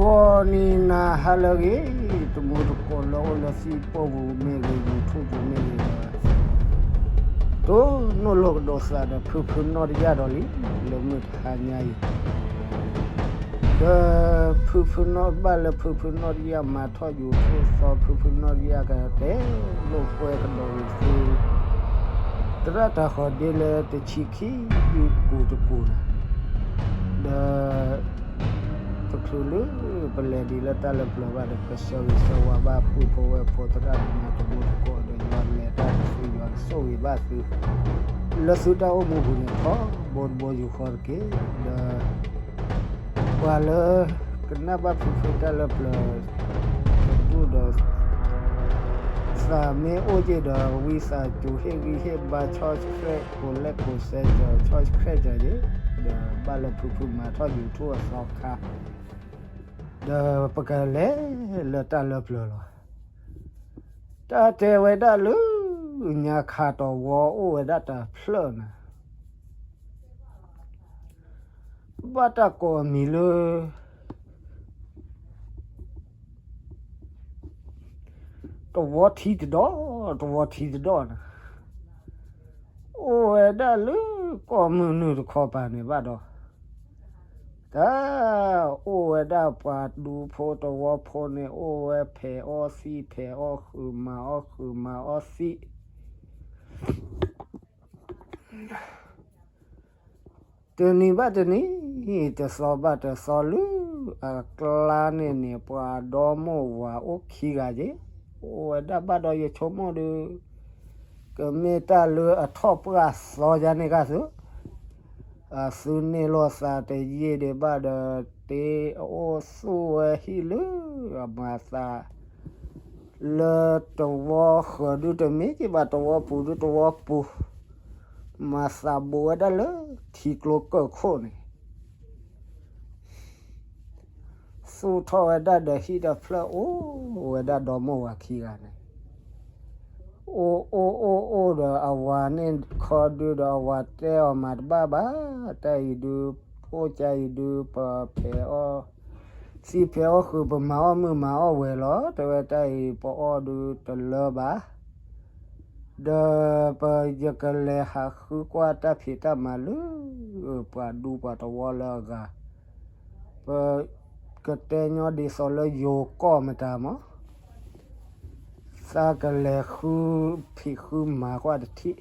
ဂီၤနံၤနၤဟါလၢအဂ့ၤ, တံၤသကိးလၢအိၣ်လၢ Facebook ပူၤမ့ၢ်ဂ့ၤ, YouTube ပူၤမ့ၢ်ဂ့ၤဒီး, တိၢ်နီၣ်လိာ်ကဒီးသးဒီးဖုဖုနီၢ်တယၢ်ဒီးလံ, လၢမုၢ်တဟါညါအံၤ, ဒီးဖုဖုနီၢ်ဘၣ်လၢဖုဖုနီၢ်တယၢ်မၤထီၣ် YouTube သီ ဖုဖုနီၢ်တယၢ်ကတဲလိာ်ကွဲကဒီးဝံၤသု သရၣ်တၢ်ဃီၤဒ့လၢတဆံခံ ယူၢ်ကိၣ်တကိၣ်န့ၣ်, ဒီး တချုးလၢပလဲၤဒံးလၢတၢ်လၢပျၢၤဘၣ်ဒီး ပဆၢဂ့ၤဆၢဝါဘၣ်ပုၢ်ဖိဝဲၢ်ဖိသရၣ်သမါတံၤသကိးဒီး ယွၤလဲၤတၢ်ဒီးသု ယွၤကဆိၣ်ဂ့ၤဘၣ်သု လၢသုတၢ်အိၣ်မူပူၤန့ၣ် ထီဘိတဘိယူၢ်ဃီတက့ၢ်. ဒီး ပှၤလၢကနၣ်ဘၣ်ဖုဖုတၢ်လၢပျၢၤတဒူၣ်ဒီး သးမ့ၢ်အိၣ်က့ၤဒီး ဝံသးစူၤဟ့ၣ်ဂံၢ်ဟ့ၣ်ဘါ ဆီဆှဲးကိးလဲၣ်ကိးစဲးကီး ဆီဆှဲးကီးက့ၤ, ဒီးဘၣ်လၢဖုဖုမၤထီၣ် YouTube အသီခါ, ဒီးပကလဲၤလၢတၢ်လၢပျၢၤလီၤ. တၢ်တဲဝဲဒၣ်လၢ ညါခးတဝီအိၣ်ဝဲဒၣ်တၢ်ဖျၢၣ်န့ၣ် ဘၣ်တၢ်ကိးအမံၤလၢ တဝီထံတဒီၣ်, တဝီထံတဒီၣ်န့ၣ် အိၣ်ဝဲဒၣ်လၢကီၢ်မုၢ်နုာ်တခီပၤန့ၣ်ဘၣ်ဒီး, တၢ်အိၣ်ဝဲဒၣ်ပှၤဒူဖိတဝီဖိန့ၣ် အိၣ်ဝဲဖဲးအီၣ်သံၣ် ဖဲးအီၣ်ဃုာ် မၤအီၣ်ဃုာ် မၤအီၣ်သံၣ် တနံၤဘၣ်တနံၤ, တသီဘၣ်တသီ လၢအကျါန့ၣ်န့ၣ် ပှၤဒီမိၢ်ဝၤအိၣ်ခံဂၤက့ၤ, အိၣ်ဝဲဒၣ်ဘၣ်ဒီးယဆိကမိၣ်ဒီး ကမ့ၢ်တၢ်လၢအထီၣ်ပှၢ်သီယါန့ၣ်ဂၤသု, အသုန့ၢ်လိာ်သးတယံာ်ဒံးဘၣ်ဒီး တ့အအိၣ်သူၣ်ဝဲဟံၣ်လၢအမၤသး လၢတဝီဃၢၤဒုတမ့ၢ်က့ၤဘၣ် တဝီပူၤဒုတဝီပူၤ, မၤသးဘူးဝဲဒၣ်လၢထံကျိကၢၢ်ခိၣ်န့ၣ်, သူၣ်ထီၣ်ဝဲဒၣ်ဒီးဟံၣ်ဒီးဖျၢၣ်အိၣ်ဝဲဒၣ်ဒီမိၢ်ဝၤခံဂၤန့ၣ်, အိၣ်အိၣ်အိၣ်အိၣ်ဒီးအဝၤန့ၣ်ခီဒုဒီး အဝၤတဲအီၤမၤတဘၣ်ဘၣ်, တၢ်အံၤဒု အိၣ်ကါအံၤဒု ပဖဲးအီၣ် သံၣ်ဖဲးအီၣ်ဃုာ် ပမၤအီၣ်မုၢ်မၤအီၣ်ဝဲၤလီၤ, တဲဝဲတၢ်အံၤပအီၣ်ဒုတလၢဘၣ်, ဒီးပယကလဲၤဟးဃုကွၢ်တၢ်ဖံးတၢ်မၤလၢ ပှၤဒူပှၤတဝီလၢအဂၤ, ပကတဲညီဒ်သိးလၢယိၤကီၢ်မတၤမး သးကလဲၤဃုဖံးဃုမၤကွၢ်တထံၣ်,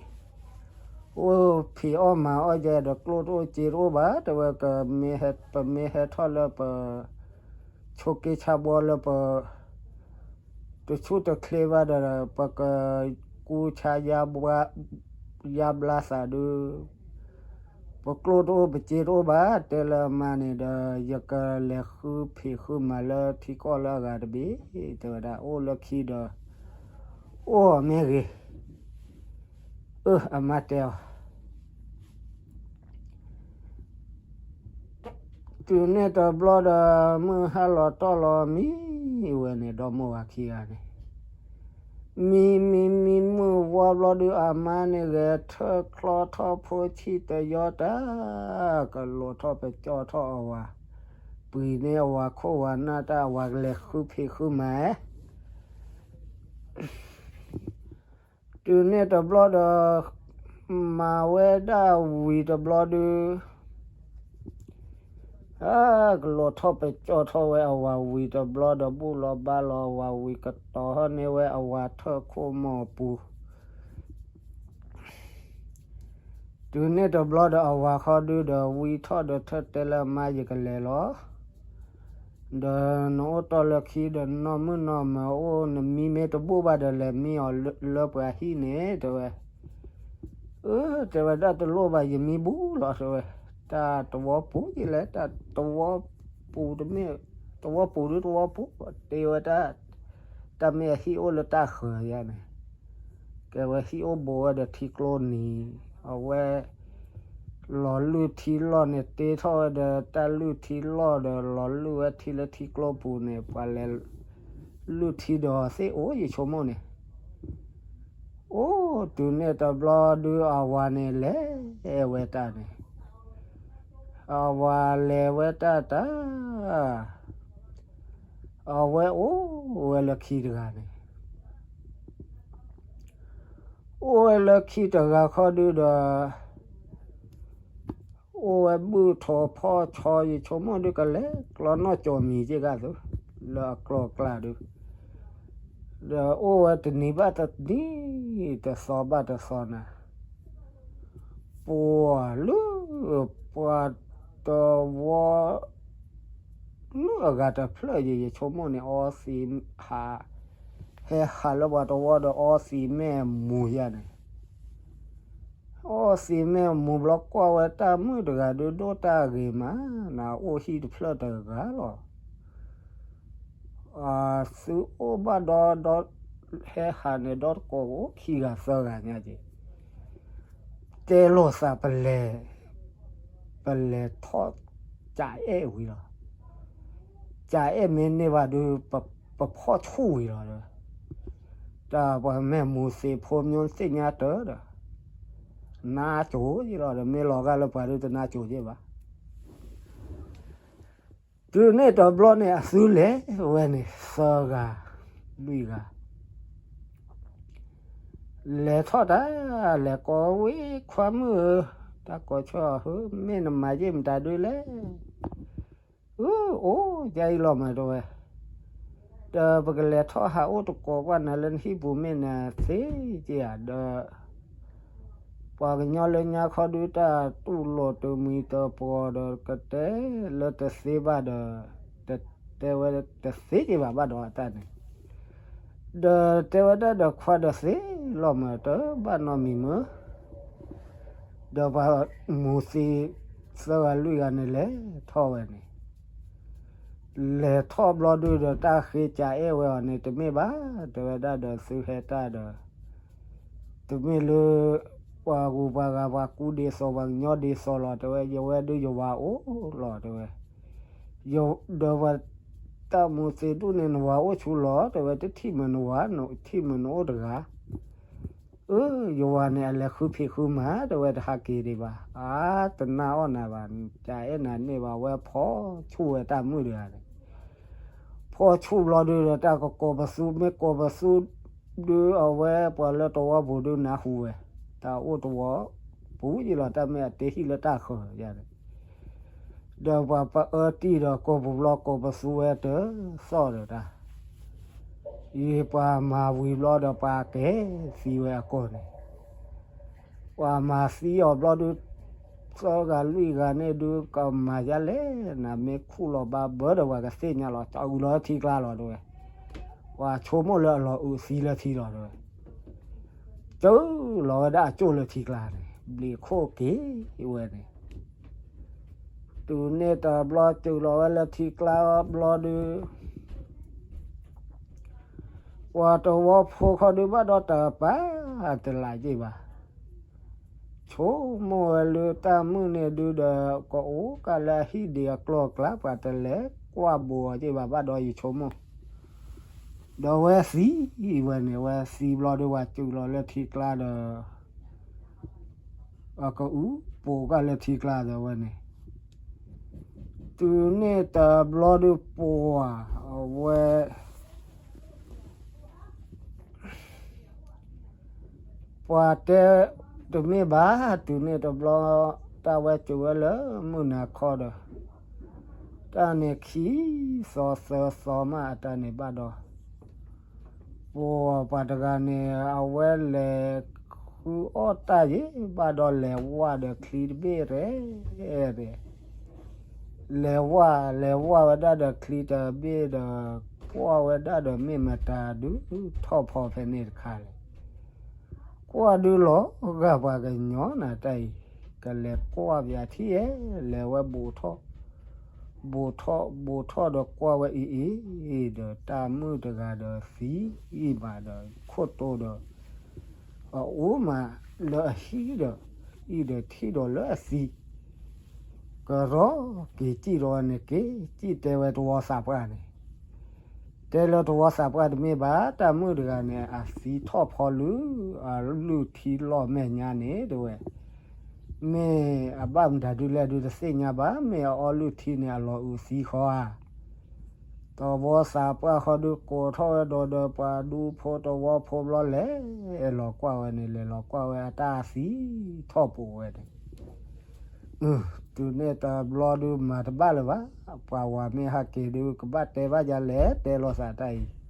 အိၣ်ဖံးအီၣ်မၤအီၣ်ယဲဒီး ကျိၣ်တအိၣ်စ့တအိၣ်ဘၣ်, တဲဝဲ ပမ့ၢ်ဟဲထီၣ်လၢပ ဆိးက့ဆါဘှီလၢပ တဆူၣ်တချ့ဘၣ်ဒီး ပကကူဆါယါဘျါသးဒု ပကျိၣ်တအိၣ်ပစ့တအိၣ်ဘၣ်, တဲလၢအမါန့ၣ်ဒီး ယကလဲၤဃုဖံးဃုမၤလၢထံကီၢ်လၢအဂၤတဘ့ၣ်, တဲဝဲဒၣ် အိၣ်လၢခံဒီး အိၣ်အီၤမ့ၢ်ဂ့ၤ, အၢ အမါတဲအီၤ တုၤန့ၣ်တဘျီဒီး မုၢ်ဟါလီၤတီၢ်လီၤမံဝဲန့ၣ် ဒီမိၢ်ဝၤခံဂၤန့ၣ်, မံမံမံမုၢ်ဝါဘျီဒု အမါန့ၣ် ဂဲၤထၢၣ်ချီထီၣ်ဖိဆံးတယီတၢ်, ကလိးထီၣ်ပကၠီထီၣ်အဝၤ, ပှံၤန့ၢ်အဝၤခိၣ်ဝၤနၢ်တၢ် အဝၤကလဲၤဃုဖံးဃုမၤ တုၤန့ၣ်တဘျီဒီး မၤဝဲဒၣ်ဝံၤတဘျီဒု ကလိးထီၣ်ပကၠီထီၣ်ဝဲအဝၤဝံၤတဘျီဒီး ဘူၣ်လီၤဘါလီၤအဝၤဝံၤ ကတီၤထီၣ်န့ၢ်ဝဲအဝၤထၢၣ်ခိၣ်မီၢ်ပူၤ တုၤန့ၣ်တဘျီဒီး အဝၤခီဒုဒီး ဝံထီၣ်ဒီးထၢၣ်တဲလၢအမါ ယကလဲၤလီၤ, ဒီးနအိၣ်တီၢ်လၢခံဒီး နီၢ်မုၣ်နီၢ်မၢၤအိၣ် နမံမ့ၢ်တဘူၣ်ဘၣ်ဒီး လဲၤမံအီၤလၢပှၤဟံၣ်န့ၣ် တဲဝဲ, အၢ တဲဝဲဒၣ်တလိၣ်ဘၣ် ယမံဘူးလီၤ တဲဝဲ, တၢ်တဝီပူၤယလဲၣ် တၢ်တဝီပူၤတမ့ၢ် တဝီပူၤဒုတဝီပူၤ တဲဝဲဒၣ်, တၢ်မ့ၢ်အဟံၣ်အိၣ်လၢတၢ်ဃၢၤယါန့ၣ် ကဲဝဲဟံၣ်အိၣ်ဘူးဝဲဒီးထံကျိနံၤ, အဝဲ လီၤလုၢ်ထံလီၢ်န့ၣ် တ့ထီၣ်ဝဲဒီးတၢ်လုၢ်ထံလီၢ်ဒီး လီၤလုၢ်ဝဲထံလၢထံကျိပူၤန့ၣ် ပှၤလဲၤလုၢ်ထံဒီးသ့ၣ်အိၣ် ယဆိကမိၣ်န့ၣ်, အိၣ်တုၤန့ၣ်တဘျီဒု အဝၤန့ၣ်လဲၤဝဲတၢ်န့ၣ်, အဝၤလဲၤဝဲတၢ်တၢ် အဝဲအိၣ်ဝဲလၢခံတဂၤန့ၣ်, အိၣ်ဝဲလၢခံတဂၤခီဒုဒီး အိၣ်ဝဲဘုၣ်ထိးဖီၣ်ဆီ ယဆိကမိၣ်ဒုကလဲၤကျီနီၢ်ကၠီၤမံၤက့ဂၤသု လၢအကျီကျါဒု, ဒီးအိၣ်ဝဲတနံၤဘၣ်တနံၤ, တသီဘၣ်တသီနၤ, ပှၤလၢ ပှၤတဝီ လၢအဂၤတဖျၢၣ်ယံၤ ယဆိကမိၣ်န့ၣ် အီသံးဟး, ဟဲဟးလၢပှၤတဝီဒီးအီသံးမ့ၢ်မူၤယၤန့ၣ်, အီသံးမ့ၢ်မူၤဘျီကွၢ်ဝဲတၢ်မုၣ်တဂၤဒုဒိၣ်တၢ်ဂ့ၤမး, နအိၣ်ဟံၣ်တဖျၢၣ်တဂၤလီၤ. အသုအိၣ်ဘၣ်ဒီဒီ ဟဲဟးန့ၣ် ဒီတကိးအိၣ်ခံဂၤသၢဂၤညါက့ၤ, တဲလိာ်သးပလဲၤ, ပလဲၤထီၣ်ကးအဲၣ်ဝံၤလီၤ. ကးအဲၣ်မ့ၢ်န့ၢ်ဘၣ်ဒု ပဖီၣ်ဆူၣ်ဝံၤလီၤဒီး, တၢ်ပှၤမ့ၢ်မူၤသံးဖိမၠိသ့ၣ်ညါတၢ်ဒီး, နါစိၤယ့လီၤဒီး မ့ၢ်လီၤဂာ်လၢပှၤဒုတနါစိၤယ့ဘၣ်. တုၤန့ၣ်တဘျီန့ၣ် အသုလဲၤဝဲန့ၣ် သၢဂၤ လွံၢ်ဂၤ လဲၤထီၣ်တၢ်, လဲၤကိးဝဲခွါမုၣ်ဧၢ, တၢ်ကိးဆၢအဟၢ မ့ၢ်နမၤယ့ၢ်မတၤဒုလဲၣ်, အၢ အိၣ်ယအံၤလီၤမးတဲဝဲ, ဒီးပကလဲၤထီၣ်ဟးအိၣ်တကိးကွၢ်နၤလၢနဟံၣ်ပူၤမ့ၢ်နသ့က့ဧါဒီး ပှၤကညီလၢညါခီဒုတၢ်တူၢ်လိာ်တမှံၤတပှီၤဒီး ကတဲလၢတသ့ဘၣ်ဒီး, တဲဝဲတသ့က့ဘၣ်ဘၣ်ဒီးအတၢ်န့ၣ်, ဒီးတဲဝဲဒၣ်ဒီးခွါဒီးသ့လီၤမးတဘၣ်နီတမံၤမၢ, ဒီးပှၤမူၤသံးသၢဂၤလွံၢ်ဂၤန့ၣ်လဲၤထီၣ်ဝဲန့ၣ် လဲၤထီၣ်ဘျီဒုဒီး တၢ်ဃ့ကးအဲၣ်ဝဲအီၤန့ၣ် တမ့ၢ်ဘၣ်, တဲဝဲဒၣ်ဒီးသုဟဲတၢ်ဒီး, တမ့ၢ်လၢ ပှၤဂုၤပှၤဂၤ ပှၤကူဒ်သိး ပှၤကညီဒ်သိးလီၤ တဲဝဲ, ယဝဲဒုယဝၤအိၣ်လီၤ တဲဝဲ, ဒီးပှၤတၢ်မူၤသံးဒူၣ်န့ၣ် နဝၤအိၣ်ဆူလီၤ တဲဝဲ, တထံၣ်မုာ်နဝၤ, ထံၣ်မုာ်နအိၣ်တဂၤ အၢ ယဝၤန့ၣ် အလဲၤဃုဖံးဃုမၤ တဲဝဲ, တဟးက့ၤဒံးဘၣ်, အါ တနာ်အီၣ်နၤဘၣ်, ကးအဲၣ်နၤန့ၢ်ဘၣ်, ဝဲဖီၣ်ဆူၣ်ဝဲတၢ်မုၣ်တဂၤန့ၣ်, ဖီၣ်ဆူၣ်ဘျီဒုဒီး တၢ်ကကိးပသူ မ့ၢ်ကိးပသူဒု အဝဲပှၤလၢတဝီပူၤဒုနၢ်ဟူဝဲ, တၢ်အိၣ်တဝီပူၤယံၤလီၤ တၢ်မ့ၢ်အတ့ဟံၣ်လၢတၢ်ဃၢၤယၤန့ၣ်, ဒီးပှၤပအၢတံၢ်ဒီးကိးပူၤဘျီ ကိးပသူဝဲတသီၣ်ဒီးတၢ် ယပှၤမၤဝံၤဘျီဒီး ပှၤကဲသံဝဲအကိာ်န့ၣ်, ပှၤမၤသံအီၤဘျီဒု သၢဂၤလွံၢ်ဂၤန့ၣ်ဒု ကမၤယါလဲၣ်, နမ့ၢ်ခူၣ်လီၤဘၣ်ဘၢဒီး ပှၤကသ့ၣ်ညါလီၤ ကၠီအုးလီၤထံကျါလီၤတဲဝဲ, ပှၤဆိကမိၣ်လၢအလီၤအုးသံလၢထံလီၤတဲဝဲ, ကၠီလီၤဝဲဒၣ်အကၠိၣ်လၢထံကျါန့ၣ် ဘျံးခိၣ်က့ၤဝဲန့ၣ် တုၤန့ၣ်တဘျီ စၢၤလီၤဝဲလၢထံကျါဘျီဒု ပှၤတဝီဖိခီဒုဘၣ်ဒီး တပာ်တလးက့ၤဘၣ်, ဆိကမိၣ်ဝဲလၢတၢ်မုၣ်န့ၣ်ဒုဒီး ကအိၣ်ကးလၢအဟံၣ်ဒံးအကျိၤအကျဲ ပှၤတလဲၤကွၢ်ဘိးအီၤက့ၤဘၣ် ဘၣ်ဒီးယဆိကမိၣ်, ဒီးဝဲသံဝဲန့ၣ် ဝဲသံဘျီဒု ပှၤစၢၤလီၤလၢထံကျါဒီး အကအုၣ်ပိာ်ကၢ်လၢထံကျါဒီးဝဲန့ၣ်, တုၤန့ၣ်တဘျီဒုပှၤ အဝဲ ပှၤတဲတမ့ၢ်ဘၣ်, တုၤန့ၣ်တဘျီ တၢ်ဝဲစၢၤဝဲလၢမုၢ်နၤခီဒီး တၢ်န့ၣ်ခံသီသၢသီမး အတၢ်န့ၣ်ဘၣ်ဒီး ပှၤပှၤတဂၤန့ၣ် အဝဲလဲၤဃုအီၣ်တၢ်ယံၤ ဘၣ်ဒီးလဲၤဝၢ်ဒီးချံတဘ့ၣ်ရဲၣ်, လဲၤဝၢ် လဲၤဝၢ်ဝဲဒၣ်ဒီးချံတဘ့ၣ်ဒီး ကွၢ်ဝဲဒၣ်ဒီးမ့ၢ်မတၤဒုးထီၣ်ဖီဖဲန့ၣ်တခါလဲၣ်, ကွၢ်ဒုးလီၤဂာ်ပှၤကညီနၤတၢ်အံၤ, ကလဲၤကွၢ်ပၠးထံၣ်ဧဲ, လဲၤဝဲဘိးထီၣ် ဘိးထီၣ် ဘိးထီၣ်ဒီးကွၢ်ဝဲအံၤအံၤဒီး တၢ်မုၣ်တဂၤဒီးသံအံၤမးဒီး ခိၣ်တိဒီး အအိၣ်မးလၢအဟံၣ်ဒီး အံၤဒီးထံၣ်ဒီးလၢအသံ ကရီက့ၤစံၣ်ဒီးဝဲန့ၣ် က့ၤစံၣ်တဲဝဲတဝီသးပှၢ်န့ၣ်, တဲလၢတဝီသးပှၢ်တမ့ၢ်ဘၣ် တၢ်မုၣ်တဂၤန့ၣ် အသံထီၣ်ဖီလၢ အလုၢ်ထံလီၢ်မဲာ်ညါန့ၣ် တဲဝဲ မ့ၢ်အဘၣ်မတၤဒုလဲၣ်ဒုးတသ့ၣ်ညါဘၣ်, မ့ၢ်အအီလုၢ်ထံန့ၣ် အလီၤအုးသံဃီဧါ, သဝီသးပှၢ်ဃီဒုးကိးထီၣ်ဝဲဒီး ဒီးပှၤဒူဖိသဝီဖိဘျီ လဲၤလီၤကွၢ်ဝဲန့ၣ်, လဲၤလီၤကွၢ်ဝဲအတၢ်သံထီၣ်ပိာ်ဝဲန့ၣ်. တုၤန့ၣ်တဘျီဒုးမၤတဘၣ်လၢၤဘၣ်, ပှၤဝၤမ့ၢ်ဟးက့ၤဒုး ကဘၣ်တဲဘၣ်ယၤလဲၣ်, တဲလိာ်သးတၢ်အံၤ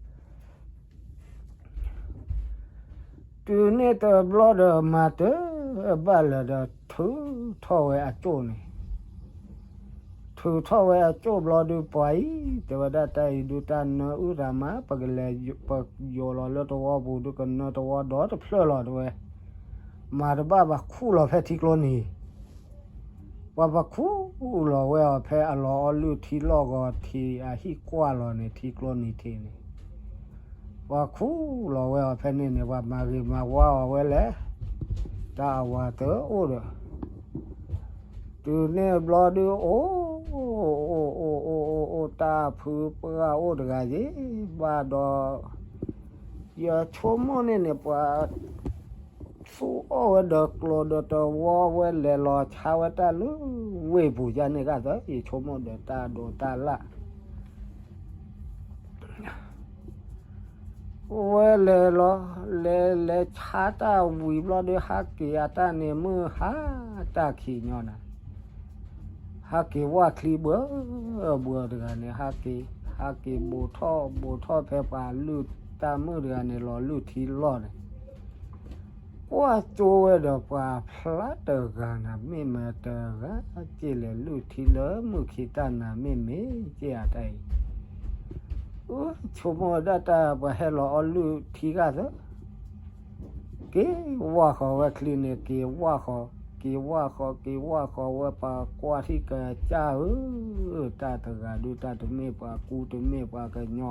တုၤန့ၣ်တဘျီဒီးမၤတဘၣ်လၢၤဒီး ထုးထီၣ်ဝဲအကၠိၣ်န့ၣ်, ထုးထီၣ်ဝဲအကၠိၣ်ဘျီဒုး ပှၤအံၤ တဲဝဲဒၣ်တၢ်အံၤဒုး တၢ်နၢအုၣ်တၢ်မး ပကလဲၤပယီၤလီၤလၢသဝီပူၤဒုး ကနၢသဝီဒီတဖျၢၣ်လီၤ တဲဝဲ. မၤတဘၣ်ဘၣ် ခူၣ်လီၤဖဲထံကျိနံၤ, ပှၤပခူၣ်လီၤဝဲအီၤဖဲအလီၤအီလုၢ်ထံလီၢ်ဂီၤထံး အဟံၣ်ကွၢ်လီၤန့ၣ် ထံကျိနံၤထံးန့ၣ်, ပှၤခူၣ်လီၤဝဲအီၤဖဲန့ၣ်န့ၣ် ပှၤမၤဂ့ၤမၤဝါအီၤဝဲလဲၣ်, တၢ်အဝၤတအိၣ်ဒီး တုၤန့ၣ်ဘျီဒုး အိၣ်အိၣ်အိၣ်အိၣ်အိၣ် တၢ်ဖုပှၢ်အိၣ်တဂၤယ့ၤဘၣ်ဒီး ယဆိကမိၣ်န့ၣ်န့ၣ် ပှၤသူအီၣ်ဝဲဒီးကျိၤဒီးသဝီဝဲ လဲၤလီၤဆါဝဲတၢ်လၢဝ့ၢ်ပူၤယါန့ၣ်ဂၤသၢ ယဆိကမိၣ်ဒီးတၢ်ဒိးတၢ်လၣ် ဝဲလဲၤလီၤ လဲၤလဲၤဆါတၢ်ဝံၤဘျီဒီး ဟးက့ၤအတၢ်န့ၣ် မုၢ်ဟါတၢ်ခံးညီနၤ, ဟးက့ၤဝၢ်ချံဘှၢဘှၢတဂၤန့ၣ် ဟးက့ၤ ဟးက့ၤဘိးထီၣ်ဘိးထီၣ်ဖဲပှၤလုၢ်တၢ်မုၣ်တဂၤန့ၣ် လီၤလုၢ်ထံလီၢ်န့ၣ် ကွၢ်ကၠိဝဲဒီးပှၤဖျါတဂၤနၤ မ့ၢ်မတဂၤက့လဲၣ် လုၢ်ထံလၢမုၢ်ခံးတၢ်နၤ မ့ၢ်မ့ၢ်က့အတၢ်အံၤ အၢ ဆိကမိၣ်ဝဲဒၣ်တၢ်ပှၤဟဲလီၤအီလုၢ်ထံဂၤသၢ က့ၤဝၢ်ဃီၤဝဲချံန့ၣ် က့ၤဝၢ်ဃီၤ က့ၤဝၢ်ဃီၤ က့ၤဝၢ်ဃီၤဝဲ ပှၤကွၢ်ထံၣ်ကစၢ်ဧၢ, တၢ်တဂၤဒုး တၢ်တမ့ၢ်ပှၤကူတမ့ၢ်ပှၤကညီ,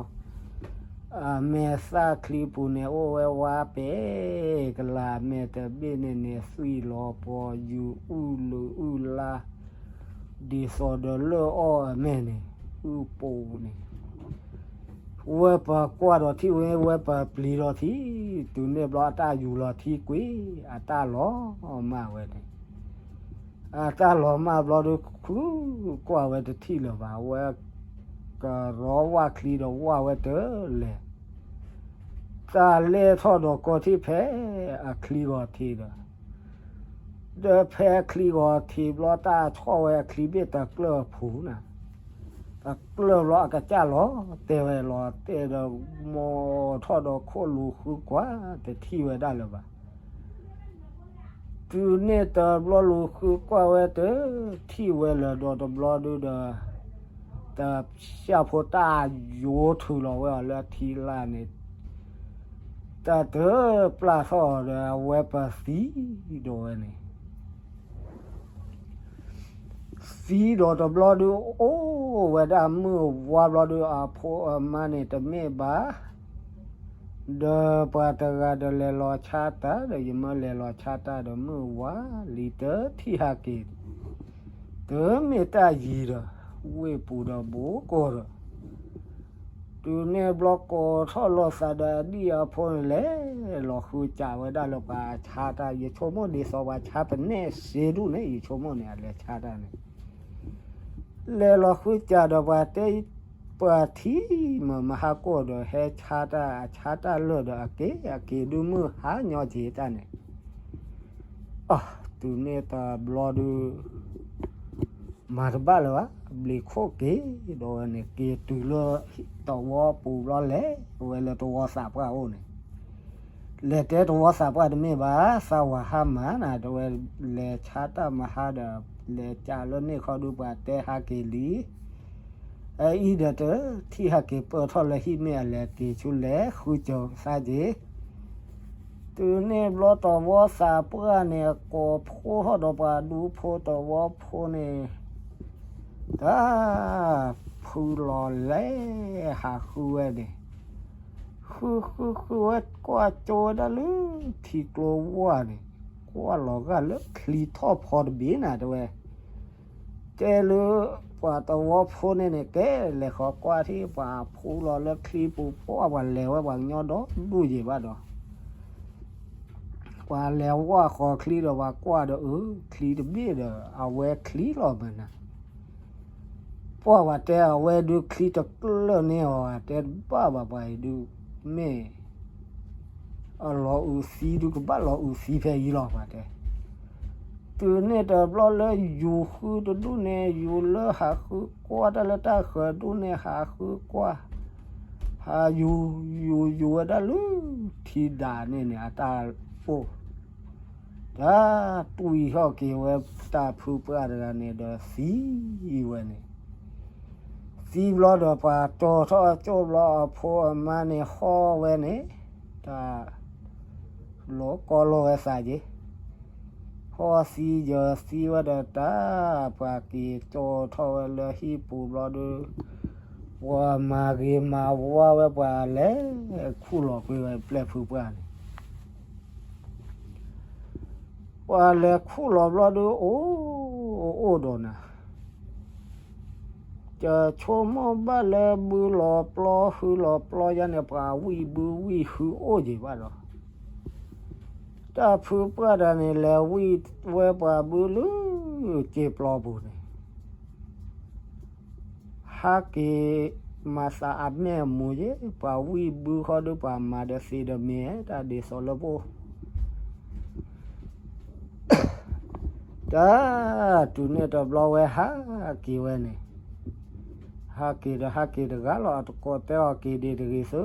အမဲာ်သၣ်ချံပူၤန့ၣ် အိၣ်ဝဲဝါပဲာ်ကလၤ အမဲာ်တဘ့ၣ်န့ၣ်န့ၣ် သွံၣ်လီၤပှီၤ ယူၤအုၣ်လၢအုၣ်လါ ဒ်သိးဒီးလၢအီၣ်အမဲာ်န့ၣ် အုၣ်ပိာ်န့ၣ် ဝဲပှၤကွၢ်ဒီးထံၣ်ဝဲ ဝဲပှၤပျံၤဒီးထံၣ်, တုၤန့ၣ်ဘျီအတၢ်ယူၤလီၤထံကွံာ် အတၢ်လီၤမၢ်ဝဲန့ၣ်, အတၢ်လီၤမၢ်ဘျီဒုး ဃုကွၢ်ဝဲတထံၣ်လၢၤဘၣ်, ဝဲကရီဝၢ်ချံဒီးဝၢ်ဝဲတလဲၤ တၢ်လဲၤထီၣ်ဒီးကိးထံၣ်ဖဲအချံဂီၤထံးဒီး ဒီးဖဲအချံဂီၤထံးဘျီ တၢ်ဆီၣ်ဝဲအချံဘ့ၣ်တကျၢၢ်ဖူးနၤ, တကျၢၢ်ဘျီအကစၢ်လီၤတဲာ်ဝဲလီၤတဲာ်ဒီး မိၢ်ထီၣ်ဒီးခိၣ်လူၤဃုကွၢ်တထံၣ်ဝဲဒၣ်လၢၤဘၣ်. တုၤန့ၣ်တဘျီလူၤဃုကွၢ်ဝဲတထံၣ်ဝဲလၢၤဒီးတဘျီဒုဒီး တၢ်ဆၣ်ဖိတၢ်ယိာ်ထုးလီၤဝဲအီၤလၢအထံလၢ်န့ၣ် တၢ်တပျၢ်ထီၣ်ဒီးအဝဲပသံဒီးဝဲန့ၣ် သံဒီးတဘျီဒု အိၣ်ဝဲဒၣ်မုၢ်ဝါဘျီဒု အဖိအမါန့ၣ်တမ့ၢ်ဘၣ်, ဒီးပှၤတဂၤဒီးလဲၤလီၤဆါတၢ်ဒီး ယမၢလဲၤလီၤဆါတၢ်ဒီးမုၢ်ဝါလံ တထံၣ်ဟးက့ၤ တမ့ၢ်တၢ်ယံၤဒီး ဝ့ၢ်ပူၤဒီးဘူးကီၢ်ဒီး တုၤန့ၣ်ဘျီကိးထီၣ်လိာ်သးဒီးအဒံၣ်အဖိန့ၣ် လဲၤလီၤဃုစးဝဲဒၣ်လၢပှၤဆါတၢ်, ယဆိကမိၣ်ဒ်သိးပှၤဆါပနဲၣ်စ့ဒူၣ်န့ၣ် ယဆိကမိၣ်န့ၣ် အလဲၤဆါတၢ်န့ၣ် လဲၤလီၤဃုစးဒီးပှၤတဲ ပှၤထံၣ်မး မဟါကိၢ်ဒီးဟဲဆါတၢ် အဆါတၢ်လၢာ်ဒီးအက့ၤ အက့ၤဒုမုၢ်ဟါညီက့ၤတၢ်န့ၣ် အ တုၤန့ၣ်တဘျီဒု မၤတဘၣ်လၢၤဘၣ် ဘျံးခိၣ်က့ၤဒီးဝဲန့ၣ် က့ၤတုၤလၢသဝီပူၤဘျီ လဲၤဝဲလၢသဝီသးပှၢ်အိၣ်န့ၣ် လဲၤတဲသဝီသးပှၢ်တမ့ၢ်ဘၣ် သးဝၤဟါမၢ်နၤ တဲဝဲ လဲၤဆါတၢ်မဟါဒီး လဲၤကးလၢန့ၣ်ခီဒု ပှၤတဲဟးက့ၤလံ အအံၤဒီးတထံၣ်ဟးက့ၤပၢၢ်ထီၣ်လၢဟံၣ်မ့ၢ်အလဲၤက့ၤဆူလဲၤဃုစၢၤသးက့ၤ တုၤန့ၣ်ဘျီသဝီသးပှၢ်န့ၣ် အကိးဖိထီၣ်ဒီးပှၤဒူဖိသဝီဖိန့ၣ် တၢ် ဖုလီၤလဲၤဟးဃုဝဲန့ၣ် ဃုဃုဃုဝဲကွၢ်ကၠိဝဲဒၣ်လၢထံကျိဝၢ်န့ၣ် ကွၢ်လီၤဂာ်လၢချံထီၣ်ဖီတဘ့ၣ်နၤ တဲဝဲ တဲလၢပှၤသဝီဖိန့ၣ်န့ၣ် ကဲလဲၤဃီကွၢ်ထံၣ်ပှၤဖူလီၤလၢချံပူၤ ပှၢ်ပှၤလဲၤဝဲပှၤကညီဒီဒူၣ်ယံၤဘၣ်ဒီး ပှၤလဲၤဝၢ်ဃီၤချံဒီးပှၤကွၢ်ဒီး အၢ ချံတဘ့ၣ်ဒီး အဝဲချံလီၤမးနၤ ပ ပှၢ်ပှၤတဲအဝဲဒုးချံတကျၢၢ်န့ၢ်အီၤ တဲတဘၣ်ဘၣ်ပှၤအံၤဒုး မ့ၢ် အလီၤအုးသံဒုးကဘၣ်လီၤအုးသံဖဲအံၤလီၤ ပှၤတဲ. တုၤန့ၣ်တဘျီလၢယူၤဃုတဒူၣ်န့ၣ် ယူၤလၢဟးဃုကွၢ်တၢ်လၢတၢ်ဃၢၤဒူၣ်န့ၣ် ဟးဃုကွၢ် ဟးယူၤ ယူၤယူၤဝဲဒၣ်လၢထံဒၣ်န့ၣ်န့ၣ် အတၢ်အိၣ် တၢ်တွံၢ်ထီၣ်က့ၤဝဲတၢ်ဖုပှၢ်တဂၤန့ၣ်ဒီးသံဝဲန့ၣ်, သံဘျီဒီးပှၤတီၤထီၣ်အကၠိၣ်ဘျီအဖိအမါန့ၣ်ဟီၣ်ဝဲန့ၣ်, တၢ် လီၤကီလီၤဝဲသးက့ၤ, ဟီၣ်သံယၢၤသံဝဲဒီးတၢ် ပှၤက့ၤကၠီထီၣ်ဝဲလၢဟံၣ်ပူၤဘျီဒီး ပှၤမၤဂ့ၤမၤဝါဝဲ ပှၤလဲၤခူၣ်လီၤကွံာ်ဝဲပျဲၢ်ဖုပှၢ်န့ၣ် ပှၤလဲၤခူၣ်လီၤဘျီဒီး အိၣ် အိၣ်ဒီးနၤ, ယဆိကမိၣ်ဘၣ်လၢဘုလီၤပျီ ဟုလီၤပျီယါန့ၣ် ပှၤဝံၣ်ဘုဝံၣ်ဟုအိၣ်က့ၤဘၣ်ဒီး တၢ်ဖုပှၢ်တဂၤန့ၣ် လဲၤဝံၣ်ဝဲပှၤဘုလၢ က့ၤပျီပူၤန့ၣ် ဟးက့ၤမၤသးအမဲာ်အမူၤယဲ, ပှၤဝံၣ်ဘုဃီဒီးပှၤမၤဒီးသ့ဒီးမ့ၢ် တၢ်ဒ်သိးလၢပအိၣ် တၢ် တုၤန့ၣ်တဘျီဝဲဟးက့ၤဝဲန့ၣ်, ဟးက့ၤဒီးဟးက့ၤတဂၤလီၤ အတကိးတဲအီၤက့ၤဒ်တဂ့ၤသု,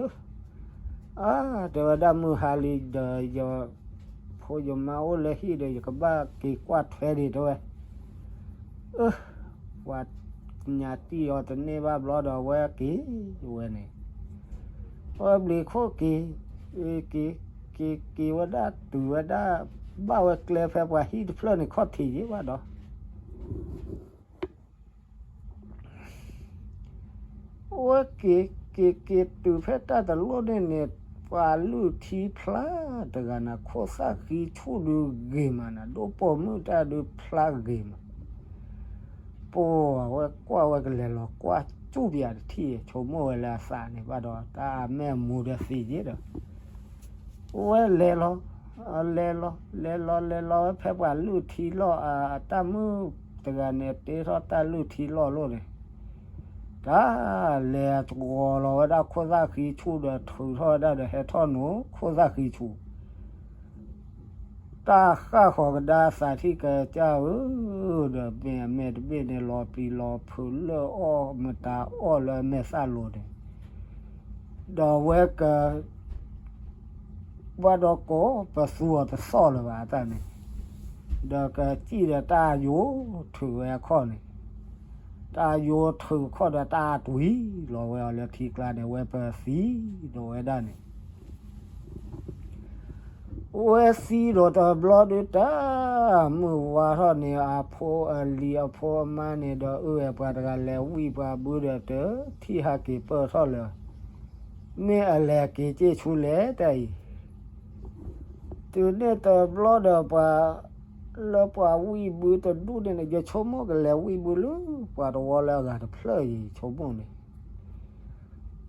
အါ တဲဝဲဒၣ်မုၢ်ဟါလံဒီး ယဖိယမါအိၣ်လၢဟံၣ်ဒီး ယကဘၣ်က့ၤကွၢ်ထွဲဒံးတဲဝဲ, အၢ ပှၤညါတံၢ်အီၤတန့ၢ်ဘၣ်ဘျီဒီး အဝဲက့ၤဝဲန့ၣ်, အဝဲဘျံးခိၣ်က့ၤ, က့ၤ က့ၤ က့ၤဝဲဒၣ်တုၤဝဲဒၣ် ဘၣ်ဝဲကျဲဖဲပှၤဟံၣ်တဖျၢၣ်န့ၣ် ခီၣ်ထံးယ့ၤဘၣ်ဒီး အဝဲက့ၤ က့ၤ က့ၤတုၤဖဲတၢ်တလိၣ်န့ၣ်န့ၣ်, ပှၤလုၢ်ထံဖျါတဂၤနၤ ခိၣ်သၣ်ဃံဆူၣ်ဒုးဂ့ၤမးနၤ ဒိၣ်ပိာ်မုၣ်တၢ်ဒုးဖျါဂ့ၤမး, ပှၤဝဲကွၢ်ဝဲကလဲၤလီၤကွၢ်ကၠူၣ်ပယၤတထံၣ် ဆိကမိၣ်ဝဲလၢအသးန့ၣ်ဘၣ်ဒီး တၢ်အမဲာ်မူၤဒီးသံးက့ၤဒီး ဝဲလဲၤလီၤ, လဲၤလီၤ လဲၤလီၤ လဲၤလီၤဝဲဖဲပှၤလုၢ်ထံလီၢ် အတၢ်မုၣ်တဂၤန့ၣ် တ့ထီၣ်တၢ်လုၢ်ထံလီၢ်လိၣ်န့ၣ်, တၢ်လဲၤတဂီၤလီၤဝဲဒၣ်ခိၣ်သၣ်ဃံဆူၣ်ဒီးထုးထီၣ်ဝဲဒၣ်ဒီးဟဲထီၣ်နိခိၣ်သၣ်ဃံဆူၣ် တၢ်ဃၣ်ဃီၤကဒါသးထံၣ်ကစၢ်ဧၢ, ဒီးမ့ၢ်အမဲာ်တဘ့ၣ်န့ၣ် လီၤပျံၤလီၤဖုးလၢအီၣ်မတၤအီၣ်လၢအမဲာ်သၣ်လိၤန့ၣ်, ဒီးဝဲက ဘၣ်ဒီးကိးပသူအီၤတသီၣ်လၢၤဘၣ်တၢ်န့ၣ်, ဒီးကစံၣ်ဒီးတၢ်ယိၤထုးဝဲအခီၣ်န့ၣ်, တၢ်ယိၤထုးခီၣ်ဒီးတၢ်တွံၢ်လီၤဝဲအီၤလၢထံကျါန့ၣ် ဝဲပသံဒီးဝဲဒၣ်န့ၣ် ဝဲသံဒီးတဘျီဒုးတၢ် မုၢ်ဝါထီၣ်န့ၣ် အဖိအလံၤအဖိအမါန့ၣ်ဒီး အၢဝဲပှၤတဂၤလဲၤဝံၣ်ပှၤဘုဒီးတထံၣ်ဟးက့ၤပၢၢ်ထီၣ်လၢၤ, မ့ၢ်အလဲၤက့ၤက့ၢ်ဆူလဲၣ်တၢ်အံၤ, တုၤန့ၣ်တဘျီဒီးပှၤ လၢပှၤဝံၣ်ဘုတဒူၣ်န့ၣ်န့ၣ် ယဆိကမိၣ်ကလဲၤဝံၣ်ဘုလၢ ပှၤတဝီလၢအဂၤတဖျၢၣ်အံၤ ယဆိကမိၣ်န့ၣ်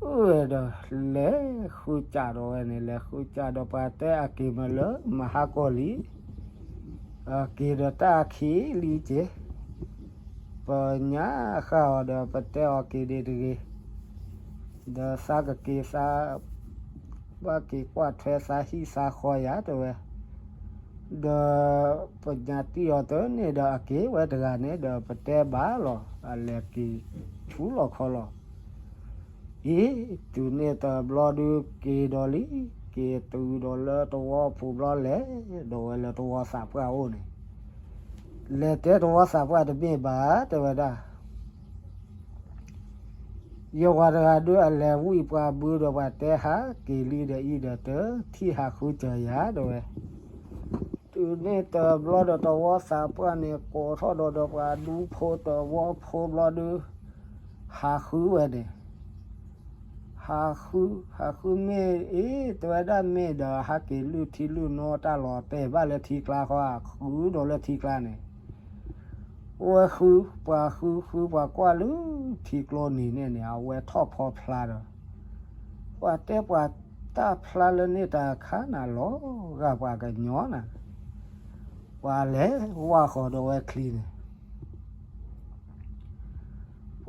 အၢဝဲဒီး လဲၤဃုစးဒီးဝဲန့ၣ် လဲၤဃုစးဒီးပှၤတဲအက့ၤမးလၢမဟါကီၢ်လံ, အက့ၤဒီးတၢ်ခံလံက့ၤ, ပညါဃၣ်အီၤဒီးပတဲအီၤက့ၤဒ်တဂ့ၤ, ဒီးသးကက့ၤသး ဘၣ်က့ၤကွၢ်ထွဲသးဟံၣ်သးဃီယၤတဲဝဲ, ဒီးပညါတံၢ်အီၤတန့ၢ်ဒီးအက့ၤဝဲတဂၤန့ၣ်ဒီး ပတဲဘၣ်လီၤ အလဲၤက့ၤဆူလီၢ်ခီလီၤ. အံၤ တုၤန့ၣ်တဘျီဒုးက့ၤဒီးလံ, က့ၤတုၤဒီးလၢတဝီပူၤဘျီလဲၤဒီးဝဲလၢတဝီသးပှၢ်အိၣ်န့ၣ်, လဲၤတဲတဝီသးပှၢ်တမ့ၢ်ဘၣ်တဲဝဲဒၣ် ယဝၤတဂၤဒုးအလဲၤဝံၣ်ပှၤဘုဒီးပှၤတဲဟးက့ၤလံဒီးအံၤဒီးတထံၣ်ဟးဃုစၢၤယၤတဲဝဲ, တုၤန့ၣ်တဘျီဒီးတဝီသးပှၢ်န့ၣ် ကိးထီၣ်ဒီးဒီးပှၤဒူဖိတဝီဖိဘျီဒုး ဟးဃုဝဲန့ၣ် ဟးဃု ဟးဃုမ့ၢ်အ့ တဲဝဲဒၣ်မ့ၢ်ဒီး ဟးက့ၤလုၢ်ထံလုၢ်နိတၢ်လီၤတဲာ်ဘၣ်လၢထံကျါဃီ ဟးဃုဒီးလၢထံကျါန့ၣ် အဝဲဃု ပှၤဃုဃုပှၤကွၢ်လၢထံကျိနံၤန့ၣ်န့ၣ် အဝဲထီၣ်ဖီဖျါဒီး ပှၤတဲပှၤတၢ်ဖျါလၢန့ၣ်တခါနၤလီၤဂာ်ပှၤကညီနၤ ပှၤလဲၤဝၢ်ဃီၤဒီးဝဲချံန့ၣ်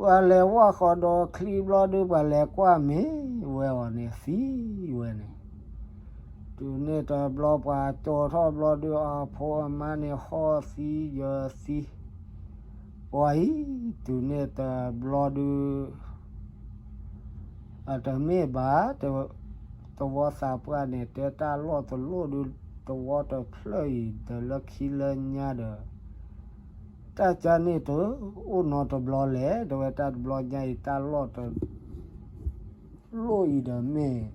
ပှၤလဲၤဝၢ်ဃီၤဒီးချံဘျီဒုး ပှၤလဲၤကွၢ်မ့ၢ်ဝဲအီၤန့ၣ် သံဝဲန့ၣ်, တုၤန့ၣ်တဘျီပှၤကၠီၤထီၣ်ဘျီဒုး အဖိအမါန့ၣ်ဟီၣ်သံယၢၤသံ, ပှၤအံၤ တုၤန့ၣ်တဘျီဒုး အတမ့ၢ်ဘၣ်, သဝီသးပှၢ်န့ၣ် တဲတၢ်လီၢ်တလိၣ်ဒုး သဝီတဖျၢၣ်အံၤ ဒီးလၢခံလၢညါဒီး တၢ်ကန့ၣ်တအိၣ်နီတဘျီလဲၣ်, တဲဝဲတၢ်တဘျီညါအံၤ တၢ်လီၢ်တလိၣ်အံၤဒီးမ့ၢ်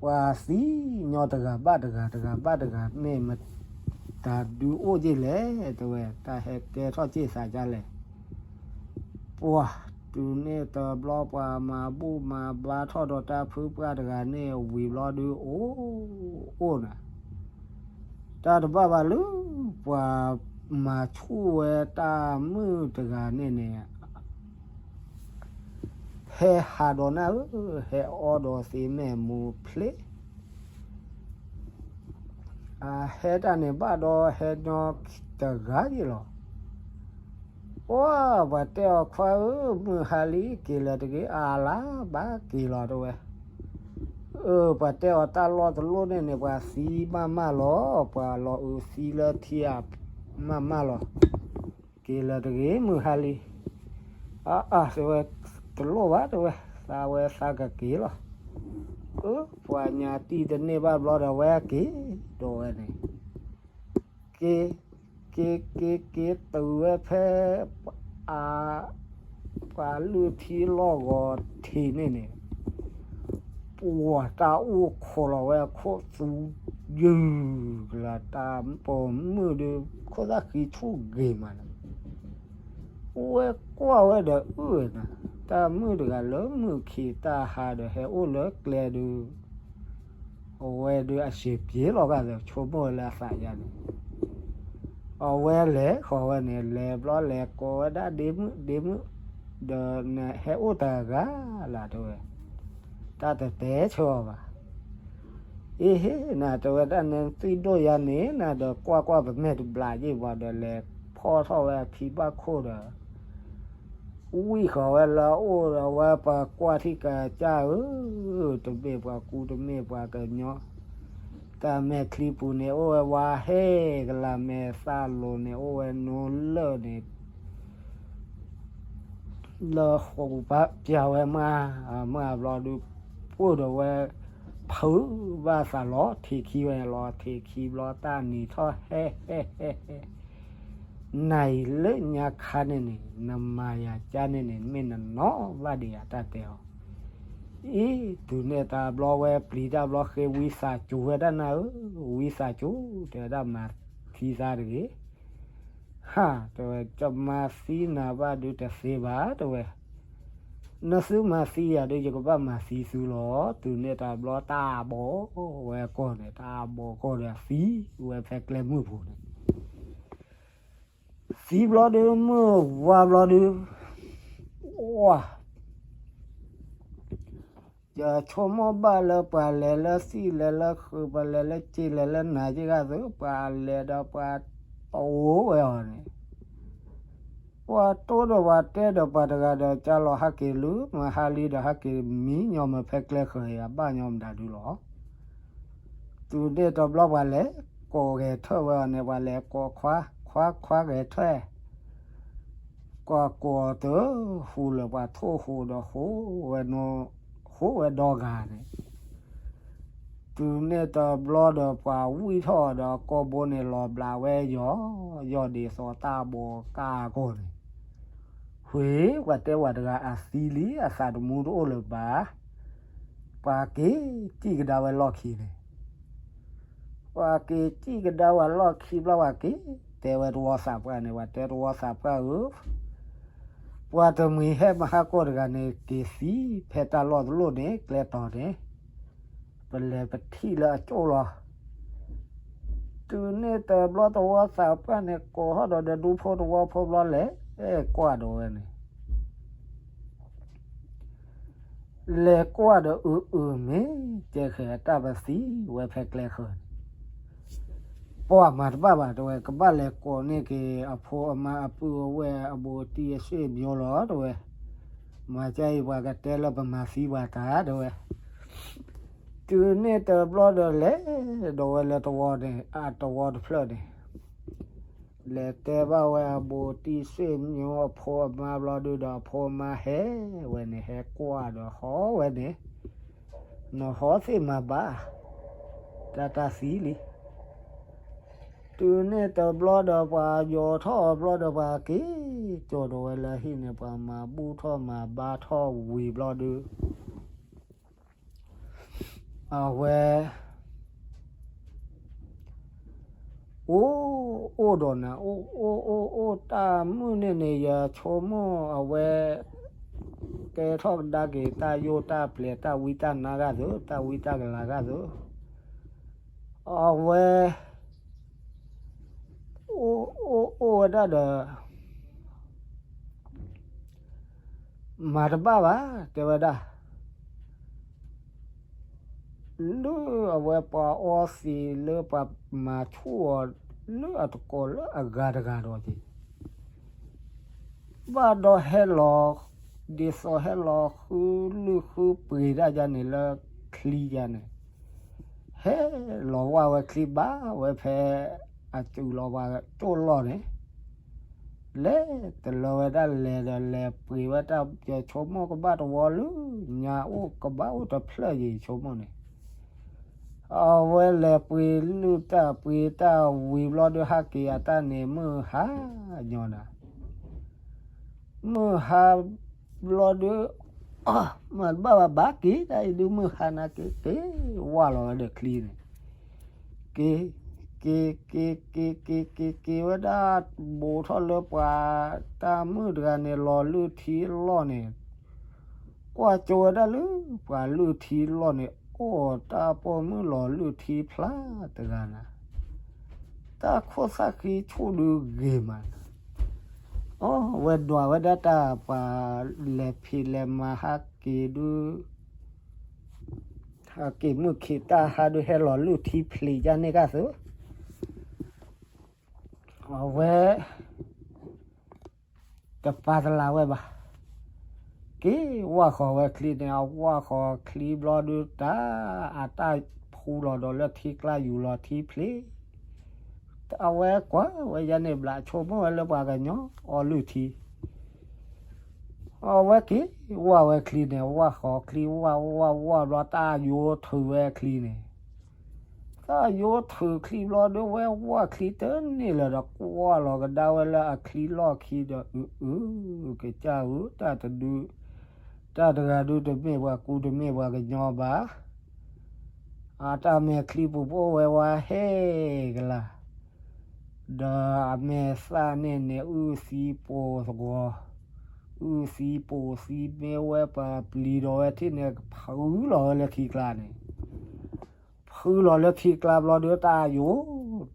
ပှၤသံညီတဂၤဘၣ်တဂၤ တဂၤဘၣ်တဂၤ မ့ၢ်မတၤဒုးအိၣ်က့ၤလဲၣ်, တဲဝဲတၢ်ဟဲကဲထီၣ်က့ၤသးဒ်လဲၣ်. ပှၤ တုၤန့ၣ်တဘျီ ပှၤမၤဘူၣ်မၤဘါထီၣ်ဒီးတၢ်ဖုပှၢ်တဂၤန့ၣ် ဝံၤဘျီဒုးအိၣ်အိၣ်နၤ, တၢ်တဘၣ်ဘၣ်လၢ ပှၤမၤဆူၣ်ဝဲတၢ်မုၣ်တဂၤန့ၣ်န့ၣ် ဟဲဟးဒီးနၢ်ဧၢ, ဟဲအီဒီးသ့မဲာ်မူဖျ့, အဟဲတၢ်န့ၣ်ဘၣ်ဒီးဟဲညီတဂၤယ့ၢ်လီၤ. ပှၤ ပှၤတဲအီၤခွါဧၢ, မုၢ်ဟါလံ က့ၤလၢၤတဂ့ၤ, အါလါဘၣ်က့ၤလီၤ တဲဝဲ. အၢ ပှၤတဲအီၤတၢ်လီၢ်တလိၣ်န့ၣ်န့ၣ် ပှၤသံမးမးလီၤ, ပှၤလီၤအုးသံလၢထံအမးမးလီၤ, က့ၤလၢၤတဂ့ၤ မုၢ်ဟါလံ. အါအါ တဲဝဲ, တလိၣ်ဘၣ် တဲဝဲ, သးဝဲသးကက့ၤလီၤ. အၢ ပှၤညါတံၢ်တန့ၢ်ဘၣ်ဘျီဒီး ဝဲက့ၤဒီးဝဲန့ၣ် က့ၤ က့ၤ က့ၤ က့ၤတုၤဝဲဖဲ အ ပှၤလုၢ်ထံလီၢ်ဂီၤထံးန့ၣ်န့ၣ်, ပှၤတၢ်အိၣ်ခိးလီၤဝဲအခိၣ်သူယုၢ်ကလၤ တၢ်ပိာ်မုၣ်ဒုး ခိၣ်သၣ်ဃံဆူၣ်ဂ့ၤမးန့ၣ်, အိၣ်ဝဲကွၢ်ဝဲဒီးအုၣ်နၤ, တၢ်မုၣ်တဂၤလၢမုၢ်ခံးတၢ်ဟါဒီးဟဲအိၣ်လၢကျဲဒုး အဝဲဒုးအစံးပျ့ၤလီၤဂာ်ဒီး ဆိကမိၣ်ဝဲလၢအသးယါန့ၣ်, အဝဲလဲၤဃီၤဝဲန့ၣ် လဲၤဘျီလဲၤကိးဝဲဒၣ်ဒ့မုၣ်ဒ့မုၣ်, ဒီးနဟဲအိၣ်တဂၤလၢ် တဲဝဲ, တၢ်တတဲဆၢအီၤဘၣ်. အ့ဟ့ နၤ တဲဝဲဒၣ် နသွံၣ်ဒိၣ်ယါန့ၣ် နၤဒီးကွၢ်ကွၢ်ပမဲာ်တဘျးယ့ၢ်ဘၣ်ဒီး လဲၤဖီၣ်ထီၣ်ဝဲအဖံဘၣ်ခိၣ်ဒီး ဝံၢ်ဃီၤဝဲလၢအအိၣ်ဒီး ဝဲပှၤကွၢ်ထံၣ်ကစၢ်ဧၢ, တမ့ၢ်ပှၤကူတမ့ၢ်ပှၤကညီ, တၢ်မဲာ်ချံပူၤန့ၣ် အိၣ်ဝဲဝါဟဲကလၤ, မဲာ်သၣ်လိၤန့ၣ် အိၣ်ဝဲနိလၢၢ်န့ၣ် လၢဃိးပူၤပၢ်ပျၢ်ဝဲမး, မ့ၢ်ဘျီဒုး ပှၢ်ဒီးဝဲ ဖုးဘၣ်သးလီၤထံးခံဝဲန့ၣ်လီၤ. ထံးခံဘျီတၢ်နံၤထီၣ်ဟဲဟဲဟဲဟဲ, နၤအံၤလၢညါခါန့ၣ်န့ၣ် နမၤယၤကါန့ၣ်န့ၣ် မ့ၢ်နနီၣ်ဘၣ်ဒံးဧါ တၢ်တဲအီၤ. အံၤ တုၤန့ၣ်တဘျီဝဲပျံၤတၢ်ဘျီဃ့ ဝံသးစူၤဝဲဒၣ်နၤဧၢ, ဝံသးစူၤ တဲဝဲဒၣ် မၤသံသးတဂ့ၤ. ဟါ တဲဝဲ ကမၤသံနၤဘၣ်ဒုးတသ့ဘၣ် တဲဝဲ, နသုမၤသံယၤဒုး ယကဘၣ်မၤသံသုလီၤ. တုၤန့ၣ်တဘျီတၢ်ဘီၣ်ဝဲကီၢ်န့ၣ် တၢ်ဘီၣ်ကီၢ်ဒီးသံဝဲဖဲကျဲမုၢ်ပူၤန့ၣ် သံဘျီဒုး မုၢ်ဝါဘျီဒုး ဝါ ယဆိကမိၣ်ဘၣ်လၢပှၤလဲၤလၢသံၣ်လဲၤလၢဃုာ် ပှၤလဲၤလၢစ့လဲၤလၢနၤ ယဂၤသု ပှၤလဲၤဒီးပှၤတိၢ်ဝဲအီၤန့ၣ်, ပှၤတိၢ်ဒီးပှၤတဲဒီးပှၤတဂၤဒီး ကၢ်လီၤဟဲက့ၤလၢ မဟါလံဒီးဟဲက့ၤမံညီမ့ၢ်ဖဲကျဲဃၢၤအံၤ အဘၣ်ညီမတၤဒုလီၤ. တုၤန့ၣ်တဘျီပှၤလဲၤကိးဂဲၤထၢၣ်ဝဲအီၤန့ၣ် ပှၤလဲၤကိးခွါ ခွါ ခွါဂဲၤထၢၣ် ကွၢ်ကိးတဟူးလၢၤ ပှၤထိၣ်ဟူးဒီးဟူးဝဲ ဟူးဝဲဒီဂၤန့ၣ်, တုၤန့ၣ်တဘျီဒီးပှၤဝံၣ်ထီၣ်ဒီးကိာ်ဘိန့ၣ်လီၤဘျးဝဲယီၤ, ယီၤဒ်သိးတၢ်ဘီၣ်ကၢ်အဂီၢ်န့ၣ်, ဝ့ၢ် ပှၤတဲဝဲတဂၤအသံလံ အသးတမူတအိၣ်လၢၤဘၣ်, ပှၤက့ၤစံၣ်ကဒါဝဲလီၢ်ခံန့ၣ် ပှၤက့ၤစံၣ်ကဒါဝဲလီၢ်ခံဘျီ ပှၤက့ၤတဲဝဲသဝီသးပှၢ်န့ၣ်, ပှၤတဲသဝီသးပှၢ်ဧၢ, ပှၤတမှံၤဟဲမဟါကိၢ်တဂၤန့ၣ် က့ၤသံဖဲတၢ်လီၢ်တလိၣ်န့ၣ် ကျဲတီၤန့ၣ်, ပလဲၤပထံၣ်လၢအကၠိၣ်လီၤ. တုၤန့ၣ်တဘျီသဝီသးပှၢ်န့ၣ် ကိးထီၣ်ဒီးဒူဖိသဝီဖိဘျီ လဲၤကွၢ်ဒီးဝဲန့ၣ် လဲၤကွၢ်ဒီးအုၣ်အုၣ်မ့ၢ် ကဲဃဲၤအတၢ်ပသံဝဲဖဲကျဲဃၢၤန့ၣ်, ပှၤမၤတဘၣ်ဘၣ် တဲဝဲ, ကဘၣ်လဲၤကိးန့ၢ်က့ၤအဖိအမါအပုၢ်အဝဲၢ်အဘူးအတံၢ်အဆွေမျိုးလီၤ တဲဝဲ. မၤကါအံၤ ပှၤကတဲလၢပမၤသံပှၤတၢ် တဲဝဲ. တုၤန့ၣ်တဘျီဒီး လဲၤဒီးဝဲလၢတဝီန့ၣ် အတဝီတဖျၢၣ်န့ၣ် လဲၤတဲဘၣ်ဝဲအဘူးအတံၢ်ဆွေမျိုးအဖိအမါဘျီဒုဒီး အဖိအမါဟဲဝဲန့ၣ် ဟဲကွၢ်ဒီးဟီဝဲန့ၣ်, နဟီသ့ၣ်မၤဘၣ်, တၢ်တၢ်သံလံ. တုၤန့ၣ်တဘျီဒီး ပှၤယိးထီၣ်အဘျီဒီး ပှၤက့ၤကၠီၤဒီးဝဲလၢဟံၣ်န့ၣ် ပှၤမၤဘူၣ်ထီၣ်မၤဘါထီၣ်ဝံၤဘျီဒု အဝဲ အိၣ် အိၣ်ဒီးနၤ အိၣ် အိၣ် အိၣ် အိၣ်တၢ်မုၢ်န့ၣ်န့ၣ် ယဆိကမိၣ်အဝဲ ကဲထီၣ်ကဒါက့ၤ တၢ်ယိၣ်တၢ်ပျဲၤ တၢ်ဝံတၢ်နါဂၤသု တၢ်ဝံတၢ်ကလၤဂၤသု အဝဲ အိၣ် အိၣ် အိၣ်ဝဲဒၣ်ဒီး မၤတဘၣ်ဘၣ် တဲဝဲဒၣ်. လၢအဝဲပှၤအီသံးလၢပှၤမၤဆူၣ်အီၤ လၢအတကိးလၢအဂၤတဂၤဒီးက့ၤ ဘၣ်ဒီးဟဲလီၤ ဒ်သိးဟဲလီၤဃုလုၢ်ဃုပှ့ၤတၢ်ယါန့ၣ်လၢချံယါန့ၣ်, ဟဲလီၤဝၢ်ဝဲချံဘၣ်ဝဲဖဲ အစုးလီၤပှၤကၠိၣ်လီၢ်န့ၣ် လဲၤတလၢဝဲဒၣ်လဲၤဒီးလဲၤပှ့ၤဝဲတၢ် ယဆိကမိၣ်ကဘၣ်တဝီလၢ ညါအိၣ်ကဘၣ်အိၣ်တဖျၢၣ်ယဆိကမိၣ်န့ၣ်, အဝဲလဲၤပှ့ၤလုၢ်တၢ်ပှ့ၤတၢ်ဝံၤဘျီဒုး ဟးက့ၤအတၢ်န့ၣ် မုၢ်ဟါညီနၤ မုၢ်ဟါဘျီဒုး မၤတဘၣ်ဘၣ် ဘၣ်က့ၤတၢ်အံၤဒုး မုၢ်ဟါနၤက့ၤက့ၤ ဝၢ်လီၤဝဲဒီးချံန့ၣ် က့ၤ က့ၤ က့ၤ က့ၤ က့ၤ က့ၤ က့ၤဝဲဒၣ် ဘူးထီၣ်လၢပှၤတၢ်မုၣ်တဂၤန့ၣ် လီၤလုၢ်ထံလီၢ်န့ၣ်, ကွၢ်ကၠိဝဲဒၣ်လၢ ပှၤလုၢ်ထံလီၢ်န့ၣ် အိၣ်တၢ်ပိာ်မုၣ်လီၤလုၢ်ထံဖျါတဂၤနၤ, တၢ်ခိၣ်သၣ်ဃံဆူၣ်ဒုးဂ့ၤမးနၤ, အဝဲဒွးဝဲဒၣ်တၢ်ပှၤလဲၤဖံးလဲၤမၤဟးက့ၤဒုး ဟးက့ၤမုၢ်ခံးတၢ်ဟါဒုး ဟဲလီၤလုၢ်ထံဖျံးယါန့ၢ်ကၢ်သု, အဝဲ တပာ်တလးဝဲဘၣ်, က့ၤဝၢ်ဃီၤဝဲချံန့ၣ် အဝၢ်ဃီၤချံဘျီဒုးတၢ် အတၢ်ဖူလီၤဒီးလၢထံကျါယူၤလီၤထံဖျံး, အဝဲကွၢ်ဝဲယါန့ၣ်ဘျး ဆိကမိၣ်ဝဲလၢပှၤကညီအီလုၢ်ထံ အဝဲက့ၤဝၢ်ဝဲချံန့ၣ် ဝၢ်ဃီၤချံဝၢ်ဝၢ်ဝၢ်ဘျီ တၢ်ယိထုးဝဲချံန့ၣ်, တၢ်ယိထုးချံဘျီဒုး ဝဲဝၢ်ချံတန့ၢ်လၢၤဒီး ကွၢ်လီၤကဒါဝဲလၢအချံလီၢ်ခံဒီး အု အု ကစၢ်ဧၢ တၢ်တဒု တၢ်တဂၤဒုးတမ့ၢ်ပှၤကူတမ့ၢ်ပှၤကညီဘၣ် အတၢ်မဲာ်ချံပူၤပအိၣ်ဝဲဝါဟဲကလၤ, ဒီးအမဲာ်သၣ်န့ၣ်န့ၣ် အုၣ်သံပိာ်သကွီၤ, အုၣ်သံပိာ်သံမ့ၢ်ဝဲပပျံၤဒီးဝဲထံၣ်န့ၣ် ဖုလီၤဝဲလၢထံကျါန့ၣ်, ဖုလီၤလၢထံကျါဘျီဒုး တၢ်ယိ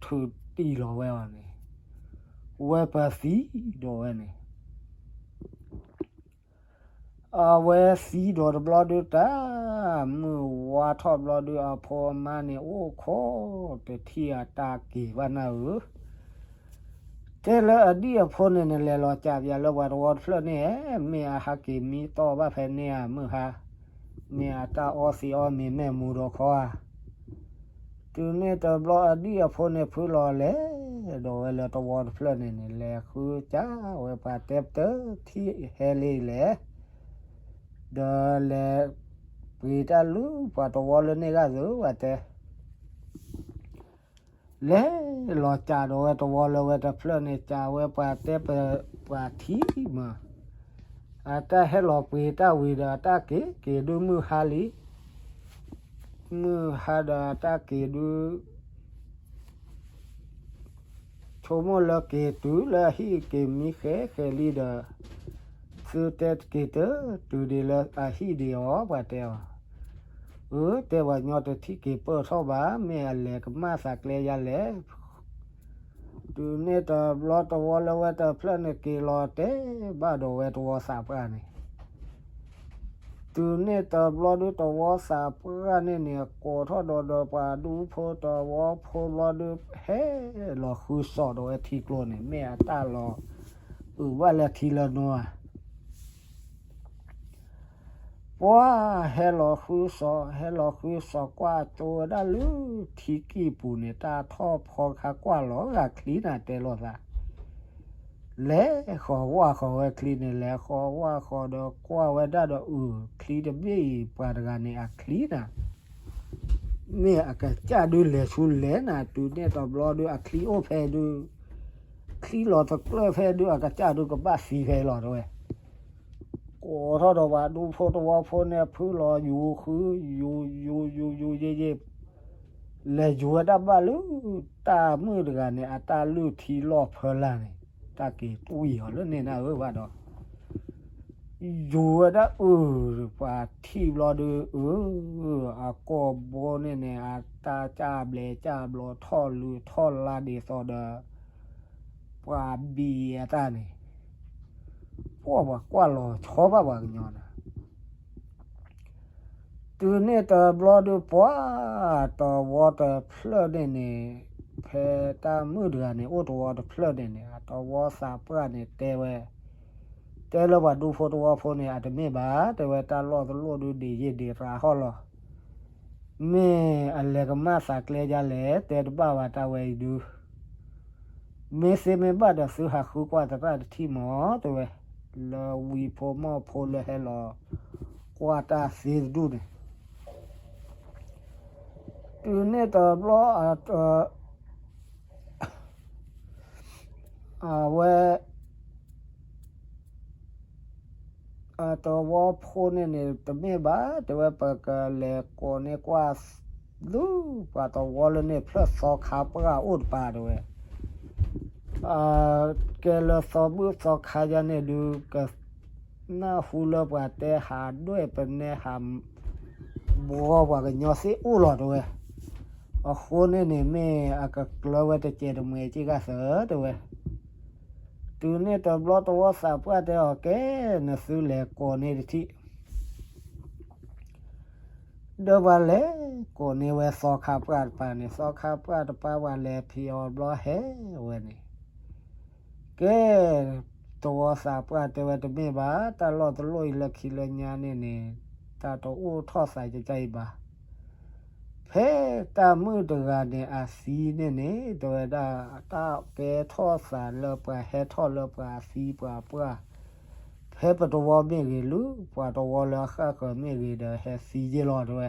ထုးတံၢ်လီၤဝဲအီၤန့ၣ်, ဝဲပသံဒီးဝဲန့ၣ် အဝဲသံဒီးတဘျီဒုးတၢ် မုၢ်ဝါထီၣ်ဘျီဒုး အဖိအမါန့ၣ် အိၣ်ခိးတထံၣ်အတၢ်က့ၤဘၣ်နၢ်ဧၢ, တဲလၢအဒံၣ်အဖိန့ၣ်န့ၣ် လဲၤလီၤစးပၠးလၢပှၤတဝီတဖျၢၣ်န့ၣ် မ့ၢ်အဟးက့ၤမံတီၢ်ဘၣ်ဖဲန့ၣ်ဧါ မုၢ်ဟါ, မ့ၢ်အတၢ်အီသံးအီမ့ၤမဲာ်မူဒီးခီဧါ တုၤန့ၣ်တဘျီအဒံၣ်အဖိန့ၣ်ဖုလီၤလဲၤဒီးဝဲလၢတဝီတဖျၢၣ်န့ၣ်န့ၣ် လဲၤဃုစၢ်ဝဲပှၤတဲပတၢၢ်ထံၣ်ဟဲလံလဲၣ်, ဒီးလဲၤပှ့ၤတၢ်လုၢ်ပှၤတဝီလၢန့ၣ်ဂၤသုဝဲတဲ လဲၤလီၤစးဒီးဝဲတဝီလၢဝဲတဖျၢၣ်န့ၣ် စးဝဲပှၤတဲပပှၤထံၣ်မး, အတၢ်ဟဲလီၤပှ့ၤတၢ်ဝံၤဒီး အတၢ်က့ၤက့ၤဒုးမုၢ်ဟါလံ, မုၢ်ဟါဒီးအတၢ်က့ၤဒုး ဆိကမိၣ်လၢက့ၤတုၤလၢအဟံၣ်က့ၤမံဃဲဃဲလံဒီး သုတဲတက့ၤတၢ်တုၤဒံးလၢအဟံၣ်ဒံးအီၤ ပှၤတဲအီၤ, အၢ တဲပှၤညီတထံၣ်က့ၤပၢၢ်ထီၣ်ဘၣ် မ့ၢ်အလဲၤကမၣ်သးကျဲယါလဲၣ် တုၤန့ၣ်တဘျီတဝီလၢဝဲတဖျၢၣ်န့ၣ် က့ၤလီၤတဲဘၣ်ဒီးဝဲတဝီသးပှၢ်န့ၣ်, တုၤန့ၣ်တဘျီဒုး သဝီသးပှၢ်န့ၣ်န့ၣ် ကိးထီၣ်ဒီးဒီးပှၤဒူဖိသဝီဖိဘျီဒုး ဟဲလီၤဃုစီးဒီးဝဲထံကျိန့ၣ် မ့ၢ်အတၢ်လီၤအုၣ်ဘၣ်လၢထံလၢနိဧါ. ပှၤဟဲလီၤဃုစီး, ဟဲလီၤဃုစီး ကွၢ်ကၠိဝဲဒၣ်လၢထံကံၢ်ပူၤန့ၣ် တၢ်ထီၣ်ဖီတခါ ကွၢ်လီၤဂာ်ချံနၤ တဲလိာ်သး, လဲၤဃီၤဝၣ်ဃီၤဝဲချံန့ၣ် လဲၤဃီၤဝၣ်ဃီၤဒီး ကွၢ်ဝဲဒၣ်ဒီးအုၣ်ချံတဘ့ၣ်အံၤ ပှၤတဂၤန့ၣ်အချံနၤ မ့ၢ်အကစၢ်ဒုးလဲၤဆူလဲၣ်နၤ တုၤန့ၣ်တဘျီဒုး အချံအိၣ်ဖဲဒုး ချံလီၤတကျၢၢ်ဖဲဒုး အကစၢ်ဒုးကဘၣ်သံဖဲလီၤတဲဝဲ. ကိးထီၣ်ဒီးပှၤဒူဖိသဝီဖိန့ၣ် ဖုလီၤယူၤဃု ယူၤ ယူၤ ယူၤ ယူၤ ယံာ်ယံာ် လဲၤယူၤဝဲဒၣ်ဘၣ်လၢ တၢ်မုၣ်တဂၤန့ၣ် အတၢ်လုၢ်ထံလီၢ်ဖၢလာ်န့ၣ် တၢ်က့ၤတွံၢ်အီၤလၢန့ၣ်နၢ်ဧၢဘၣ်ဒီး ယူၤဝဲဒၣ်အုၣ် ပှၤထံၣ်ဘျီဒုး အုၣ် အကိာ်ဘိန့ၣ်န့ၣ် အတၢ်ကၢ်ဘျဲးကၢ်ဘျီ ထီၣ်လုၢ်ထီၣ်လါဒ်သိးဒီး ပှၤဘံၣ်အတၢ်န့ၣ် ပှၤပှၤကွၢ်လီၤဆီဘၣ်ပှၤကညီနၤ တုၤန့ၣ်တဘျီဒုး ပှၤသဝီတဖျၢၣ်န့ၣ်န့ၣ် ဖဲတၢ်မုၣ်တဂၤန့ၣ် အိၣ်သဝီတဖျၢၣ်န့ၣ်န့ၣ် အသဝီသးပှၢ်န့ၣ်တဲဝဲ, တဲလၢပှၤဒူဖိသဝီဖိန့ၣ် အတမ့ၢ်ဘၣ် တဲဝဲ တၢ်လီၢ်တလိၣ်ဒုး ဒံးယံာ်ဒံးရၤဟီၣ်လီၤ. မ့ၢ်အလဲၤကမၣ်သးကျဲဒ်လဲၣ် တဲတဘၣ်ဘၣ် တၢ်ဝဲအံၤဒုး မ့ၢ်သ့မ့ၢ်ဘၣ်ဒီး သုဟးဃုကွၢ်သရၣ်တထံၣ်မး တဲဝဲ, လၢဝံဖိမီၢ်ဖိလၢဟဲလီၤကွၢ်တၢ်သ့တဒူၣ်န့ၣ် တုၤန့ၣ်တဘျီ အဝဲ အသဝီဖိန့ၣ်န့ၣ် တမ့ၢ်ဘၣ် တဲဝဲ ပကလဲၤကိးန့ၢ်ကွၢ် လၢပှၤသဝီလၢန့ၣ် ဖျၢၣ်သီခါပှၢ်အိၣ်တပၤ တဲဝဲ, ကဲလၢသီဘူၣ်သီခါယါန့ၣ်ဒုး ကနၢ်ဟူလၢပှၤတဲဟးဒွဲၣ်ပနဲဟး ဘှီပှၤကညီသ့ၣ်အိၣ်လီၤ တဲဝဲ, အဃိန့ၣ်န့ၣ် မ့ၢ်အကကျၢၤဝဲတစဲးတမှဲးက့ဂၤသၢ တဲဝဲ, တုၤန့ၣ်တဘျီသဝီသးပှၢ်တဲအီၤ ကဲ နသုလဲၤကိးန့ၢ်တထံၣ် ဒီးပှၤလဲၤကိးန့ၢ်ဝဲသီခါပှၢ်တပၤန့ၣ် သီခါပှၢ်တပၤ ပှၤလဲၤဖံးအီၤဘျီဟဲဝဲန့ၣ် ကဲ သဝီသးပှၢ်တဲဝဲ တမ့ၢ်ဘၣ် တၢ်လီၢ်တလိၣ်အံၤလၢခံလၢညါန့ၣ်န့ၣ် တၢ်တအိၣ်ထီၣ်သးကကအံၤဘၣ်. ဖဲတၢ်မုၣ်တဂၤန့ၣ်အသံန့ၣ်န့ၣ် တဲဝဲဒၣ် တၢ်ကဲထီၣ်သးလၢပှၤဟဲထီၣ်လၢပှၤအသံပှၤပှၢ် ဖဲပသဝီမ့ၢ်ဂ့ၤ လၢပှၤသဝီလၢအဃၣ်ဃၢၤမ့ၢ်ဂ့ၤဒီး ဟဲသံယ့ၢ်လီၤ တဲဝဲ.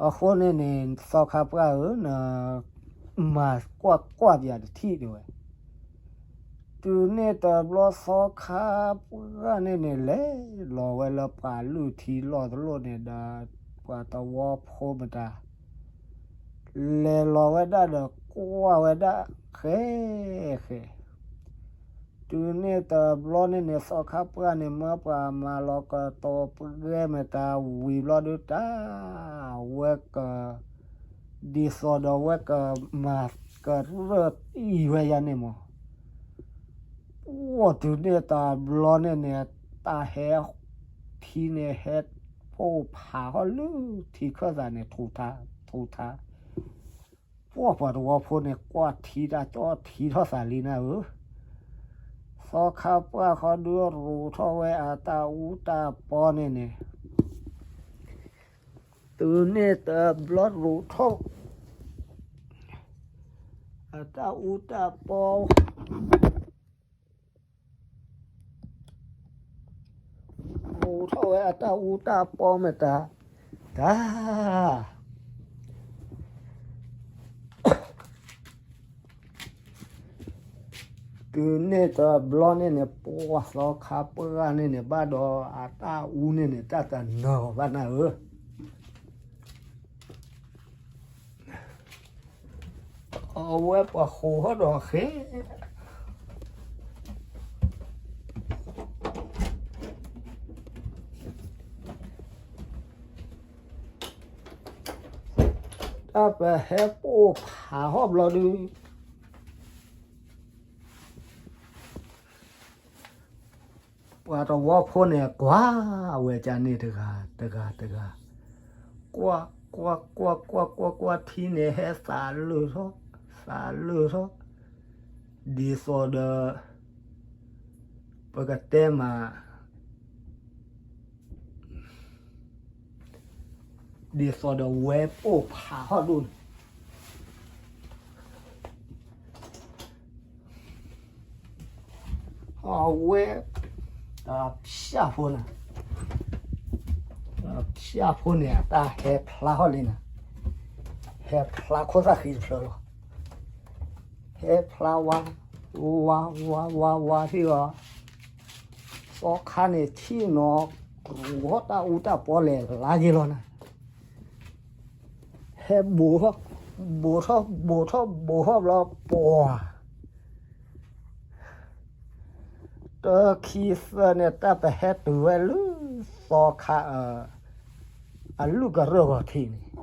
အဃိန့ၣ်န့ၣ် သီခါပှၢ်ဧၢ နမၤကွၢ်ကွၢ်ပယၤတထံၣ် တဲဝဲ. တုၤန့ၣ်တဘျီသီခါပှၢ်န့ၣ်န့ၣ် လဲၤလီၤဝဲလၢပှၤလုၢ်ထံလီၢ်တလိၣ်န့ၣ်ဒီး ပှၤသဝီဖိမတၤ လဲၤလီၤဝဲဒၣ်ဒီးကွၢ်ဝဲဒၣ်ဃဲဃဲ တုၤန့ၣ်တဘျီန့ၣ်န့ၣ် သီခါပှၢ်န့ၣ် မၢပှၤမၤလီၤကတီၤပှဲၤမတၤဝံၤဘျီဒုး တၢ်ဝဲက ဒ်သိးဒီးဝဲကမၤကရၢၢ်တံၢ်ဝဲယါန့ၣ်မး အိၣ်တုၤန့ၣ်တဘျီန့ၣ်န့ၣ် တၢ်ဟဲထံန့ၣ် ဟဲပိၢ်ဖးဟီၣ်လၢထံခၢၣ်သးန့ၣ် ထူးထူး ပှၢ်ပှၤသဝီဖိန့ၣ် ကွၢ်ထံတၢ်ကၠီထံထီၣ်သးလံနၢ်ဧၢ, သီခါပှၢ်ဃီဒုးရူးထီၣ်ဝဲအတၢ်အူတၢ်ပီန့ၣ်န့ၣ်, တုၤန့ၣ်တဘျီရူးထီၣ် အတၢ်အူတၢ်ပီ ရူးထီၣ်ဝဲအတၢ်အူတၢ်ပီမတၤ, တၢ် တုၤန့ၣ်တဘျီန့ၣ်န့ၣ် ပှၤသီခါပှၢ်န့ၣ်န့ၣ် ဘၣ်ဒီးအတၢ်အူန့ၣ်န့ၣ် တၢ်တနၢၤဘၣ်နၢ်ဧၢ, အဝဲပှၤဃိးဟီၣ်ဒီးဃ့ တၢ်ပဟဲပိၢ်ဖးဟီၣ်ဘျီဒုး ပှၤတဝီဖိန့ၣ် ကွၢ်ဝဲကန့ၣ်တဂၤတဂၤတဂၤ, ကွၢ်ကွၢ်ကွၢ်ကွၢ်ကွၢ်ကွၢ် ထံန့ၣ်ဟဲသးလၢာ်ထီၣ်, သးလၢာ်ထီၣ်, ဒ်သိးဒီး ပကတဲမး ဒ်သိးဒီးဝဲပိာ်ဖးဟီၣ်ဒိၣ်န့ၣ် အဝဲ ဖၠၣ်ဖိန့ၣ်, ဖၠၣ်ဖိန့ၣ် အတၢ်ဟဲဖျါဟီၣ်လံန့ၣ်, ဟဲဖျါခိၣ်သၣ်ဃံတဖျၢၣ်လီၤ. ဟဲဖျါဝါ ဝါ ဝါ ဝါ ဝါ ထံၣ်လီၤ. သီခါန့ၣ်ထံၣ်နီၤ ကရူၢ်ဟီၣ်တၢ်အူတၢ်ပီလဲၤလါက့ၤလီၤန့ၣ်, ဟဲဘိးထီၣ် ဘိးထီၣ် ဘိးထီၣ် ဘိးထီၣ်ဘျီ ပှၤ တၢ်ခံသၢန့ၣ် တၢ်ပဟဲတုၤဝဲလၢ သီခါ အလုၢ်ကရၢၢ်ဂီၤထံးန့ၣ်,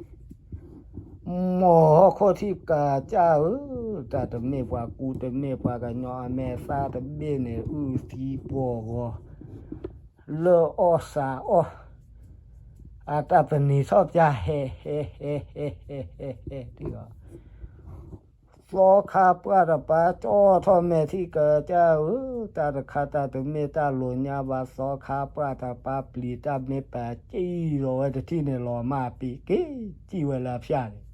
မ်ဟီၣ်ခိၣ်ထံးကစၢ်ဧၢ, တၢ်တမ့ၢ်ပှၤကူတမ့ၢ်ပှၤကညီအမဲာ်သၣ်တဘ့ၣ်န့ၣ် အုၣ်သံပှီၤဂီၤ လၢအီၣ်စးအီၣ်, အတၢ်ပနံၤထီၣ်ပၠါ ဟဲ ဟဲ ဟဲ ဟဲ ဟဲ ဟဲ ဟဲ တဂီၤ သီခါပှၢ်တပၤ ကၠီထီၣ်မဲာ်ထံကစၢ်ဧၢ, တၢ်တခါတၢ်တမ့ၢ်တၢ်လိာ်ညါဘၣ်, သီခါပှၢ်တပၤ ပျံၤတၢ်မ့ၢ်ပာ် ကံၣ်လီၤဝဲတထံၣ်န့ၣ် လီၤမၢ်ပံၤက့ၤ ကံၣ်ဝဲလၢအဖၠၣ်န့ၣ်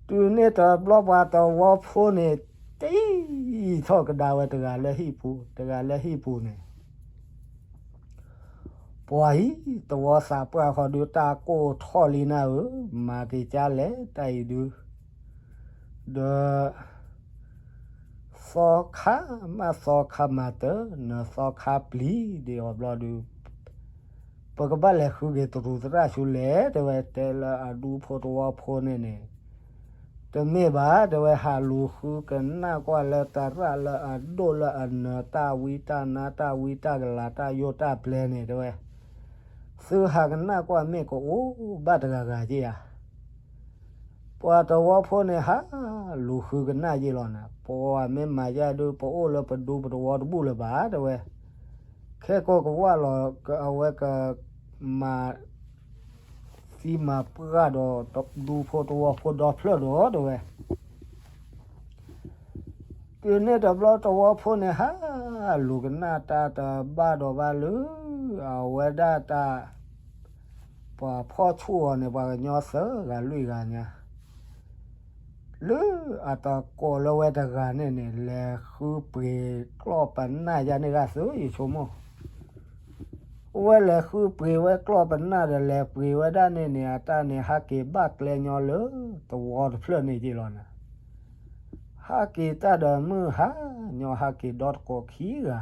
တုၤန့ၣ်တဘျီ ပှၤတဝီဖိန့ၣ် တံၢ်ထီၣ်ကဒါဝဲတဂၤလၢဟံၣ်ပူၤ, တဂၤလၢဟံၣ်ပူၤန့ၣ် ပှၤအံၤ တဝီသးပှၢ်ဃီဒုး တၢ်ကိၢ်ထီၣ်လံနၤဧၢ, မၤက့ၤကၠါလဲၣ် တၢ်အံၤဒုး, ဒီး သီခါမး သီခါမၤတၢ် နသီခါပျံၤဒံးအီၤဘျီဒုး ပကဘၣ်လဲၤဃုက့ၤတရူးသရၣ်ဆူလဲၣ် တဲဝဲ, တဲလၢအဒူဖိတဝီဖိန့ၣ်န့ၣ်, တမ့ၢ်ဘၣ် တဲဝဲ, ဟးလူၤဃုကနၣ်ကွၢ်လၢတရၣ်လၢအဒိၣ်လၢအနၢၤ တၢ်ဝံတၢ်နါ တၢ်ဝံတၢ်ကလၤ တၢ်ယိၣ်တၢ်ပျဲန့ၣ် တဲဝဲ, သုဟးကနၣ်ကွၢ် မ့ၢ်ကအိၣ်ဘၣ်တဂၤဂၤက့ဧါ. ပှၤတဝီဖိန့ၣ် ဟးလူၤဃုကနၣ်ယ့ၢ်လီၤနၤ, ပှၤမ့ၢ်မၤယၤဒုး ပအိၣ်လၢပဒူပတဝီတဘူၣ်လၢၤဘၣ် တဲဝဲ, ခဲကိာ်ကဝၢ်လီၤ အဝဲကမၤသံမၤပှၢ်ဒီး ဒူဖိတဝီဖိဒီဖျၢၣ်ဒီး တဲဝဲ တုၤန့ၣ်တဘျီ တဝီဖိန့ၣ် ဟးလူၤကနၣ်တၢ်တဘၣ်ဒီးဘၣ်လၢ အဝဲဒၣ်တၢ် ပှၤဖီၣ်ဆူၣ်အီၤန့ၣ် ပှၤကညီသၢဂၤလွံၢ်ဂၤညါ, လၢအတကိးလၢဝဲတဂၤန့ၣ်န့ၣ် လဲၤဃုပှ့ၤကျီၢ်ပနၢ်ယါန့ၣ်ဂၤသု ယဆိကမိၣ် ဝဲလဲၤဃုပှ့ၤဝဲကျီၢ်ပနၢ်ဒီး လဲၤပှ့ၤဝဲဒၣ်န့ၣ်န့ၣ် အတၢ်န့ၣ် ဟးက့ၤဘၣ်ကျဲညီလၢတဝီတဖျၢၣ်န့ၣ်က့လီၤနၤ, ဟးက့ၤတၢ်ဒီးမုၢ်ဟါညီ ဟးက့ၤဒီတကိးခံဂၤ,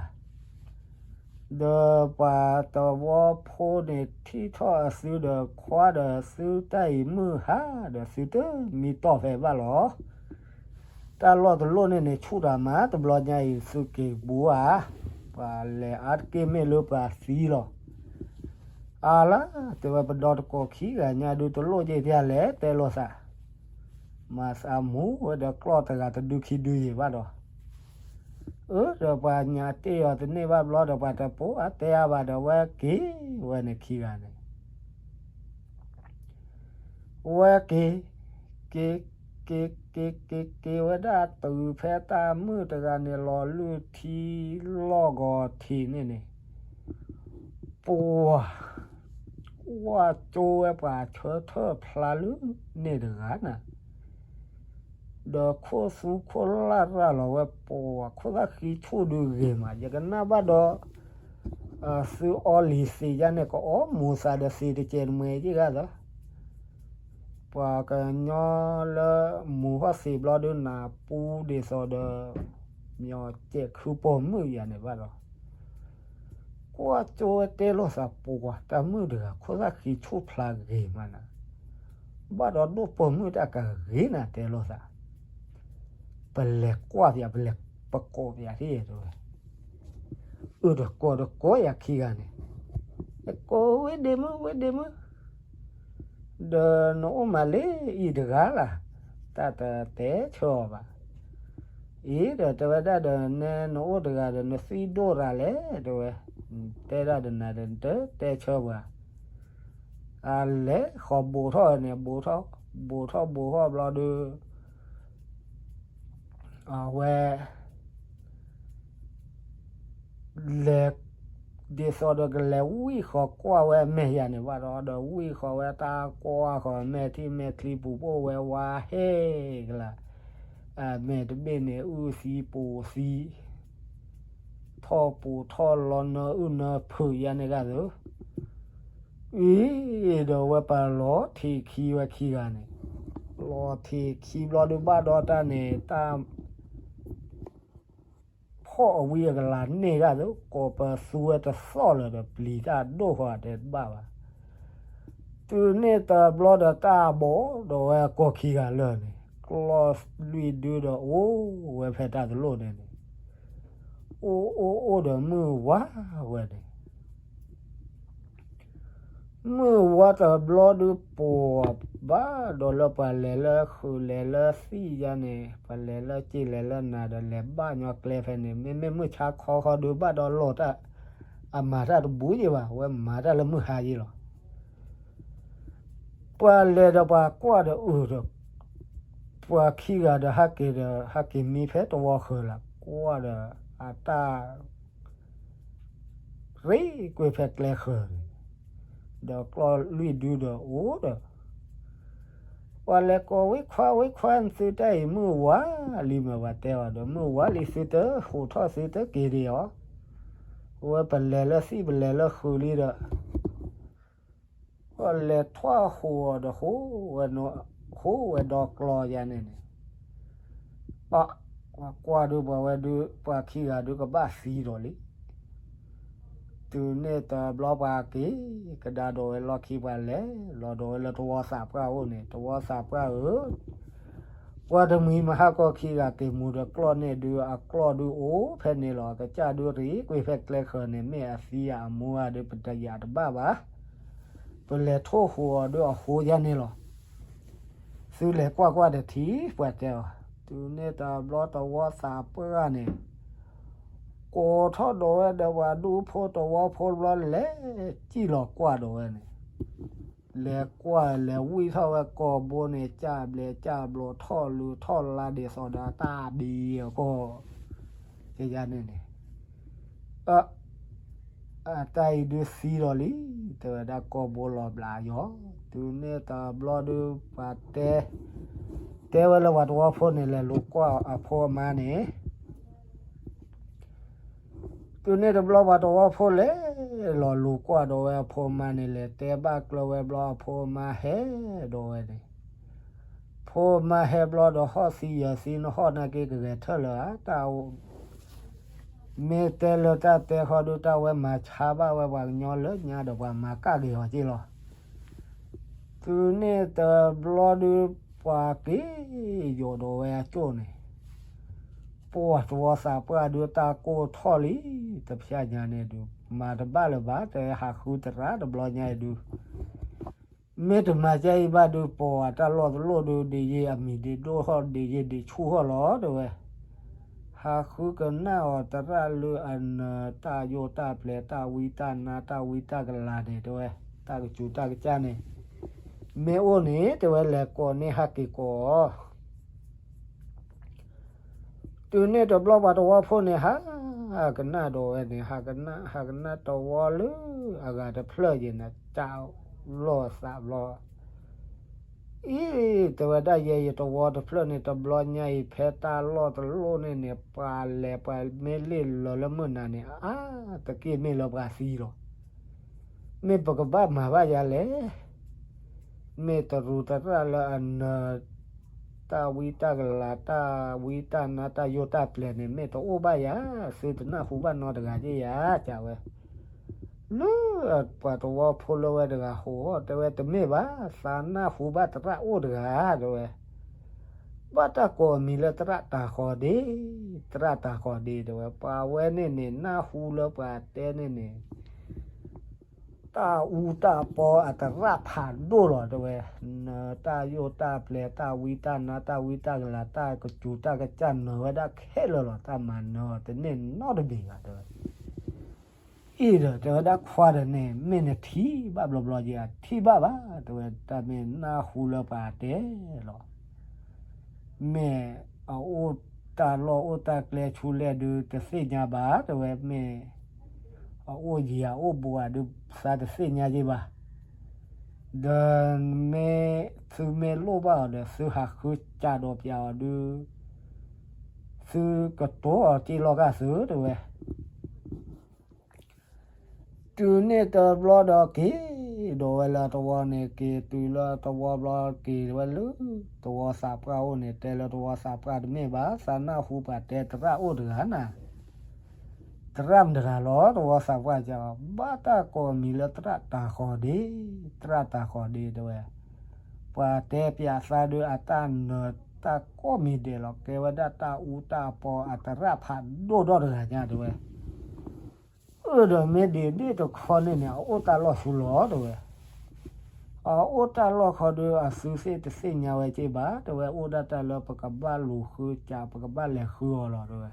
ဒီးပှၤတဝီဖိန့ၣ် ထံၣ်ထီၣ်အသုဒီး ခွါဒီးသုတၢ်အံၤမုၢ်ဟါဒီး သုတမံတီၢ်ဖဲဘၣ်လီၤ. တၢ်လီၢ်တလီၢ်န့ၣ်န့ၣ် ဆူၣ်တၢ်မး တဘျီညါအံၤ သုက့ၤဘူးဧါ, ပှၤလဲၤအါတက့ၢ်မ့ၢ်လၢပှၤသံလီၤ. အါလါ တဲဝဲ ပဒီတကိးခံဂၤညါဒုး တလိၣ်က့ၤဖဲလဲၣ် တဲလိာ်သး, မၤသးမူဝဲဒီးကျီၢ်တဂၤတဒုခံဒုယံၤဘၣ်ဒီး အၢ ဒီးပှၤညါတ့ၢ်အီၤတန့ၢ်ဘၣ်ဘျီဒီး ပှၤတပိာ်အါတဲအါဘၣ်ဒီး ဝဲက့ၤဝဲန့ၣ်ခံဂၤန့ၣ် ဝဲက့ၤ က့ၤ က့ၤ က့ၤ က့ၤ က့ၤဝဲဒၣ်တုၤဖဲတၢ်မုၢ်တဂၤန့ၣ် လီၤလုၢ်ထံလီၢ်ဂီၤထံးန့ၣ်န့ၣ် ပှၤ ကွၢ်ကၠိဝဲပှၤဆၢထၢၣ်ဖျါလၢန့ၣ်တဂၤနၤ, ဒီးခိၣ်သူခိၣ်လၢ်ရၢ်လီၤဝဲ ပှၤခိၣ်သၣ်ဃံဆူၣ်ဒုးဂ့ၤမး ယကနၣ်ဘၣ်ဒီး သုအီလံၤသ့ၣ်ယါန့ၣ် ကအီမူၤသးဒီးသ့ၣ်တကဲးတမှဲၤက့ၤဂၤသၢ ပှၤကညီလၢမူၤဟီၣ်သ့ၣ်ဘျီဒုး နၢ်ပူၤဒ်သိးဒီး မညီကဲးခုပိာ်မုၣ်ယါန့ၣ်ဘၣ်ဒီး ကွၢ်ကၠိဝဲတဲလိာ်သး ပှၤတၢ်မုၣ်တဂၤ ခိၣ်သၣ်ဃံဆူၣ်ဖျါဂ့ၤမးနၤ, ဘၣ်ဒီးဒိၣ်ပိာ်မုၣ်တၢ်ကဂ့ၤနၤ တဲလိာ်သး, ပလဲၤကွၢ်ပၠး ပလဲၤပကိးပၠးထံၣ်တဲဝဲ အၢ တကိးတကိးယၤခံဂၤန့ၣ်, ကိးဝဲဒ့မုၣ် ဝဲဒ့မုၣ်, ဒီးနအိၣ်မးလၢအံၤတဂၤလၢ်, တၢ်တတဲဆၢအီၤဘၣ်. အံၤဒီးတဲဝဲဒၣ်ဒီး နဲနအိၣ်တဂၤဒီး နသံဒိၣ်ရၤလဲၣ် တဲဝဲ, တဲဒၣ်ဒီးနၤဒီး နတတဲဆၢပှၤ, အလဲၤဃီၤဘိးထီၣ်န့ၣ် ဘိးထီၣ်, ဘိးထီၣ်ဘိးထီၣ်ဘျီဒီး အဝဲ လဲၤ ဒ်သိးဒီးကလဲၤဝံၣ်ဃီၤကွၢ်ဝဲအမဲာ်ယၤန့ၣ်ဘၣ်ဒီး ဒီးဝံၣ်ဃီၤဝဲတၢ်ကွၢ်ဃီၤမဲာ်ထံမဲာ်ချံပူၤပိၢ်ဝဲဝါဟဲကလၤ, အမဲာ်တဘ့ၣ်န့ၣ် အုၣ်သံပူၤသံ, ထီၣ်ပူၤထီၣ်လီၤနၢအုၣ်နၢဖုးယါန့ၣ်ဂၤသု အံၤ ဒီးဝဲပှၤလီၤထံးခံဝဲခံဂၤန့ၣ်, လီၤထံးခံဘျီဒုးဘၣ်ဒီးတၢ်န့ၣ် တၢ် ဖီၣ်အဝံအကလၤန့ၢ်ဒၣ်သု ကိးပသူဝဲတသီၣ်လၢၤဒီး ပျံၤတၢ်ဒိၣ်ဃီတဲတဘၣ်ဘၣ်. တုၤန့ၣ်တဘျီဒီးတၢ်ဘီၣ်ဒီးဝဲကိးခံဂၤလၢာ်န့ၣ် ကျီၢ်လွံၢ်ဒုဒီးအိၣ်ဝဲဖဲတၢ်တလိၣ်န့ၣ်န့ၣ်, အိၣ်အိၣ်အိၣ်ဒီးမုၢ်ဝါဝဲန့ၣ် မုၢ်ဝါတဘျီဒုးပိာ်ဘၣ်ဒီးလၢပှၤလဲၤလၢဃုာ်လဲၤလၢသံၣ်ယါန့ၣ် ပှၤလဲၤလၢစ့လဲၤလၢနၤဒီးလဲၤဘၣ်ညီကျဲဖဲန့ၣ် မ့မ့ၢ်မုၢ်ဆါခီခီဒုးဘၣ်ဒီးလီၤတၢ် အမၤတၢ်တဘူးယံၤဘၣ် အဝဲမၤတၢ်လၢမုၢ်ဟါယံၤလီၤ. ပှၤလဲၤဒီးပှၤကွၢ်ဒီးအုၣ်ဒီး ပှၤခံဂၤဒီးဟဲက့ၤဒီး ဟဲက့ၤမံဖဲတဝီဃၢၤလၢ် ကွၢ်ဒီးအတၢ် ရ့ကွံာ်ဖဲကျဲဃၢၤန့ၣ်, ဒီးကျီၢ်လွံၢ်ဒုဒီးအိၣ်ဒီး, ပှၤလဲၤကိးဝဲခွါဝဲခွါ သုတၢ်အံၤမုၢ်ဝါလံမ့ၢ်ပှၤတဲအီၤဒီး မုၢ်ဝါလံသုတဟူးထီၣ်သုတက့ၤဒံးအီၤ, အဝဲပလဲၤလၢသံၣ်ပလဲၤလၢဃုာ်လံဒီး ပှၤလဲၤထီၣ်ဟူးအီၤဒီး ဟူးဝဲဒီးကျီၢ်ယါန့ၣ်န့ၣ်, ပှၤကွၢ်ဒုးပှၤဝဲဒုး ပှၤခံဂၤဒုးကဘၣ်သံဒီးလံ. တုၤန့ၣ်တဘျီပှၤက့ၤကဒါဒီးဝဲလီၢ်ခံ ပှၤလဲၤလီၤဒီးဝဲလၢတဝီသးပှၢ်အိၣ်န့ၣ် တဝီသးပှၢ်ဧၢ, ပှၤတမှံၤမဟါကီၢ်ခံဂၤက့ၤမူဒီးကျီၢ်န့ၣ်ဒုး အကျီၢ်ဒုးအိၣ်ဖဲန့ၣ်လီၤ. အကစၢ်ဒုးရ့ကွံာ်ဖဲကျဲဃၢၤန့ၣ် မ့ၢ်အသံအမူအဒုး ပတယာ်တဘၣ်ဘၣ်. ပလဲၤထိၣ်ဟူးအီၤဒုးအဟူးယါန့ၣ်လီၤ. သုလဲၤကွၢ်ကွၢ်တထံၣ် ပှၤတဲအီၤ. တုၤန့ၣ်တဘျီတဝီသးပှၢ်န့ၣ် ကိးထီၣ်ဒီးဝဲဒီးပှၤဒူဖိတဝီဖိတဘျီ လဲၤစံၣ်လီၤကွၢ်ဒီးဝဲန့ၣ်, လဲၤကွၢ်လဲၤဝံၣ်ထီၣ်ဝဲကိာ်ဘိန့ၣ် ကၠၢ်ဘျဲးကၠၢ်ဘျီ ထီၣ်လူၤထီၣ်လါဒ်သိးဒီးတၢ်ဒံအဃိ ကယါန့ၣ်န့ၣ် အတၢ်အံၤဒုးသံဒီးလံ, တဲဝဲဒၣ်ကိာ်ဘိလီၤဘျးယီၤ. တုၤန့ၣ်တဘျီဒုးပှၤတဲ, တဲဝဲလၢပှၤတဝီဖိန့ၣ် လဲၤလူၤကွၢ်အဖိအမါန့ၣ်, တုၤန့ၣ်တဘျီပှၤတဝီဖိလဲၤလီၤလူၤကွၢ်ဒီးဝဲအဖိအမါန့ၣ် လဲၤတဲဘၣ်ကျၢၤဝဲဘျီ အဖိအမါဟဲဒီးဝဲန့ၣ်, ဖိအမါဟဲဘျီဒီး ဟီၣ်သံယၢၤသံ နဟီၣ်နာ်က့ ကဂဲၤထၢၣ်လၢၤဧါ, တၢ် မ့ၢ်တဲလၢတၢ်တဲဃီဒုး တၢ်ဝဲမၤဆါဘၣ်ဝဲပှၤကညီလၢညါဒီး ပှၤမၤကၣ်က့ၤအီၤက့လီၤ. တုၤန့ၣ်တဘျီဒုး ပှၤက့ၤယိာ်ဒီးဝဲအကၠိၣ်န့ၣ်, ပှၤတဝီသးပှၢ်ဒုး တၢ်ကိၢ်ထီၣ်လံ, တဖျဲညါန့ၣ်ဒုး မၤတဘၣ်လၢၤဘၣ်, တဲဟးဃုသရၣ်တဘျီညါအံၤဒုး မ့ၢ်တမၤကဲအံၤဘၣ်ဒုး ပိာ်အတၢ်လီၢ်တလီၢ်ဒုး ဒ်ယ့ၢ်အမံၤဒ့ဒိၣ်ထီၣ် ဒ်ယ့ၢ်ဒ့ဆူၣ်ထီၣ်လီၤ တဲဝဲ. ဟးဃုကနၣ်အီၤသရၣ်လၢအနၢၤ တၢ်ယိၣ်တၢ်ပျဲၤ တၢ်ဝံတၢ်နါ တၢ်ဝံတၢ်ကလၤန့ၣ် တဲဝဲ, တၢ်ကစူၤတၢ်ကစၢ်န့ၣ် မ့ၢ်အိၣ်န့ၣ် တဲဝဲ လဲၤကိးန့ၢ်ဟးက့ၤကိးအီၤ တုၤန့ၣ်တဘျီပှၤတဝီဖိန့ၣ် ဟးကနၣ်ဒီးဝဲန့ၣ် ဟးကနၣ် ဟးကနၣ်တဝီလၢအဂၤတဖျၢၣ်ယဲန့ၣ် တၢ်လီၤသးဘျီ အံၤ တဲဝဲဒၣ်ယဲ ယတဝီတဖျၢၣ်န့ၣ် တဘျီညါအံၤ ဖဲတၢ်လီၢ်တလီၢ်န့ၣ်န့ၣ် ပှၤလဲၤပှၤမ့ၢ်လ့ၣ်လီၤလၢမုၢ်နၤန့ၣ် အါ တက့ၢ်မ့ၢ်လၢပှၤသံလီၤ. မ့ၢ်ပကဘၣ်မၤဘၣ်ယၤလဲၣ်. မ့ၢ်တရူးသရၣ်လၢအနၢၤ တၢ်ဝံတၢ်ကလၤ တၢ်ဝံတၢ်နါ တၢ်ယိၣ်တၢ်ပျဲၤန့ၣ် မ့ၢ်တအိၣ်ဘၣ်ယၤ, သုတနၢ်ဟူဘၣ်နီတဂၤက့ယၤ ကဝဲ. လၢပှၤတဝီဖိလၢဝဲတဂၤဟူးအီၤ တဲဝဲတမ့ၢ်ဘၣ်, သးနၢ်ဟူဘၣ်သရၣ်အိၣ်တဂၤ တဲဝဲ. ဘၣ်တၢ်ကိးအမံၤလၢသရၣ်တၤဃီၤဒ့, သရၣ်တၤဃီၤဒ့ တဲဝဲ. ပှၤဝဲန့ၣ်န့ၣ် နၢ်ဟူလၢပှၤတဲန့ၣ်န့ၣ် ပ တၢ်အူတၢ်ပီအတရၣ်ဖးဒိၣ်လီၤ တဲဝဲ, နတၢ်ယိၣ်တၢ်ပျဲၤ တၢ်ဝံတၢ်နါ တၢ်ဝံတၢ်ကလၤ တၢ်ကစူၤတၢ်ကစၢ် နၢၤဝဲဒၣ်ခဲလၢာ်လီၤ, တၢ်မၤနၢၤအီၤတန့ၢ်နီတဘ့ၣ်ဘၣ် တဲဝဲ. အံၤဒီး တဲဝဲဒၣ် ခွါဒီးန့ၣ် မ့ၢ်နထံၣ်ဘၣ်ဘျီဘျီက့ၤ အထံၣ်ဘၣ်ဘၣ် တဲဝဲ, တၢ်မ့ၢ်နၢ်ဟူလၢပှၤတဲလီၤ. မ့ၢ်အအိၣ်တၢ်လီၢ်အိၣ်တၢ်ကျဲဆူလဲၣ်ဒုး တသ့ၣ်ညါဘၣ် တဲဝဲ, မ့ၢ်အအိၣ်ယံၤအအိၣ်ဘူးဧါဒုး သးတသ့ၣ်ညါက့ၤဘၣ်. ဒီးမ့ၢ်သုမ့ၢ်လိၣ်ဘၣ်အီၤဒီး သုဟးဃုစးဒီးပျးအီၤဒုး သုကတိၤအီၤက့ၤလီၤဂာ်သု တဲဝဲ. တုၤန့ၣ်တဘျီဒီးက့ၤ, ဒီးဝဲလၢသဝီန့ၣ် က့ၤတုၤလၢသဝီဘျီ က့ၤဝဲလၢသဝီသးပှၢ်အိၣ်န့ၣ် တဲလၢသဝီသးပှၢ် တမ့ၢ်ဘၣ်, သးနၢ်ဟူပှၤတဲသရၣ်အိၣ်တဂၤနၤ, သရၣ်မတၤတဂၤလီၤ သဝီသးပှၢ်ကီ, ဘၣ်တၢ်ကိးမံၤလၢသရၣ်တၤဃီၤဒ့, သရၣ်တၤဃီၤဒ့ တဲဝဲ. ပှၤတဲပျးသးဒုး အတၢ်နၢၤတၢ်ကိးမံၤဒဲးလီၤ, ကဲဝဲဒၣ်တၢ်အူတၢ်ပီအတရၣ်ဖးဒိၣ်ဒီတဂၤညါ တဲဝဲ. အၢ ဒီးမ့ၢ်ဒ်န့ၣ်တခီန့ၣ်န့ၣ် အအိၣ်တၢ်လီၢ်ဆူလီၤ တဲဝဲ. အအိၣ်တၢ်လီၢ်ခီဒုး အသုသ့ၣ်တသ့ၣ်ညါဝဲက့ၤဘၣ် တဲဝဲ, အိၣ်ဒၣ်တၢ်လၢပကဘၣ်လူၤဃုစး ပကဘၣ်လဲၤဃုအီၤလီၤ တဲဝဲ.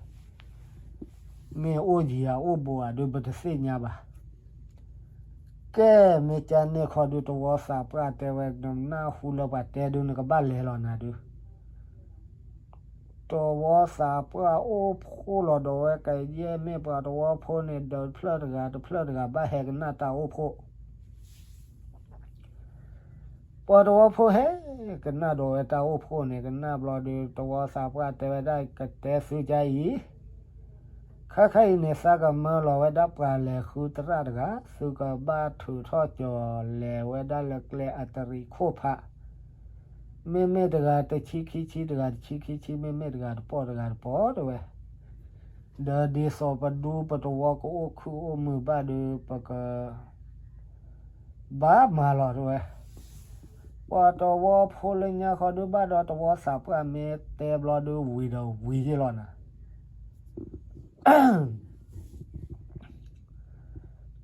မ့ၢ်အိၣ်ယံၤဧါအိၣ်ဘူးဧါဒုး ပတသ့ၣ်ညါဘၣ်. ကဲ မ့ၢ်ကန့ၣ်ခီဒုး သဝီသးပှၢ်တဲဝဲ နနၢ်ဟူလၢပှၤတဲဒုး နကဘၣ်လဲၤလီၤနၤဒုး သဝီသးပှၢ်အိၣ်ဖှိၣ်လီၤဒီးဝဲ ကယဲၢ်မ့ၢ်ပှၤသဝီဖိန့ၣ် ဒီးတဖျၢၣ်တဂၤ တဖျၢၣ်တဂၤ ဘၣ်ဟဲကနၣ်တၢ်အိၣ်ဖှိၣ်. ပှၤသဝီဖိဟဲကနၣ်ဒီးဝဲတၢ်အိၣ်ဖှိၣ်န့ၣ် ကနၣ်ဘျီဒီး သဝီသးပှၢ်တဲဝဲဒၣ် ကတဲသုကါအံၤ ခါခါအံၤန့ၣ် သးကမၢလီၤဝဲဒၣ်ပှၤလဲၤဃုသရၣ်တဂၤ, သုကဘၣ်ထုးထီၣ်ကၠီၤလဲၤဝဲဒၣ်လၢကျဲအတရံးခိၣ်ဖး, မ့မ့ၢ်တဂၤတဆံခံဆံ, တဂၤတဆံခံဆံ, မ့မ့ၢ်တဂၤတပီၢ် တဂၤတပီၢ် တဲဝဲ. ဒီးဒ်သိးပဒူပသဝီကအိၣ်ခုၣ်အိၣ်မုာ်ဘၣ်ဒီး ပက ဘၣ်မၤလီၤ တဲဝဲ. ပှၤသဝီဖိလၢညါဃီဒုးဘၣ်ဒီး သဝီသးပှၢ်မ့ၢ်တဲဘျီဒုး ဝံၤဒီးဝံၤက့ၤလီၤနၤ.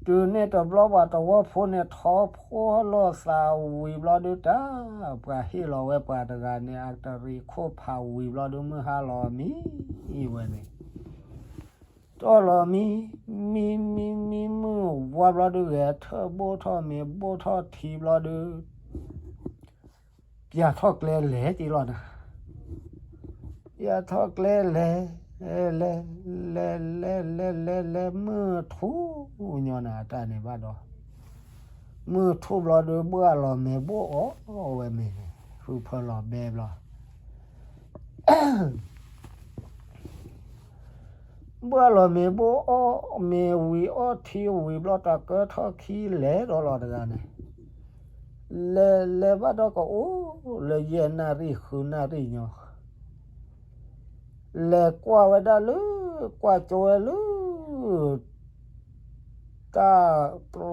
တုၤန့ၣ်တဘျီ ပှၤသဝီဖိန့ၣ် ထီၣ်ဖှိၣ်လိာ်သးဝံၤဘျီဒုး တၢ်ပှၤဟ့ၣ်လီၤဝဲပှၤတဂၤန့ၣ် အတရံးခိၣ်ဖးဝံၤဘျီဒုး မုၢ်ဟါလီၤမံဝဲန့ၣ် တီၢ်လီၤမံ, မံမံမံမုၢ်ဝါဘျီဒုး ဂဲၤထၢၣ်ဘိၣ်ထီၣ်မ့ၤဘိၣ်ထီၣ်ထံဘျီဒုး ပျၢ်ထီၣ်ကျဲလဲၤက့ၤလီၤနၤ. ပျၢ်ထီၣ်ကျဲလဲၤ, လဲၤ, လဲၤလဲၤလဲၤလဲၤလဲၤ မုၢ်ထူၣ်ညီနၤ တၢ်န့ၣ်ဘၣ်ဒီး မုၢ်ထူၣ်ဘျီဒုး ဘှၣ်လီၤမ့ၤဘိၣ်အီၣ်ဝဲမ့ၤန့ၣ် ဖုဖၢလီၤဘဲဘျီ ဘှၣ်လီၤမ့ၤဘိၣ်အီၣ်မ့ၤဝံၤအီၣ်ထံဝံၤဘျီ တၢ်ကၢထီၣ်ခံလဲၤဒီးလီၤတဂၤန့ၣ် လဲၤလဲၤဘၣ်ဒီးကအိၣ်လၢယဲၢ်နၣ်ရံၣ်ဃုနၣ်ရံၣ်ညီ လဲၤကွၢ်ဝဲဒၣ်လၢ ကွၢ်ကၠိဝဲလၢ တၢ်ပျီ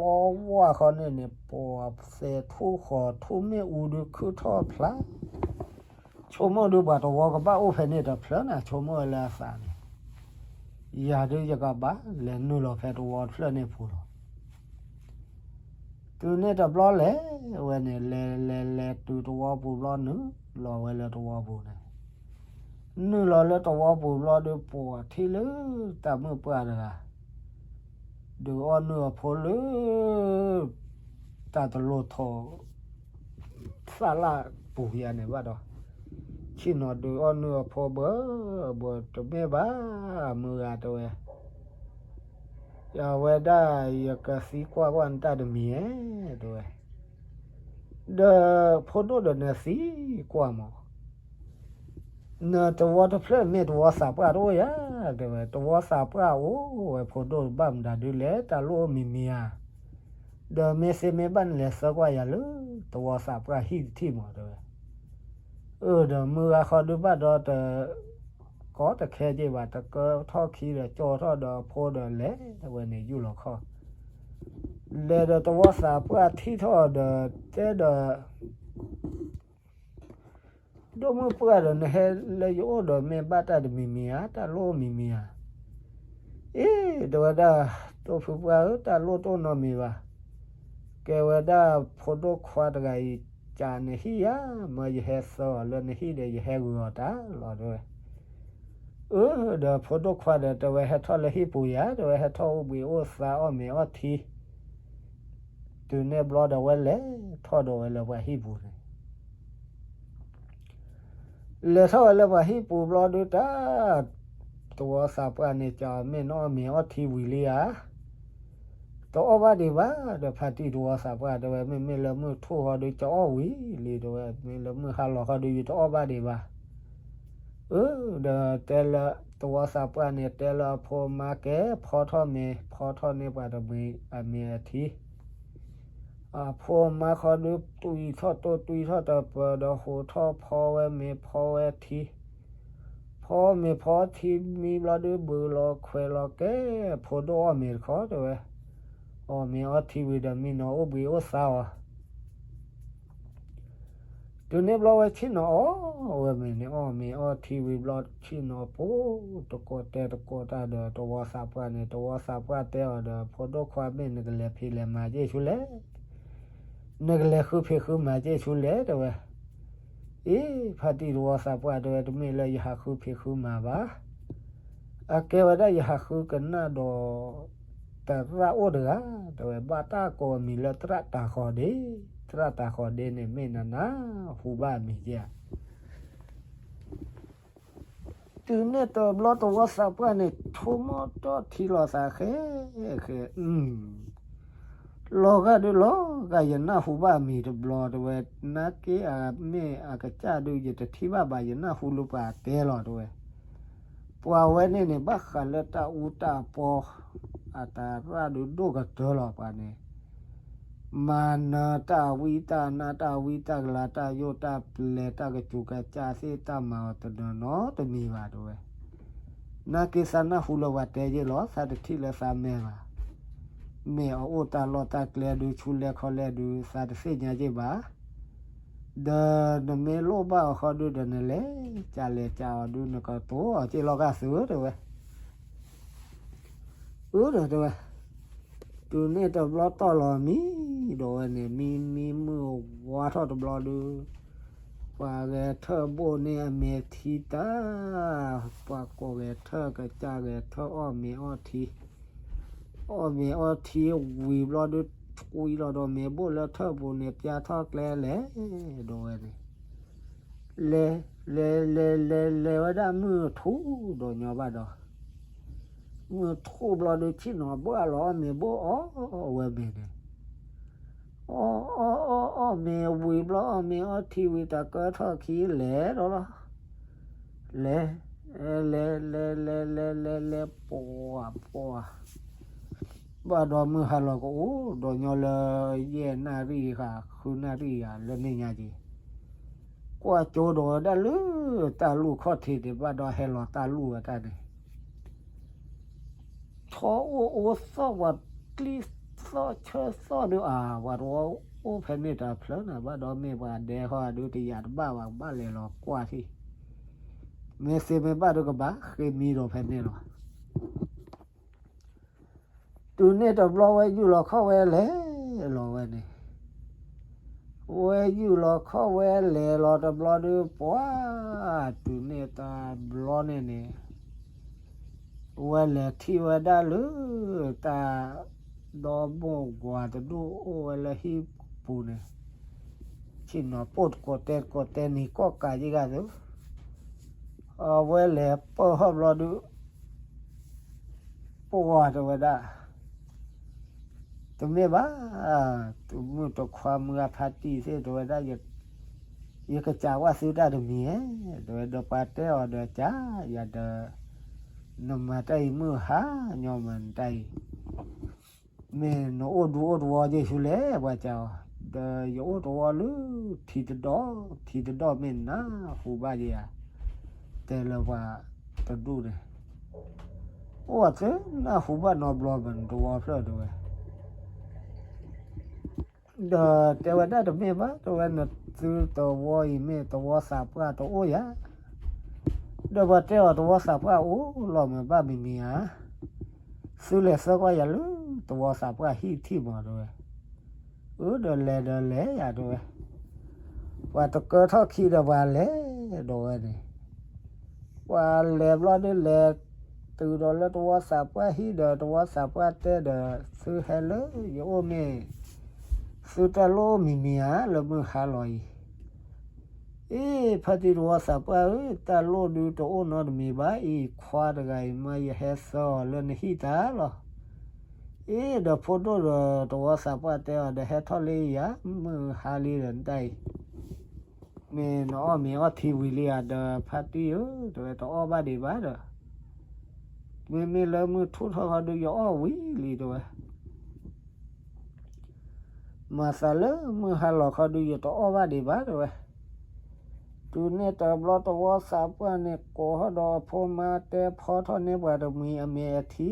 ဝါခီန့ၣ်န့ၣ် ပှၤသဲးထူၣ်ဃီၤထူၣ်မ့ၣ်အူဒုးခုၣ်ထီၣ်ဖျါ ဆိကမိၣ်ဒုးပှၤသဝီကဘၣ်အိၣ်ဖဲန့ၣ်တဖျၢၣ်န့ၣ် ဆိကမိၣ်ဝဲလၢအသးန့ၣ် ယၤဒုးယကဘၣ်လဲၤနုာ်လီၤဖဲသဝီတဖျၢၣ်န့ၣ်ပူၤလီၤ. တုၤန့ၣ်တဘျီလဲၤဝဲန့ၣ် လဲၤလဲၤလဲၤတုၤသဝီပူၤဘျီ နုာ်လီၤဝဲလၢသဝီပူၤန့ၣ် နုာ်လီၤလၢသဝီပူၤဘျီဒုး ပှၤထံၣ်လၢတၢ်မုၣ်ပှၢ်တဂၤ ဒုးအီၣ်နုၢ်အဖိလၢ တၢ်တလိၣ်ထိး သၣ်လၣ်ပူၤယၤန့ၣ်ဘၣ်ဒီး ဆ့ၣ်နီၤဒုးအီၣ်နုၢ်အဖိဘၢဘၢ တမ့ၢ်ဘၣ် မုၢ်ဂၤတဲဝဲ ယဝဲဒၣ် ယကသံကွၢ်ကွၢ်နတၢ်တမံၤဧဲ တဲဝဲ ဒီးဖိဒိၣ်ဒီးနသံကွၢ်မး နသဝီတဖျၢၣ်မ့ၢ်သဝီသးပှၢ်တအိၣ်ဧါ တဲဝဲ သဝီသးပှၢ်အိၣ်ဝဲ ဖိဒိၣ်ဘၣ်မတၤဒုးလဲၣ် တၢ်လိၣ်အိၣ်မံၤမံၤဧါ ဒီးမ့ၢ်သ့မ့ၢ်ဘၣ်နလဲၤသၢကွၢ်ယၤလၢ သဝီသးပှၢ်ဟံၣ်တထံၣ်မး တဲဝဲ အၢ ဒီးမုၢ်ဂၤဃီဒုးဘၣ်ဒီးတ ကီတခဲက့ၤဘၣ် တကၢထီၣ်ခံဒီးကၠီထီၣ်ဒီးအဖိဒီးလဲၤဝဲန့ၣ်ယူၢ်လီၤခီၣ် လဲၤဒီးသဝီသးပှၢ်ထံၣ်ထီၣ်ဒီးတဲဒီး ဒိၣ်မုၣ်ပှၢ်ဒီးနဟဲလၢယအိၣ်ဒီးမ့ၢ်ဘၣ်တၢ်တမံၤမံၤဧါ တၢ်လိၣ်မံၤမံၤဧါ အ့ တဲဝဲဒၣ် တိၢ်ဖုပှၢ်ဧၢ တၢ်လိၣ်တအိၣ်နီတမံၤဘၣ် ကဲဝဲဒၣ်ဖိဒိၣ်ခွါတဂၤအံၤ, ကးနဟံၣ်ဧါ, မၢယဟဲသၢအီၤလၢနဟံၣ်ဒီး ယဟဲဂုာ်အီၤတၢ်လီၤ တဲဝဲ. အၢ ဒီးဖိဒိၣ်ခွါဒီး တဲဝဲ ဟဲထီၣ်လၢဟံၣ်ပူၤယၤ, တဲဝဲ ဟဲထီၣ်အိၣ်ဘှံးအိၣ်သါအီၣ်မ့ၤအီထံ. တုၤန့ၣ်ဘျီဒီး ဝဲလဲၤထီၣ်ဒီးဝဲလၢပှၤဟံၣ်ပူၤန့ၣ် လဲၤထီၣ်ဝဲလၢပှၤဟံၣ်ပူၤဘျီဒုးတၢ်, သဝီသးပှၢ်န့ၣ် ကးအီၤ မ့ၢ်နအီၣ်မ့ၤအီထံဝံၤလံဧါ, တအီၣ်ဘၣ်ဒံးဘၣ်, ဒီးဖါတံၢ်သဝီသးပှၢ်တဲဝဲ မ့မ့ၢ်လၢမုၢ်ထူၣ်ဃီဒုးကအီၣ်ဝံၤလံ တဲဝဲ, မ့ၢ်လၢမုၢ်ဟါလီၤဃီဒုး ယတအီၣ်ဘၣ်ဒံးဘၣ်. အၢ ဒီးတဲလၢ သဝီသးပှၢ်န့ၣ် တဲလၢအဖိအမါကဲ ဖီထီၣ်မ့ၤ, ဖီထီၣ်န့ၢ်ပှၤတမ့ၤအမ့ၤအထံ အဖိအမါဃီဒုး တွံထီၣ်တိၢ်တွံထီၣ်တပၢၤဒီး ဟိးထီၣ်ဖီဝဲမ့ၤဖီဝဲထံ, ဖီမ့ၤဖီထံမံဘျီဒုး ဘုးလီၤခွဲးလီၤကဲ, ဖိဒိၣ်အီၣ်မ့ၤတခီတဲဝဲ, အီၣ်မ့ၤအီထံဝံၤဒီး မံနီၤအိၣ်ဘှံးအိၣ်သါအီၤ တုၤန့ၣ်ဘျီဝဲဆ့ၣ်နီၤအီၣ်ဝဲမ့ၤန့ၣ် အီၣ်မ့ၤအီထံဝံၤဘျီ ဆ့ၣ်နီၤပိာ်တကိးတဲတကိး တၢ်ဒီးသဝီသးပှၢ်န့ၣ်, သဝီသးပှၢ်တဲအီၤဒီး ဖိဒိၣ်ခွါ မ့ၢ်နကလဲၤဖံးလဲၤမၤက့ၢ်ဆူလဲၣ်, နကလဲၤဃုဖံးဃုမၤက့ၢ်ဆူလဲၣ် တဲဝဲ. အ့ ဖါတံၢ်သဝီသးပှၢ်တဲဝဲ တမ့ၢ်လၢယဟးဃုဖံးဃုမၤဘၣ်, အကဲဝဲဒၣ်ယဟးဃုကနၣ်ဒီး သရၣ်အိၣ်တဂၤ တဲဝဲ, ဘၣ်တၢ်ကိးအမံၤလၢသရၣ်တၤဃီၤဒ့, သရၣ်တၤဃီၤဒ့န့ၣ် မ့ၢ်နနၢ်ဟူဘၣ်အမံၤဧါ. တုၤန့ၣ်တဘျီသဝီသးပှၢ်န့ၣ် ဆိကမိၣ်ထီၣ်ထံလီၤသးဃဲဃဲ, လီၤဂာ်ဒုးလီၤဂာ် ယနၢ်ဟူဘၣ်အမံၤတဘျီ တဲဝဲ, နာ်က့အမ့ၢ်အကစၢ်ဒုး ယတထံၣ်ဘၣ်ဘၣ်, ယနၢ်ဟူလၢပှၤတဲလီၤ တဲဝဲ. ပှၤဝဲန့ၣ်န့ၣ် ဘၣ်ဃးလၢတၢ်အူတၢ်ပီ အတၢ်ရၣ်ဒုးဒိၣ်ကတၢၢ်လီၤ ပှၤန့ၣ် မၤနၢၤတၢ်ဝံတၢ်နါ တၢ်ဝံတၢ်ကလၤ တၢ်ယိၣ်တၢ်ပျဲၤ တၢ်ကစူၤကစၢ်သ့ၣ် တၢ်မၤအီၤတနီၤနီၤတမံၤဘၣ် တဲဝဲ. နာ်က့သးနၢ်ဟူလၢပှၤတဲယ့ၢ်လီၤ, သးတထံၣ်လၢသးမဲာ်ဘၣ်. မ့ၢ်အအိၣ်တၢ်လီၢ်တၢ်ကျဲဒုး ဆူလဲခီလဲဒုး သးတသ့ၣ်ညါယ့ၢ်ဘၣ်. ဒီးနမ့ၢ်လိၣ်ဘၣ်အီၤဃီဒုးဒီး နလဲၤကးလဲၤကးအီၤဒုး နကတိၤအီၤက့ၢ်လီၤဂာ်သု တဲဝဲ. အၢ ဒီးတဲဝဲ, တုၤန့ၣ်တဘျီတီၢ်လီၤမံ, ဒီးဝဲန့ၣ် မံမံမုၢ်ဝါထီၣ်တဘျီဒုး ပှၤဂဲၤထၢၣ်ဘိၣ်န့ၢ်အမဲာ်ထံတၢ်, ပှၤကိးဂဲၤထၢၣ်ကစၢ်ဂဲၤထၢၣ်အီၣ်မ့ၤအီထံ, အီၣ်မ့ၤအီထံဝံၤဘျီဒုး ကွံာ်လီၤဒီးမ့ၤဘိၣ်လၢထၢၣ်ပူၤန့ၣ် ပျၢ်ထီၣ်ကျဲလဲၣ်, ဒီးဝဲန့ၣ် လဲၤ လဲၤ လဲၤ လဲၤ လဲၤဝဲဒၣ်မုၢ်ထူၣ်ဒီးညီဘၣ်ဒီး, မုၢ်ထူၣ်ဘျီဒုး ဆ့ၣ်နီၤဘၣ်လီၤအီၣ်မ့ၤဘိၣ်အီၣ်ဝဲမ့ၤန့ၣ်, အီၣ် အီၣ် အီၣ် အီၣ်မ့ၤဝံၤဘျီ အီၣ်မ့ၤအီထံဝံၤ တၢ်ကၢထီၣ်ခံလဲၤဒီးလီၤ. လဲၤ လဲၤ လဲၤ လဲၤ လဲၤ လဲၤ လဲၤ ပှၤ ပှၤ ဘၣ်ဒီးမုၢ်ဟါလီၤကအိၣ်ဒီးညီလၢ ယဲၢ်နၣ်ရံၣ်ဃၣ် ဃုနၣ်ရံၣ်ယၤလၢန့ၣ်ညါက့ၤ, ကွၢ်ကၠိဒီးဝဲဒၣ်လၢတၢ်လူၢ်ခီၣ်ထံးန့ၣ် ဘၣ်ဒီးဟဲလီၤတၢ်လူၢ်ဝဲတၢ်န့ၣ် ထီၣ်အိၣ်အိၣ်သီၣ် ပှၤကျံသီၣ်ဆၢသီၣ်ဒုးအါ, ပှၤတဝီအိၣ်ဖဲန့ၣ်တၢ်ဖျၢၣ်န့ၣ် ဘၣ်ဒီးမ့ၢ်ပှၤဒဲဃီဒုး တယာ်တဘၣ်ဘၣ် ကဘၣ်လဲၤလီၤကွၢ်ထံၣ်, မ့ၢ်သ့မ့ၢ်ဘၣ်ဒုး ကဘၣ်ဃ့မံဒီးဖဲန့ၣ်လီၤ. တုၤန့ၣ်တဘျီဝဲယူၢ်လီၤခီၣ်ဝဲလဲၤလီၤဝဲန့ၣ်, ဝဲယူၢ်လီၤခီၣ်ဝဲလဲၤလီၤတဘျီဒုး ပှၤ တုၤန့ၣ်တဘျီန့ၣ်န့ၣ် ဝဲလဲၤထံၣ်ဝဲဒၣ်လၢ တၢ် ဒီမိၢ်ကွၢ်တဒူၣ်အိၣ်ဝဲလၢဟံၣ်ပူၤန့ၣ်, ဆ့ၣ်နီၤပိာ်တကိးတဲတကိးတဲနံၤကီၢ်ကးယံၤဂၤသု, အဝဲလဲၤပၢၢ်ဟီၣ်ဘျီဒုး ပှၤတဲဝဲဒၣ်, တမ့ၢ်ဘၣ်, တမုၢ်တခွါမုၢ်အဖါတံၢ်သ့ၣ်တဲဝဲဒၣ်, ယကစံးဝဲသုတၢ်တမံၤဧဲ, တဲဝဲဒီးပှၤတဲအီၤဒီးကးယၤဒီး, နမၤတၢ်အံၤမုၢ်ဟါညီမးနတၢ်အံၤ, မ့ၢ်နအိၣ်ဒူအိၣ်တဝီက့ၤဆူလဲၣ် ပှၤကးအီၤ, ဒီးယအိၣ်တဝီလၢ ထံတဒီၣ်, ထံတဒီၣ်မ့ၢ်နၢ်ဟူဘၣ်ယၤ, တဲလၢပှၤတဒူၣ်န့ၣ် အိၣ်သ့နၢ်ဟူဘၣ်နီတဘျီဘၣ် နတဝီဖျၢၣ်တဲဝဲ, ဒီးတဲဝဲဒၣ်တမ့ၢ်ဘၣ် တဲဝဲ နသုတဝီအံၤမ့ၢ်တဝီသးပှၢ်တအိၣ်ယၤ, ဒီးပှၤတဲအီၤတဝီသးပှၢ်အိၣ်လီၤမ့ၢ်ဘၣ်မံၤမံၤဧါ, သုလဲၤသၢကွၢ်ယၤလၢ တဝီသးပှၢ်ဟံၣ်ထံၣ်မးတဲဝဲ, အၢ ဒီးလဲၤဒီးလဲၤယၤတဲဝဲ, ပှၤတကၢထီၣ်ခံဒီးပှၤလဲၤဒီးဝဲန့ၣ်, ပှၤလဲၤဘျီဒုးလဲၤတုၤဒီးလၢတဝီသးပှၢ်ဟံၣ်ဒီး တဝီသးပှၢ်တဲဒီး သုဟဲလၢယအိၣ်န့ၣ် သုတၢ်လိၣ်မံၤမံၤဧါ လၢမုၢ်ဟါလီၤအံၤ. အ့ ဖါတံၢ်တဝီသးပှၢ်ဧၢ, တၢ်လိၣ်ဒုးတအိၣ်နီတမံၤဘၣ်အံၤ, ခွါတဂၤအံၤမ့ၢ်ယဟဲသၢအီၤလၢနဟံၣ်တၢ်လီၤ. အ့ဒီးဖိဒိၣ်ဒီးတဝီသးပှၢ်တဲအီၤဒီး ဟဲထီၣ်လၢယၤ မုၢ်ဟါလံဒီးနတၢ်အံၤ, မ့ၢ်နအီၣ်မ့ၤအီထံဝံၤလံဧါ, ဒီးဖါတံၢ်ဧၢ တဲဝဲ တအီၣ်ဘၣ်ဒံးဘၣ်ဒီး, မ့မ့ၢ်လၢမုၢ်ထူၣ်ထီၣ်ခီဒုးယအီၣ်ဝံၤလံတဲဝဲ မၤသးလၢမုၢ်ဟါလီၤခီဒုးယတအီၣ်ဘၣ်ဒံးဘၣ်တဲဝဲ. တုၤန့ၣ်တဘျီတဝီသးပှၢ်န့ၣ် ကိးထီၣ်ဒီးအဖိမါတဲဖီထီၣ်န့ၢ်ပှၤတမှံၤအမ့ၤအထံ,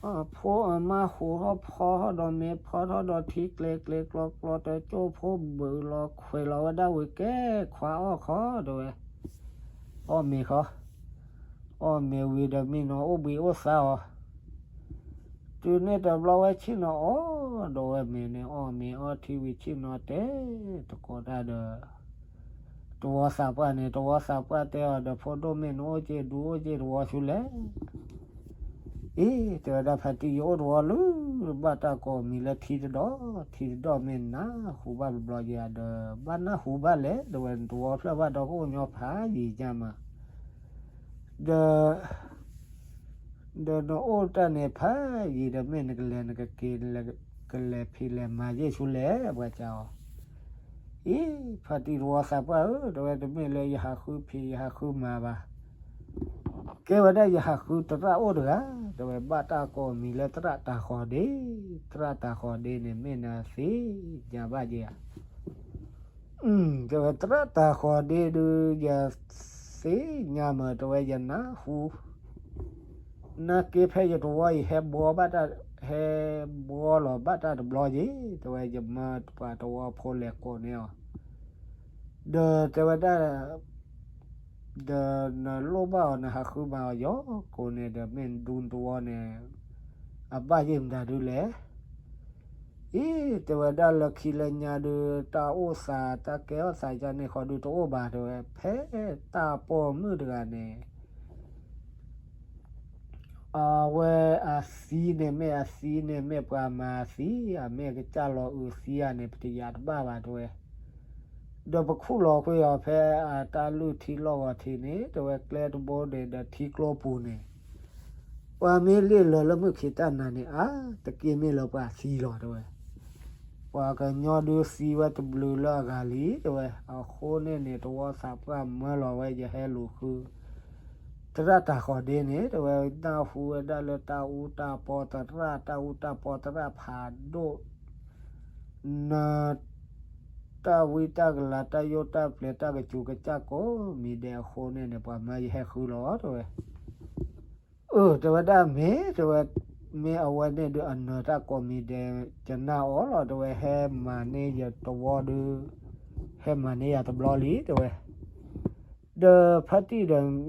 အဖိအမါဟူးထီၣ်ဖီထီၣ်ဒီးမ့ၤဖီထီၣ်ဒီးထံကျဲၤကျဲၤကျီကျီ တကၠိဖိဘုးလီၤခွဲးလီၤဝဲဒၣ်ဝံၤကဲခွါအီၣ်ခီတဲဝဲ, အီၣ်မ့ၤခီ, အီၣ်မ့ၤဝံၤဒီးမ့ၢ်နီၤအိၣ်ဘှံးအိၣ်သါအီၤ တုၤန့ၣ်တဘျီဝဲဆ့ၣ်နီၤအီၣ်ဒီးဝဲမ့ၤန့ၣ် အီၣ်မ့ၤအီထံဝံၤဆ့ၣ်နီၤတဲတကိးတၢ်ဒီး တဝီသးပှၢ်န့ၣ် တဝီသးပှၢ်တဲအီၤဒီး ဖိဒိၣ်မ့ၢ်နအိၣ်က့ၤဒုးအိၣ်က့ၤတဝီဆူလဲၣ်. အ့ တဲဝဲဒၣ်ဖါတံၢ် ယအိၣ်တဝီလၢ ဘၣ်တၢ်ကိးမံၤလၢထံတဒီၣ်, ထံတဒီၣ်မ့ၢ်နၢ်ဟူဘၣ်ဘျီယၤဒီး ဘၣ်နၢ်ဟူဘၣ်လဲၣ် တဲဝဲ နတဝီဖျၢၣ်ဘၣ်ဒီးကအိၣ်ညီဖးယံၤညါမး ဒီး ဒီးနအိၣ်တၢ်န့ၣ်ဖးယံၤဒီး မ့ၢ်နကလဲၤနကက့ၤ ကလဲၤဖံးလဲၤမၤယ့ၢ်ဆူလဲၣ် ပှၤကးအီၤ. အံၤ ဖါတံၢ်တဝီသးပှၢ်ဧၢ တဲဝဲ တမ့ၢ်လၢယဟးဃုဖံးယဟးဃုမၤဘၣ်. ကဲဝဲဒၣ်ယဟးဃုသရၣ်အိၣ်တဂၤ တဲဝဲ ဘၣ်တၢ်ကိးမံၤလၢသရၣ်တၤဃီၤဒ့, သရၣ်တၤဃီၤဒ့န့ၣ် မ့ၢ်နသ့ၣ်ညါဘၣ်ယဲဧါ တဲဝဲ သရၣ်တၤဃီၤဒ့ဒုး ယသ့ၣ်ညါမး တဲဝဲ ယနၢ်ဟူ နာ်က့ဖဲယတဝီအံၤ ဟဲဘှီဘၣ်တၢ် ဟဲဘှီလီၤဘၣ်တၢ်တဘျီယံၤ တဲဝဲ ယမၢပှၤတဝီဖိလဲၤကိးန့ၢ်အီၤ ဒီးတဲဝဲဒၣ် ဒီးနလိၣ်ဘၣ်အီၤ နဟးဃုမၤအီၤယီၤ ကိးန့ၣ်ဒီး မ့ၢ်နဒူနတဝီန့ၣ် အဘၣ်ယ့ၢ်မတၤဒုလဲၣ်. အံၤ တဲဝဲဒၣ်လၢခံလၢညါဒုး တၢ်အိၣ်သးတၢ်ကဲထီၣ်သးယါန့ၣ်ဃီဒုးတအိၣ်ဘၣ် တဲဝဲ ဖဲတၢ်ပိာ်မုၣ်တဂၤန့ၣ် အဝဲအသံန့ၣ်မ့ၢ်အသံန့ၣ်မ့ၢ်ပှၤမၤအသံ အမ့ၢ်ကစၢ်လီၤအုးသံဧါန့ၣ် ပတယာ်တဘၣ်ဘၣ် တဲဝဲ ဒီးပခူၣ်လီၤကွံာ်အီၤဖဲအတၢ်လုၢ်ထံလီၢ်ဂီၤထံးန့ၣ် တဲဝဲ ကျဲတဘိန့ၣ်ဒီးထံကျိပူၤန့ၣ် ပှၤမ့ၢ်လ့ၢ်လီၤလၢမုၢ်ခံးတၢ်နၤန့ၣ် အါတက့ၢ်မ့ၢ်လၢပှၤသံလီၤ တဲဝဲ ပှၤကညီဒုးသံဝဲတဘျုးလၢအဂၤလံ တဲဝဲ အဃိန့ၣ်န့ၣ် တဝီသးပှၢ်မၢလီၤဝဲ ယဟဲလူၤဃု သရၣ်တၤဃီၤဒ့န့ၣ် တဲဝဲ နၢ်ဟူဝဲဒၣ်လၢတၢ်အူတၢ်ပီသရၣ် တၢ်အူတၢ်ပီသရၣ်ဖးဒိၣ် န တၢ်ဝံတၢ်ကလၤ တၢ်ယိၣ်တၢ်ပျဲၤ တၢ်ကစူၤကစၢ်ကိးမံၤဒဲးအဃိန့ၣ်န့ၣ် ပှၤမၢယဟဲဃုလီၤ တဲဝဲ အၢ တဲဝဲဒၣ်မ့ၢ် တဲဝဲ မ့ၢ်အဝဲန့ၣ်ဒုးအနၢၤတၢ်ကိးမံၤဒဲး ယနၢ်အီၤလီၤ တဲဝဲ ဟဲမၤန့ၢ်ယတဝီဒုး ဟဲမၤန့ၢ်ယၤတဘျီလံ တဲဝဲ ဒီးဖါတံၢ်ဒီး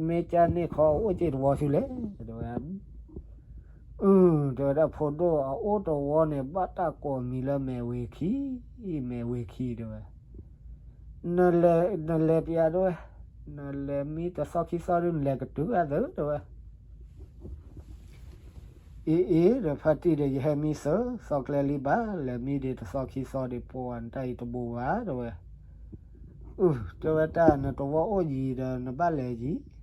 မ့ၢ်ကၢ်န့ၢ်ခီအိၣ်က့ၤတဝီဆူလဲၣ် တဲဝဲ အၢ တဲဝဲဒၣ်ဖိဒိၣ်အအိၣ်တဝီန့ၣ် ဘၣ်တၢ်ကိးမံၤလၢမဲာ်ဝ့ၤခံ မဲာ်ဝ့ၤခံ တဲဝဲ နလဲၤပျး တဲဝဲ နလဲၤမံတသီခံသီဒုး နလဲၤကတုၤအသၢ တဲဝဲ အ့အ့ ဒီးဖါတံၢ်ဒီး ယဟဲမံသၢသီကျဲလံဘၣ် လဲၤမံဒံးတသီခံသီဒံး ပှၤနတၢ်အံၤတဘိးဘၣ် တဲဝဲ အု တဲဝဲတၢ်နတဝီအိၣ်ယံၤဒီးနဘၣ်လဲၤယံၤ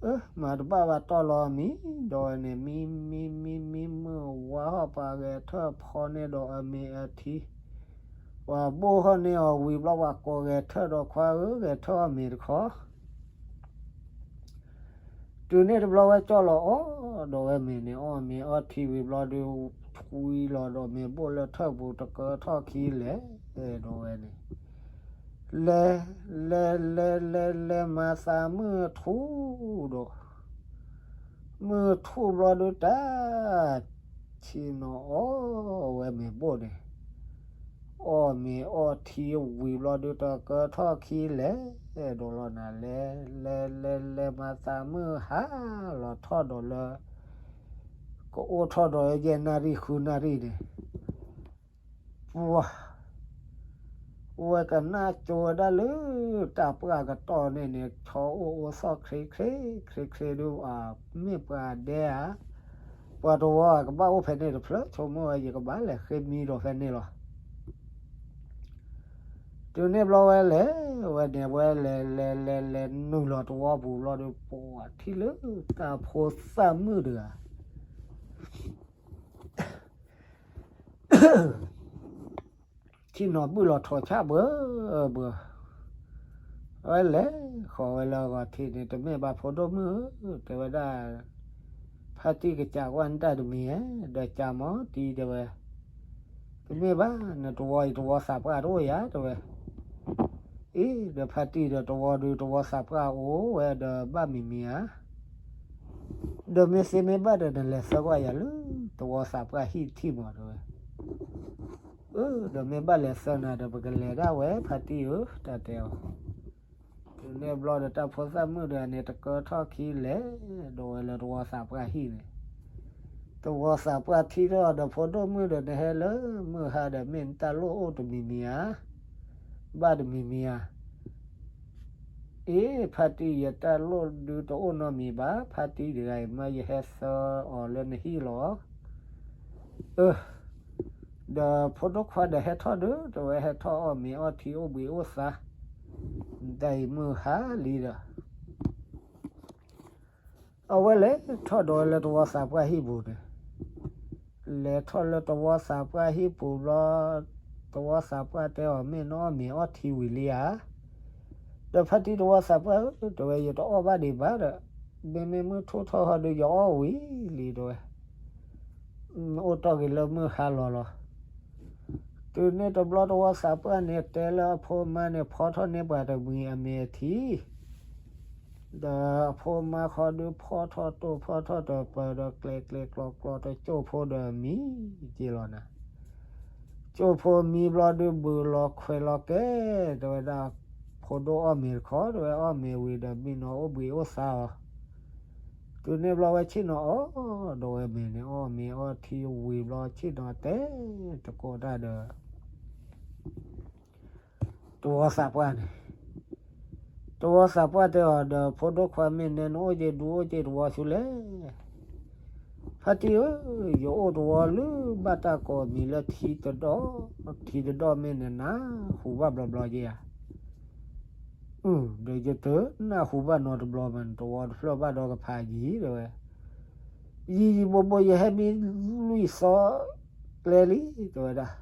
အၢ မၤတဘၣ်ဘၣ်တီၢ်လီၤမံ ဒီးဝဲန့ၣ် မံမံမံမံမုၢ်ဝါဟီၣ်ပှၤဂဲၤထၢၣ်ဖီန့ၢ်ဒီးအမ့ၤအထံ ပှၤဘိၣ်ဟီၣ်န့ၢ်အီၤဝံၤဘျီ ပှၤကိးဂဲၤထၢၣ်ဒီးခွါဧၢ ဂဲၤထၢၣ်အီၣ်မ့ၤတခီ တုၤန့ၣ်တဘျီဝဲကၠီၣ်လီၤအီၣ်ဒီးဝဲမ့ၤန့ၣ် အီၣ်မ့ၤအီထံဝံၤဘျီဒုး ထွံလီၤဒီးမ့ၤဘိၣ်လၢထၢၣ်ပူၤ တကၢထီၣ်ခံလဲၣ်ဒီးဝဲန့ၣ် လဲၤ လဲၤလဲၤလဲၤလဲၤမၤသးမုၢ်ထူၣ်ဒီး မုၢ်ထူၣ်ဘျီဒုးတၢ် ဆ့ၣ်နီၤအီၣ်ဝဲမ့ၤဘိၣ်န့ၣ် အီၣ်မ့ၤအီထံဝံၤဘျီဒုး တကၢထီၣ်ခံလဲၣ်ဒီးလီၤနၤ လဲၤ လဲၤလဲၤလဲၤမၤသးမုၢ်ဟါလီၤထီၣ်ဒီးလၢ ကအိၣ်ထီၣ်ဒီးယဲၢ်နၣ်ရံၣ်ဃုနၣ်ရံၣ်န့ၣ် ပှၤ ဝဲကနၣ်ကၠိဝဲဒၣ်လၢ တၢ်ပှၢ်ကတီၢ်န့ၣ်န့ၣ် ဆီအိၣ်အိသီၣ်ချ့ချ့ ချ့ချ့ဒုး မ့ၢ်ပှၤဒဲဧါ, ပှၤတဝီဧါ ကဘၣ်အိၣ်ဖဲန့ၣ်တဖျၢၣ် ဆိကမိၣ်ဝဲ ယကဘၣ်လဲၤဃ့မံဒီးဖဲန့ၣ်လီၤ. တုၤန့ၣ်ဘျီဝဲလဲၤဝဲန့ၣ် ဝဲလဲၤလဲၤလဲၤလဲၤနုာ်လီၤတဝီပူၤဘျီဒီး ပှၤထံၣ်လၢတၢ်ဖိသၣ်မုၣ်တဂၤ ထံၣ်နီၤဘုၣ်လီၤထိးဆၣ်ဘၢဘၢ, အဝဲလဲၤဃီၤဝဲလၢအဂီၤထံးန့ၣ် တမ့ၢ်ဘၣ်ဖိဒိၣ်မုၣ်ဧၢ, တဲဝဲဒၣ်, ဖါတံၢ်ကစးကွၢ်နတၢ်တမံၤဧါ, ဒီးကးမီၤတံၢ်တဲဝဲ, တမ့ၢ်ဘၣ် နတဝီအံၤတဝီသးပှၢ်တအိၣ်ယၤ တဲဝဲ အံၤ ဒီးဖါတံၢ်ဒီးတဝီဒုးတဝီသးပှၢ်အိၣ်ဝဲဒီးဘၣ်မံၤမံၤဧါ, ဒီးမ့ၢ်သ့မ့ၢ်ဘၣ်ဒီးနလဲၤသၢကွၢ်ယၤလၢ တဝီသးပှၢ်ဟံၣ်ထံၣ်မီၤ တဲဝဲ, အၢ ဒီးမ့ၢ်ဘၣ်လဲၤသၢနၤဒီးပကလဲၤဒၣ်ဝဲ ဖါတံၢ်ဧၢ တၢ်တဲအီၤ, တုၤန့ၣ်ဘျီဒီးတၢ်ဖိသၣ်မုၣ်တဂၤန့ၣ် တကၢထီၣ်ခံလဲၤ ဒီးဝဲလၢတဝီသးပှၢ်ဟံၣ်န့ၣ် တဝီသးပှၢ်ထံၣ်ထီၣ်ဒီးဖိဒိၣ်မုၣ်ဒီး နဟဲလၢမုၢ်ဟါဒီး မ့ၢ်နတၢ်လိၣ်အိၣ်တမံၤမံၤဧါ, ဘၣ်တမံၤမံၤဧါ, အ့ ဖါတံၢ် ယတၢ်လိၣ်ဒုးတအိၣ်နီတမံၤဘၣ်, ဖါတံၢ်တဂၤအံၤမ့ၢ်ယဟဲသၢအီၤလၢနဟံၣ်လီၤ, အၢ ဒီးဖိဒိၣ်ခွါဒီးဟဲထီၣ်ဒီး တဝဲဟဲထီၣ်အီၣ်မ့ၤအီထံအိၣ်ဘှံးအိၣ်သါ, တၢ်အံၤမုၢ်ဟါလံဒီး အဝဲလဲၤထီၣ်ဒီးဝဲလၢတဝီသးပှၢ်ဟံၣ်ပူၤန့ၣ်, လဲၤထီၣ်လၢတဝီသးပှၢ်ဟံၣ်ပူၤဘျီ, တဝီသးပှၢ်တဲအီၤ မ့ၢ်နအီၣ်မ့ၤအီထံဝံၤလံဧါ, ဒီးဖါတံၢ်တဝီသးပှၢ်ဧၢ တဲဝဲ ယတအီၣ်ဘၣ်ဒံးဘၣ်ဒီး, မ့မ့ၢ်မုၢ်ထူၣ်ထီၣ်ဟီဒီးယအီၣ်ဝံၤလံ တဲဝဲ အိၣ်တီၢ်က့ၤလၢမုၢ်ဟါလီၤလီၤ. တုၤန့ၣ်တဘျီတဝီသးပှၢ်န့ၣ် တဲလၢအဖိအမါန့ၣ် ဖီထီၣ်န့ၢ်ပှၤတမံၤအမ့ၤအထံ, ဒီးအဖိအမါဃီဒုးဖီထီၣ်တိၢ်ဖီထီၣ်တပၢၤဒီးကျဲၤကျဲၤကျီကျီတကၠိၢ်ဖိဒီးမံၤက့ၤလီၤနၤ ကၠိၢ်ဖိမံဘျီဒုးဘုးလီၤခွဲးလီၤကဲ, တဲဝဲဒၣ်ဖိဒိၣ်အီၣ်မ့ၤတခီ တဲဝဲအီၣ်မ့ၤဝံၤဒီးမံနီၤအိၣ်ဘှံးအိၣ်သါအီၤ, တုၤန့ၣ်ဘျီဝဲဆ့ၣ်နီၤအီၣ်ဒီးဝဲမ့ၤန့ၣ် အီၣ်မ့ၤအီထံဝံၤဘျီဆ့ၣ်နီၤတဲတကိးတၢ်ဒီး တဝီသးပှၢ်န့ၣ်, တဝီသးပှၢ်တဲအီၤဒီး ဖိဒိၣ်ခွါမ့ၢ်နဲနအိၣ်က့ၤဒူအိၣ်က့ၤတဝီဆူလဲၣ်, ဖါတံၢ်ဧၢ, ယအိၣ်တဝီလၢဘၣ်တၢ်ကိးမံၤလၢထံတဒီၣ်, ထံတဒီၣ်မ့ၢ်နနၢ်ဟူဘၣ်ဘျီဘျီက့ၤဧါ, ဒီးယတနၢ်ဟူဘၣ်နီတဘျီဘၣ် နတဝီတဖျၢၣ်ဘၣ်ဒီးကဖးယံၤ တဲဝဲ ယံၤယံၤဘိဘိ ယဟဲမံလွံၢ်သီကျဲလံ တဲဝဲဒၣ်,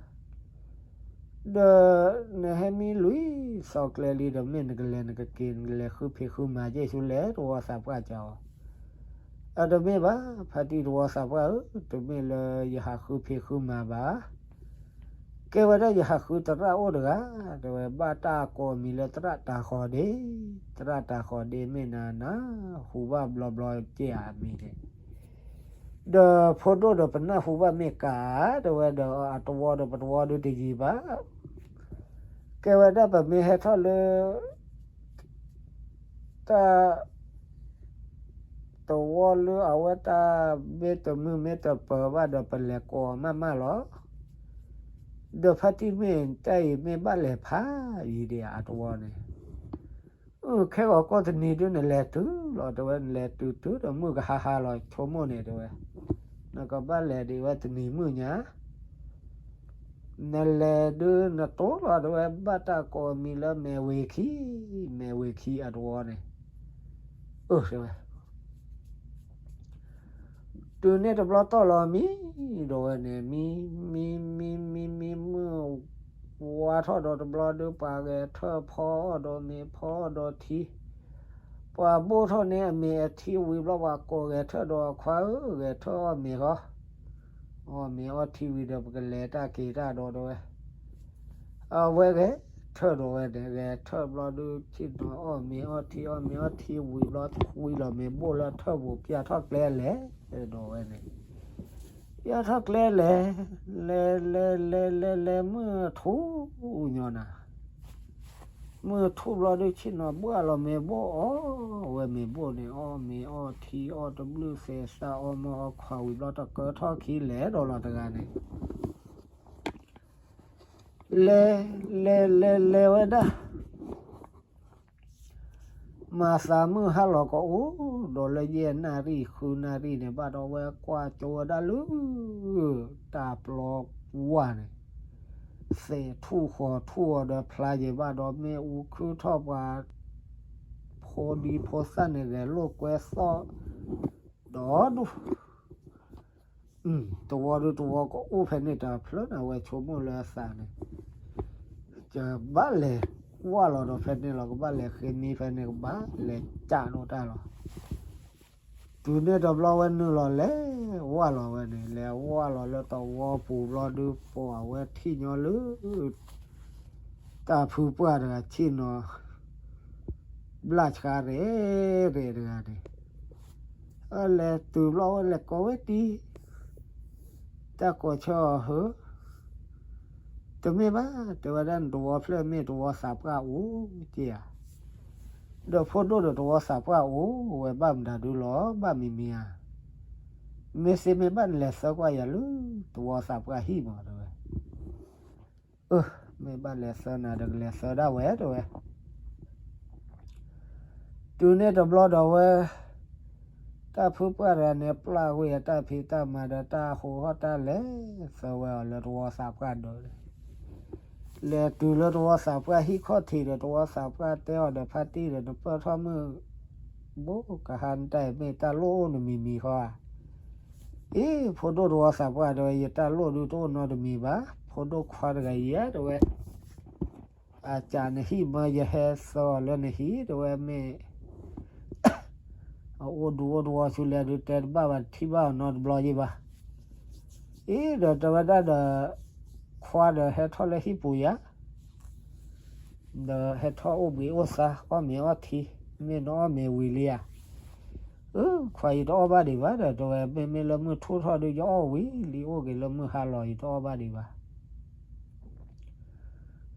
ဒီးနဟဲမံလွံၢ်သီကျဲလံဒီး မ့ၢ်နကလဲၤနကက့ၤ နကလဲၤဃုဖံးဃုမၤက့ၤဆူလဲၣ် တဝီသးပှၢ်ကးအီၤ, အတမ့ၢ်ဘၣ် ဖါတံၢ်တဝီသးပှၢ်ဧၢ, တမ့ၢ်လၢယဟးဃုဖံးဃုမၤဘၣ် ကဲဝဲဒၣ်ယဟးဃုသရၣ်အိၣ်တဂၤ, တဲဝဲဘၣ်တၢ်ကိးမံၤလၢသရၣ်တၤဃီၤဒ့, သရၣ်တၤဃီၤဒ့မ့ၢ်နၤနၢ်ဟူဘၣ်ဘျီဘျီက့ၤဧါမံၤန့ၣ်, ဒီးဖိဒိၣ်ဒီးပနၢ်ဟူဘၣ်မ့ၢ်ကး, တဲဝဲဒီးအတဝီဒီးပတဝီဒုးတယံၤဘၣ်, ကဲဝဲဒၣ်ပမ့ၢ်ဟဲထီၣ်လၢ တၢ် တဝီလၢအဝဲတၢ်မ့ၢ်တမုာ်မ့ၢ်တပၢၤဘၣ်ဒီး ပလဲၤကိးမးမးလီၤ. ဒီးဖါတံၢ်မ့ၢ်တၢ်အံၤမ့ၢ်ဘၣ်လဲၤဖးယံၤဒံးဧါ အတဝီန့ၣ်, အၢ ခဲဂီၤကိးတနံၤဒုးနလဲၤတုၤလီၤ တဲဝဲ နလဲၤတုၤတုၤဒီးမုၢ်ကဟါဟါလီၤ ဆိကမိၣ်န့ၣ် တဲဝဲ, နကဘၣ်လဲၤဒံးဝဲတနံၤမုၢ်ညါ နလဲၤဒုးနတိၢ်လီၤ တဲဝဲ ဘၣ်တၢ်ကိးမံၤလၢမဲာ်ဝ့ၤခံ, မဲာ်ဝ့ၤခံအတဝီန့ၣ်, အၢ တဲဝဲ တုၤန့ၣ်တဘျီတီၢ်လီၤမံ, ဒီးဝဲန့ၣ် မံ မံ မံ မံ မံ မုၢ်ဝါထီၣ်ဒီးတဘျီဒုး ပှၤဂဲၤထၢၣ်ဖီအီၣ်ဒီးမ့ၤဖီအီၣ်ဒီးထံ, ပှၤဘိၣ်ထီၣ်န့ၢ်အမ့ၤအထံဝံၤဘျီ ပှၤကိးဂဲၤထၢၣ်ဒီးအခွါဧၢ ဂဲၤထၢၣ်အီၣ်မ့ၤဃီ, အီၣ်မ့ၤအီထံဝံၤဒီး ပကလဲၤတၢ်က့ၤတၢ်ဒီးတဲဝဲ အဝဲဂဲၤထၢၣ်ဒီးဝဲန့ၣ် ဂဲၤထၢၣ်ဘျီဒုး ဆ့ၣ်နီၤအီၣ်မ့ၤအီထံ အီၣ်မ့ၤအီထံဝံၤဘျီ ဝံၤလီၤမ့ၤဘိၣ်လၢထၢၣ်ပူၤ ပျၢ်ထီၣ်ကျဲလဲၤ ဒီးဝဲန့ၣ် ပျၢ်ထီၣ်ကျဲလဲၤ, လဲၤလဲၤလဲၤလဲၤလဲၤ မုၢ်ထူၣ်ညီနၤ, မုၢ်ထူၣ်ဘျီဒုး ဆ့ၣ်နီၤဘှၣ်လီၤမ့ၤဘိၣ်အီၣ်ဝဲမ့ၤဘိၣ်န့ၣ် အီၣ်မ့ၤအီထံ အီၣ်တဘျုးသဲးသး အီၣ်မ့ၤအီခွါဝံၤဘျီ တကၢထီၣ်ခံလဲၤဒီးလီၤတဂၤန့ၣ် လဲၤ လဲၤ လဲၤ လဲၤဝဲဒၣ် မၤသးမုၢ်ဟါလီၤကအိၣ်ဒီးလၢယဲၢ်နၣ်ရံၣ်ဃုနၣ်ရံၣ်န့ၣ် ဘၣ်ဒီးဝဲကွၢ်ကၠိဝဲဒၣ်လၢ တၢ်ပျီဝါန့ၣ် သဲးထူၣ်ဃီၤထူၣ်အီၤဒီးဖျါယံၤဘၣ်ဒီးမ့ၣ်အူခုၣ်ထီၣ်ပှၤ ဖိဒံဖိသၣ်န့ၣ်ဂဲၤလိာ်ကွဲသီၣ် ဒီးဒူၣ် တဝီဒုတဝီကအိၣ်ဖဲန့ၣ်တဖျၢၣ်န့ၣ် အဝဲဆိကမိၣ်လၢအသးန့ၣ် ကဘၣ်လဲၤဝၢ်လီၤဒီးဖဲန့ၣ်လီၤ ကဘၣ်လဲၤဃ့မံဖဲန့ၣ် ကဘၣ်လဲၤကးဒိၣ်တၢ်လီၤ. တုၤန့ၣ်တဘျီဝဲနုာ်လီၤလဲၤဝၢ်လီၤဝဲန့ၣ် လဲၤဝၢ်လီၤလၢတဝီပူၤဘျီဒု ပှၤအဝဲထံၣ်ညီလၢ တၢ်ဖုပှၢ်တဂၤဆ့ၣ်နီၤ ဘျၣ်ဆါရဲၣ်ရဲၣ်တဂၤန့ၣ် အလဲၤတုၤဘျီဝဲလဲၤကိးဝဲတံၢ် တၢ်ကိးဆၢအီၤဧၢ တမ့ၢ်ဘၣ် တဲဝဲဒၣ်နတဝီဖျၢၣ်မ့ၢ်တဝီသးပှၢ်အိၣ်က့ဧါ ဒီးဖိဒိၣ်ဒီးတဝီသးပှၢ်အိၣ်ဝဲဘၣ်မတၤဒုလီၤ ဘၣ်မံၤမံၤဧါ မ့ၢ်သ့မ့ၢ်ဘၣ်နလဲၤသၢကွၢ်ယၤလၢ တဝီသးပှၢ်ဟံၣ်မးတဲဝဲ အၢ မ့ၢ်ဘၣ်လဲၤသၢနၤဒီးကလဲၤသၢဒၣ်ဝဲတဲဝဲ တုၤန့ၣ်တဘျီဒီးဝဲ တၢ်ဖုပှၢ်တဂၤန့ၣ် ပျၢ်ကွံာ်အတၢ်ဖံးတၢ်မၤဒီးတၢ်ဟိဟီၣ်တၢ်လဲၤသၢဝဲအီၤလၢတဝီသးပှၢ်ဒီး လဲၤတုၤလၢတဝီသးပှၢ်ဟံၣ်ခီၣ်ထံးဒီးတဝီသးပှၢ်တဲအီၤဒီးဖါတံၢ်ဒီးနပၢၢ်ထီၣ်မုၢ် ဘိကဟါနတၢ်အံၤမ့ၢ်တၢ်လိၣ်အိၣ်နမံၤမံၤဃီဧါ အ့ ဖိဒိၣ်တဝီသးပှၢ်တဲဝဲ ယတၢ်လိၣ်ဒုတအိၣ်နီတမံၤဘၣ် ဖိဒိၣ်ခွါတဂၤယဲတဲဝဲ အစးနဟံၣ်မၢယဟဲသၢအီၤလၢနဟံၣ် တဲဝဲမ့ၢ် အအိၣ်ဒူအိၣ်တဝီဆူလဲၣ်ဒုတဲတဘၣ်ဘၣ် တထံၣ်ဘၣ်အီၤနီတဘျီယံၤဘၣ်. အ့ ဒီးတဲဝဲဒၣ်ဒီး ခွါဒီးဟဲထီၣ်လၢဟံၣ်ပူၤယၤ ဒီးဟဲထီၣ်အိၣ်ဘှံးအိၣ်သါ အီၣ်မ့ၤအီထံ မ့ၢ်နအီၣ်မ့ၤဝံၤလံဧါ. အၢ ခွါယတအီၣ်ဘၣ်ဒံးဘၣ်ဒီး တဲဝဲ မ့မ့ၢ်လၢမုၢ်ထူၣ်ထီၣ်ဒု ယအီၣ်ဝံၤလံ အိၣ်က့ၤလၢမုၢ်ဟါလီၤ ယတအီၣ်ဘၣ်ဒံးဘၣ်.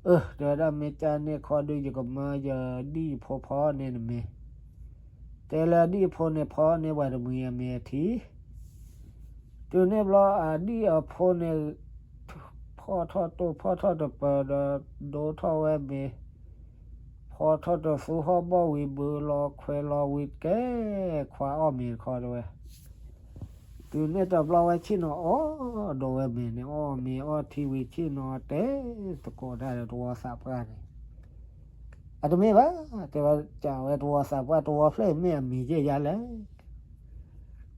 အၢ တဲဝဲဒၣ် မ့ၢ်ကၢ်န့ၢ်ခီဒု ယကမၢယဒံၣ်အဖိဖီန့ၢ်နမ့ၤ. တဲလၢအဒံၣ်အဖိန့ၣ် ဖီန့ၢ်ပှၤတမှံၤအမ့ၤအထံ တုၤန့ၣ်ဘျီအဒံၣ်အဖိန့ၣ် ဖီၣ်ထီၣ်တိၢ်ဖီၣ်ထီၣ်တပၢၤဒီး ဒိထီၣ်ဝဲမ့ၤ, ဖီၣ်ထီၣ်တသူဟီၣ်ဘီၣ်ဝံၤဘုလီၤခွဲးလီၤဝံၤကဲ ခွါအီၣ်မ့ၤတခီတဲဝဲ. တုၤန့ၣ်တဘျီဝဲဆ့ၣ်နီၤအီၣ်ဒီးဝဲမ့ၤန့ၣ် အီၣ်မ့ၤအီထံဝံၤဆ့ၣ်နီၤတဲသကိးတၢ်ဒီးတဝီသးပှၢ်န့ၣ် အတမ့ၢ်ဘၣ် တဲဝဲ ကးဝဲတဝီသးပှၢ် တဝီဖျၢၣ်အံၤမ့ၢ်အမံၤက့ၢ်ယါလဲၣ်.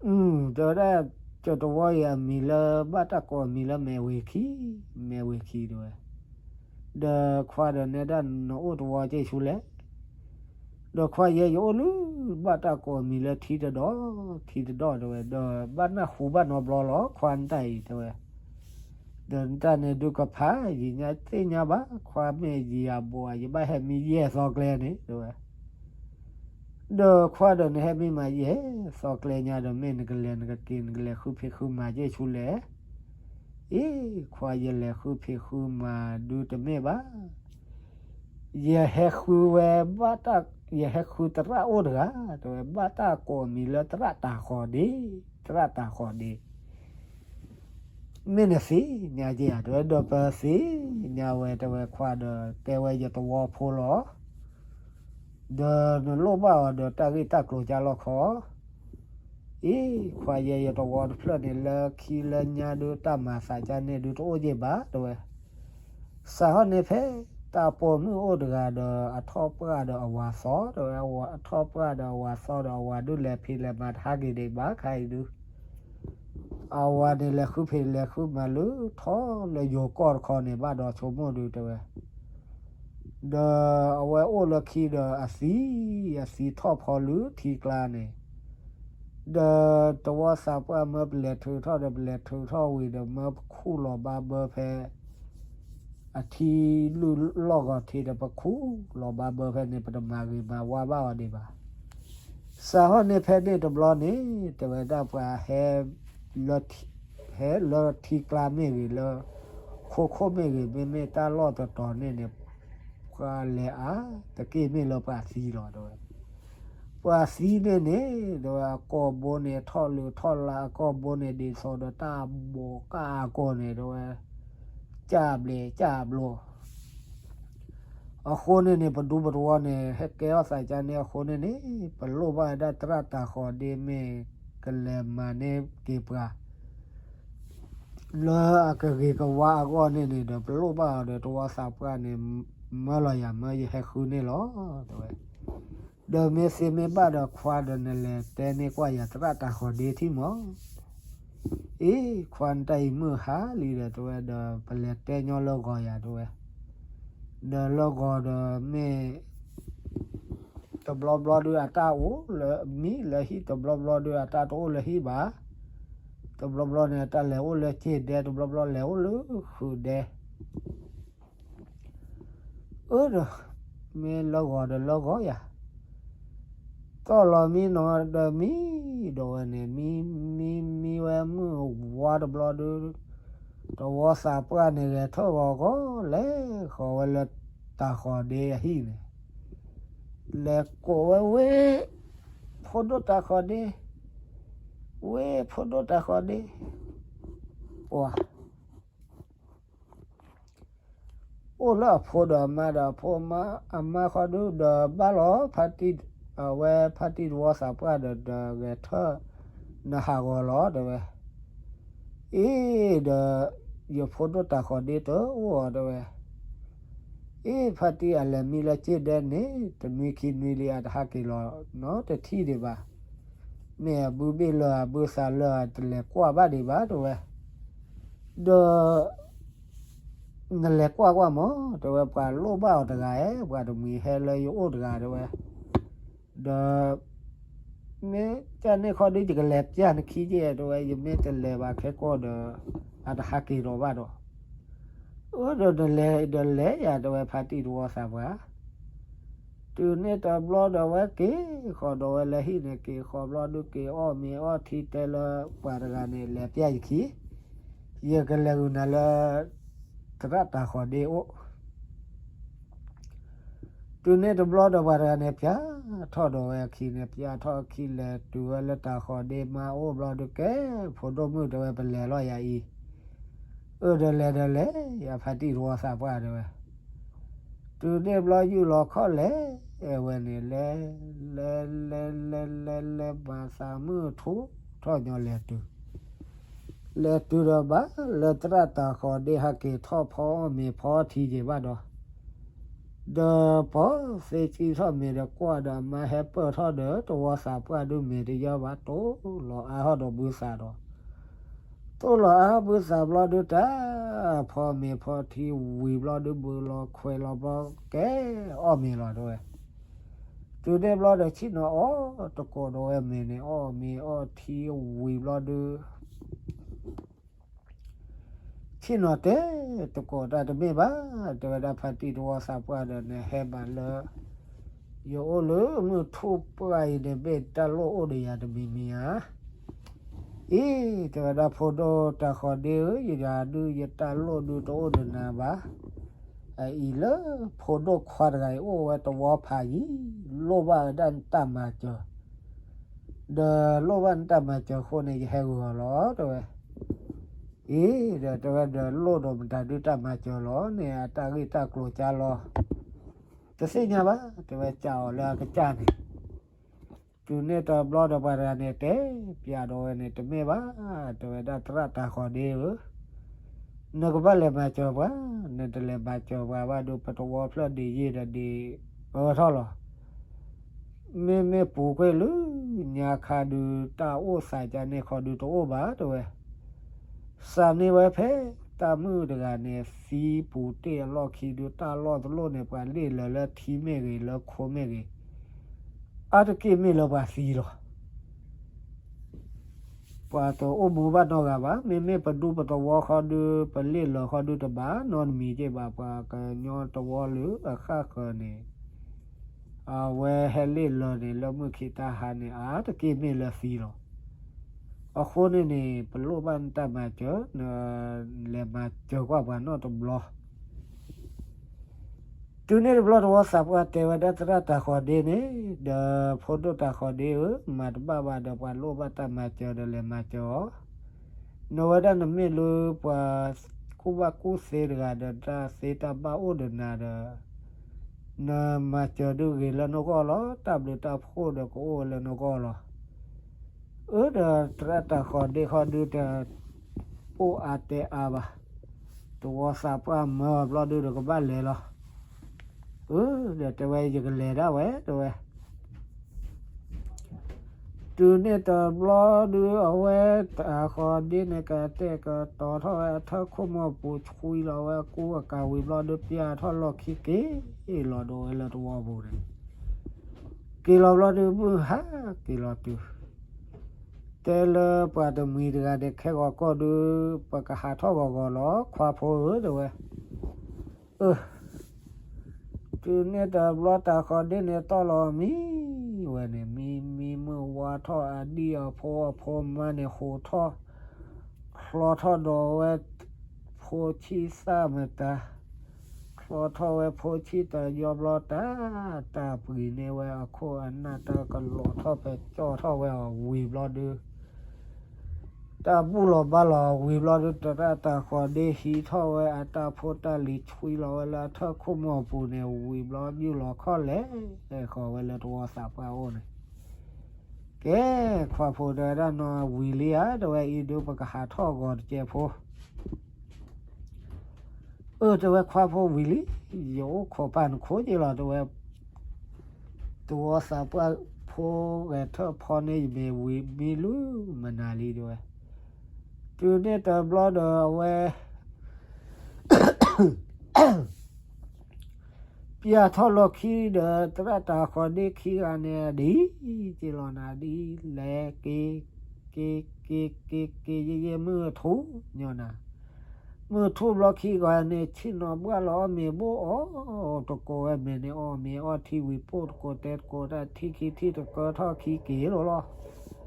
အု တဲဝဲဒၣ် ကတဝီအံၤအမံၤလၢ ဘၣ်တၢ်ကိးအမံၤလၢမဲာ်ဝ့ၤခံ, မဲာ်ဝ့ၤခံတဲဝဲ. ဒီးခွါဒီးနဲဒၣ်နအိၣ်တဝီက့ၢ်ဆူလဲၣ်. ဒီးခွါယဲယအိၣ်လၢ ဘၣ်တၢ်ကိးအမံၤလၢထံတဒီၣ်, ထံတဒီၣ်တဲဝဲ, ဒီးဘၣ်နၢ်ဟူဘၣ်နီတဘျီလီၤ ခွါနတၢ်အံၤတဲဝဲ. ဒီးနတၢ်န့ၣ်ဒုးကဖးယံာ်ညါသ့ၣ်ညါဘၣ်, ခွါမ့ၢ်ယံာ်အဘူး ယဘၣ်ဟဲမံယဲၢ်သီကျဲန့ၣ်တဲဝဲ. ဒီးခွါဒီးနဟဲမံမၤယဲၢ်သီကျဲညါဒီး မ့ၢ်နကလဲၤနကက့ၤ နကလဲၤဃုဖံးဃုမၤယဲၢ်ဆူလဲၣ်. အ့ ခွါယလဲၤဃုဖံးဃုမၤဒုးတမ့ၢ်ဘၣ်. ယဟဲဃုဝဲဘၣ်တၢ်, ယဟဲဃုသရၣ်အိၣ်တဂၤ, တဲဝဲ ဘၣ်တၢ်ကိးအမံၤလၢသရၣ်တၤဃီၤဒ့, သရၣ်တၤဃီၤဒ့. မ့ၢ်နသ့ၣ်ညါက့ၤဧါ, တဲဝဲ ဒီးပသ့ၣ်ညါဝဲ, တဲဝဲ ခွါဒီးတဲဝဲယတဝီဖိလီၤ. ဒီးနလိၣ်ဘၣ်အီၤဒီးတၢ်ဂ့ၢ်တၢ်ကျိၤကၢ်လီၢ်ခီ. အ့ ခွါယဲယတဝီတဖျၢၣ်န့ၣ် လၢခံလၢညါဒုးတၢ်မၤသးကၢ်န့ၣ်ဒုးတအိၣ်ယ့ၢ်ဘၣ်, တဲဝဲ. စးထီၣ်န့ၣ်ဖဲ တၢ်ပိာ်မုၣ်အိၣ်တဂၤဒီး အထီၣ်ပှၢ်ဒီးအဝၤသီ, တဲဝဲ အထီၣ်ပှၢ်ဒီးအဝၤသီဒီး အဝၤဒုးလဲၤဖံးလဲၤမၤတဟါက့ၤဒံးဘၣ်ခါအံၤဒုး အဝၤန့ၣ်လဲၤဃုဖံးလဲၤဃုမၤလၢထီၣ်လၢယိၤကီၢ်တခီန့ၣ် ဘၣ်ဒီးဆိကမိၣ်ဒုးတဲဝဲ. ဒီးအဝဲအိၣ်လၢခံဒီးအသံ, အသံထီၣ်ဖီလၢထံကျါန့ၣ်, ဒီးတဝီသးပှၢ်မၢပလဲၤထုးထီၣ်ဒီး ပလဲၤထုးထီၣ်ဝံၤဒီး မၢပခူၣ်လီၤဘၣ်ဘၢဖဲ အထံလုၢ်လီၢ်ဂီၤထံးဒီး ပခူၣ်လီၤဘၣ်ဘၢဖဲန့ၣ် ပတမၤဂ့ၤမၤဝါဘၣ်အီၤဒံးဘၣ်. စးထီၣ်န့ၢ်ဖဲန့ၣ်တဘျီန့ၣ် တဲဝဲဒၣ်ပှၤဟဲ ဟဲလၢထံကျါမ့ၢ်ဂ့ၤ, လၢခိခိၣ်မ့ၢ်ဂ့ၤ, မ့မ့ၢ်တၢ်လီၢ်တတီၤန့ၣ်န့ၣ် ပှၤလဲၤအါတက့ၢ်မ့ၢ်လၢပှၤသံလီၤ တဲဝဲ. ပှၤသံန့ၣ်န့ၣ် တဲဝဲ အကိာ်ဘိန့ၣ်ထီၣ်လုးထီၣ်လါ, အကိာ်ဘိန့ၣ်ဒ်သိးဒီးတၢ်ဘိးကၢ်အကိာ်န့ၣ် တဲဝဲ. ကၢ်ဘျဲးကၢ်ဘျီ အဃိန့ၣ်န့ၣ် ပဒူပတဝီန့ၣ် ဟဲကဲထီၣ်သးကါန့ၣ်အဃိန့ၣ်န့ၣ် ပလိၣ်ဘၣ်ဝဲဒၣ်သရၣ်တၢ်ဃီၤဒ့မ့ၢ်ကလဲၤမၤန့ၢ်က့ၤပှၤ လၢအကဂ့ၤကဝါအဂီၢ်န့ၣ်န့ၣ်ဒီး ပလိၣ်ဘၣ်အီၤဒီးတဝီသးပှၢ်န့ၣ် မၢလီၤယၤမၢယဟဲဃုန့ၣ်လီၤ တဲဝဲ. ဒီးမ့ၢ်သ့မ့ၢ်ဘၣ်ဒီးခွါဒီးနလဲၤတဲန့ၢ်ကွၢ်ယၤသရၣ်တၢ်ဃီၤဒ့ထံၣ်မး အ့ ခွါနတၢ်အံၤမုၢ်ဟါလံဒီးတဲဝဲဒီး ပလဲၤတဲညီလၢဂီၤယၤတဲဝဲ, ဒီးလၢဂီၤဒီးမ့ၢ် တဘျီဘျီဒုးအတၢ်အိၣ်လၢမံလၢဟံၣ် တဘျီဘျီဒုးအတၢ်တအိၣ်လၢဟံၣ်ဘၣ်, တဘျီဘျီန့ၣ် အတၢ်လဲၤအိၣ်လၢစ့ၢ်ဒဲ တဘျီဘျီလဲၤအိၣ်လၢဃုာ်ဒဲ အၢဒီး မ့ၢ်လၢဂီၤဒီးလၢဂီၤယၤ, သီၣ်လီၤမံနီၤဒီးမံ, ဒီးဝဲန့ၣ် မံမံမံဝဲမုၢ်ဝါတဘျီဒုး, တဝီသးပှၢ်န့ၣ်ဂဲၤထၢၣ်ဂီၤဂီၤ လဲၤဃီၤဝဲလၢတၢ်ဃီၤဒ့အဟံၣ်န့ၣ်, လဲၤကိးဝဲဝ့ၢ် ဖိဒိၣ်တၢ်ဃီၤဒ့, ဝ့ၢ်ဖိဒိၣ်တၢ်ဃီၤဒ့, ပှၤ အိၣ်လၢအဖိဒီးအမါဒီး အဖိအမါဃီဒုးဒီးဘၣ်လီၤ ဖါတံၢ်, အဝဲဖါတံၢ်တဝီသးပှၢ်ဒီး ဒီးဂဲၤထၢၣ် နဟးဂီၤလီၤ တဲဝဲ, အ့ဒီး ယဖိဒိၣ်တၢ်ဃီၤဒ့တအိၣ်အီၤ တဲဝဲ, အ့ ဖါတံၢ်အလဲၤမံလၢစ့ၢ်ဒဲန့ၣ် တနွံခံနွံလံ အတဟးက့ၤလီၤနီတထံၣ်ဒံးဘၣ်, မ့ၢ်အဘုဘ့ၣ်လၢအဘုသးလၢအတလဲၤကွၢ်ဘၣ်ဒံးဘၣ် တဲဝဲ, ဒီး နလဲၤကွၢ်ကွၢ်မး တဲဝဲ ပှၤလိၣ်ဘၣ်အီၤတဂၤဧါ ပှၤတမှံၤဟဲလၢယအိၣ်တဂၤ တဲဝဲ, ဒီး မ့ၢ်ကန့ၣ်ခီဒုး ယကလဲၤပျၢ်နခံက့ တဲဝဲ ယမ့ၢ်တလဲၤဘၣ်ခဲကီၢ်ဒီး အတဟးက့ၤဒီးဘၣ်ဒီး, အၢဒီးနလဲၤဒီးလဲၤယၤ တဲဝဲ ဖါတံၢ်တဝီသးပှၢ် တုၤန့ၣ်တဘျီဒီးဝဲက့ၤဃီၤဒီးဝဲလၢဟံၣ်န့ၣ် က့ၤဃီၤဘျီဒုးက့ၤအီၣ်မ့ၤအီထံတဲလၢပှၤတဂၤန့ၣ် လဲၤပျၢ်ယခံ, ယကလဲၤဂုာ်နၤလၢ သရၣ်တၢ်ဃီၤဒ့အိၣ် တုၤန့ၣ်တဘျီဒီးပှၤတဂၤန့ၣ် ပျၢ်ထီၣ်ဒီးဝဲအခံန့ၣ် ပျၢ်ထီၣ်အခံလဲၤတုၤဝဲလၢတၢ်ဃီၤဒ့မါအိၣ်ဘျီဒုးကဲ ဖိဒိၣ်မုၣ်တဲဝဲ ပလဲၤလီၤယၤအံၤ, အၢဒီးလဲၤဒီးလဲၤ ယဖါတံၢ်တဝီသးပှၢ်တဲဝဲ, တုၤန့ၣ်ဘျီယုၢ်လီၤခီၣ်လဲၤဝဲန့ၣ် လဲၤ လဲၤ လဲၤ လဲၤ လဲၤ လဲၤမၤသးမုၢ်ထူၣ်ထီၣ်ညီလဲၤတုၤ လဲၤတုၤဒီးဘၣ်လၢသရၣ်တၢ်ဃီၤဒ့ဟဲက့ၤထီၣ်ဖီအီၣ်မ့ၤဖီထံက့ၤဘၣ်ဒီး, ဒီးပှၤသ့စံထီၣ်မ့ၤဒီးကွၢ်ဒီးအမါဟဲပၢၢ်ထီၣ်ဒီးတဝီသးပှၢ်ဒုးမ့ၤတယၢဘၣ် တိၢ်လီၤအါထီၣ်ဒီးဘုသးဒီး, တိၢ်လီၤအါဘုသးဘျီဒုးတၢ် ဖီမ့ၤဖီထံဝံၤဘျီဒုးဘုလီၤခွဲးလီၤဘျီကဲအီၣ်မ့ၤလီၤတဲဝဲ တုၤန့ၣ်ဘျီဒီးဆ့ၣ်နီၤအီၣ်တကိးဒီးဝဲမ့ၤန့ၣ် အီၣ်မ့ၤအီထံဝံၤဘျီဒုး ဆ့ၣ်နီၤတဲတကိးတၢ်တမ့ၢ်ဘၣ်, တဲဝဲဒၣ်ဖါတံၢ်တဝီသးပှၢ်ဒီး နဟဲမးလၢ ယအိၣ်လၢမုၢ်ထူၣ်ပှၢ်အံၤန့ၣ် မ့ၢ်တၢ်လိၣ်အိၣ်ဒီးယၤတမံၤမံၤဧါ အံၤ တဲဝဲဒၣ်ဖိဒိၣ်တၢ်ဃီၤဒ့ဧၢ, ယတၢ်ဒုးယတၢ်လိၣ်ဒုးတအိၣ်ဒီးနၤဘၣ်, အအံၤလၢဖိဒိၣ်ခွါတဂၤအံၤအိၣ်ဝဲတဝီဖးယံၤ, လိၣ်ဘၣ်ဝဲဒၣ်နတၢ်မၤစၢၤ, ဒီးလိၣ်ဘၣ်နတၢ်မၤစၢၤအဃိန့ၣ် ယဟဲဂုာ်အီၤလီၤ တဲဝဲ, အံၤဒီးတဲဝဲဒီးလိၣ်ဒီးမတၤဒုးတၢ်မၤစၢၤလီၤန့ၣ် အတၢ်ဂ့ၢ်တၢ်ကျိၤကါလီၤ, တသ့ၣ်ညါဘၣ် တဲဝဲစံးအီၤလၢအကစၢ်န့ၣ် တုၤန့ၣ်တဘျီဒီးပှၤတဂၤန့ၣ်တဲပျးဒီးဝဲန့ၣ် တမ့ၢ်ဘၣ်, တဲဝဲဒၣ်သရၣ်တၢ်ဃီၤဒ့ဧၢ, နကဘၣ်လဲၤမၤစၢၤပှၤ, နတလဲၤမၤစၢၤပှၤဘၣ်ဒီး ပတဝီဖျၢၣ်ဒ့ယ့ၢ်ဒီးဒ့အၢထီၣ်လီၤ. မ့မ့ၢ်ပူၤကွံာ်လၢညါခါဒုး တၢ်အိၣ်သးကန့ၣ်ခီဒုးတအိၣ်ဘၣ် တဲဝဲ စးန့ၢ်ဝဲဖဲတၢ်မုၣ်တဂၤန့ၣ် သံပူၤတ့ၢ်အလီၢ်ခံဒုး တၢ်လီၢ်တလီၢ်န့ၣ် ပှၤလ့ၣ်လၢၤလၢထံမ့ၢ်ဂ့ၤ လၢခိမ့ၢ်ဂ့ၤ, အါတက့ၢ်မ့ၢ်လၢပှၤသံလီၤ. ပှၤတအိၣ်မူဘၣ်နီတဂၤဘၣ်. မ့မ့ၢ်ပဒူပတဝီဃီဒုး ပလ့ၣ်လၢၤဃီဒုးတဘၣ်နီတမံၤက့ၢ်ဘၣ်. ပှၤကညီတဝီလၢအခၣ်ဃၢၤန့ၣ် အဝဲဟဲလ့ၣ်လၢၤန့ၣ် လၢမုၢ်ခံးတၢ်ဟါန့ၣ် အါတက့ၢ်မ့ၢ်လၢသံလီၤ. အဃိန့ၣ်န့ၣ် ပလိၣ်ဘၣ်နတၢ်မၤစၢၤ, နလဲၤမၤစၢၤကွၢ်ပှၤနီတဘျီ. တုၤန့ၣ်တဘျီ တဝီသးပှၢ်တဲဝဲဒၣ်သရၣ်တၢ်ဃီၤဒ့န့ၣ်, ဒီးဖိဒိၣ်တၢ်ဃီၤဒ့ဧၢ, မၤတဘၣ်ဘၣ်ဒီး ပှၤလိၣ်ဘၣ်တၢ်မၤစၢၤဒီးလဲၤမၤစၢၤအီၤ. နဝဲဒၣ်နမ့ၢ်လၢပှၤ ကူၣ်ဘၣ်ကူၣ်သ့တဂၤဒီး တၢ်သ့တၢ်ဘၣ်အိၣ်ဒီးနၤဒီး နမၤစၢၤဒုးဂ့ၤလၢနဂီၢ်လီၤ. တၢ်ဘျုးတၢ်ဖှိၣ်ဒီးကအိၣ်ဝဲလၢနဂီၢ်လီၤ. အၢ ဒီးသရၣ်တၤဃီၤဒ့ခီဒုးတ အိၣ်အါတဲအါဘၣ်. တဝီသးပှၢ်မၢအီၤဘျီဒုးဒီးကဘၣ်လဲၤလီၤ. အၢ ဒီးတဲဝဲ ယကလဲၤဒၣ်ဝဲ တဲဝဲ. တုၤန့ၣ်တဘျီဒုး အဝဲတၤဃီၤဒ့န့ၣ် ကတဲာ်ကတီၤထီၣ်ဝဲအထၢၣ်ခိၣ်မီၢ်ပူၤ ဆွံလီၤဝဲအကူအကၤဝံၤဘျီဒုး ပျၢ်ထီၣ်လီၢ်ခံက့ၤလီၤဒီးဝဲလၢတဝီပူၤန့ၣ် က့ၤလီၤဘျီဒုး မုၢ်ဟါက့ၤလီၤတုၤ တဲလၢပှၤတမှံၤတဂၤဒီး ခဲဂီၤကီၢ်ဒုး ပကဟးထီၣ်ဂီၤဂီၤလီၤ ခွါဖိဧၢ တဲဝဲ. အၢ တုၤန့ၣ်တဘျီတၤဃီၤဒ့န့ၣ်တီၢ်လီၤမံဝဲန့ၣ် မံမံမုၢ်ဝါထီၣ် အဒံၣ်အဖိအဖိမါန့ၣ် ဟိးထီၣ်ချီထီၣ်ဒီးဝဲ ဖိဆံးသၣ်မတၤ ချီထီၣ်ဝဲဖိဆံးတယီဘျီတၢ် တၢ်ပှံၤန့ၢ်ဝဲအခိၣ်အနၢ် တၢ်ကလီၤထီၣ်ဖဲကၠီၣ်ထီၣ်ဝဲအီၤဝံၤဘျီဒုး တၢ်ဘူၣ်လီၤဘါလီၤဝံၤဘျီဒုး သရၣ်တၤဃီၤဒ့ဟံးထီၣ်ဝဲအတၢ်ဖိတၢ်လံၤ ဆွံလီၤဝဲလၢအထၢၣ်ခိၣ်မီၢ်ပူၤန့ၣ် ဝံၤဘျီ ယုၢ်လီၤခီၣ်လဲၤဃီၤဝဲလၢတဝီသးပှၢ်အိၣ်န့ၣ် ကဲ ခွါဖိတဲဝဲဒၣ်နီၤ ဝံၤလံဧါ တဲဝဲ အံၤဒုးပကဟးထီၣ်ဂီၤတကဲးဖိ အၢ တဲဝဲ ခွါဖိဝံၤလံ ယအိၣ်ခိးပာ်နခိၣ်က့ၤလီၤ တဲဝဲ တဝီသးပှၢ်ဖိဂဲၤထၢၣ်ဖီန့ၢ် ယမ့ၢ်ဝံၤမံလုၢ်မနၤလံ တဲဝဲ. တုၤန့ၣ်တဘျီဒီးအဝဲ ပျၢ်ထီၣ်လီၢ်ခံဒီး သရၣ်တၤဃီၤဒ့ခံဂၤန့ၣ် ဒ်က့ၤလီၤနၤဒ်လဲၣ် က့ၤ က့ၤ က့ၤ က့ၤ က့ၤ ယဲၢ်ယဲၢ်မုၢ်ထူၣ်ညီနၤ မုၢ်ထူၣ်ဘျီခံဂၤန့ၣ် ဆ့ၣ်နီၤဘှၣ်လီၤအီၣ်မ့ၤဘိၣ်အီၣ်တကိးဝဲ မ့ၢ်န့ၣ်အီၣ်မ့ၤအီထံဝံၤပိၢ်တကိးတဲတကိးတၢ်ထံခံထံတကၢထီၣ်ခံက့ၤလီၤလီၤ က့ၤ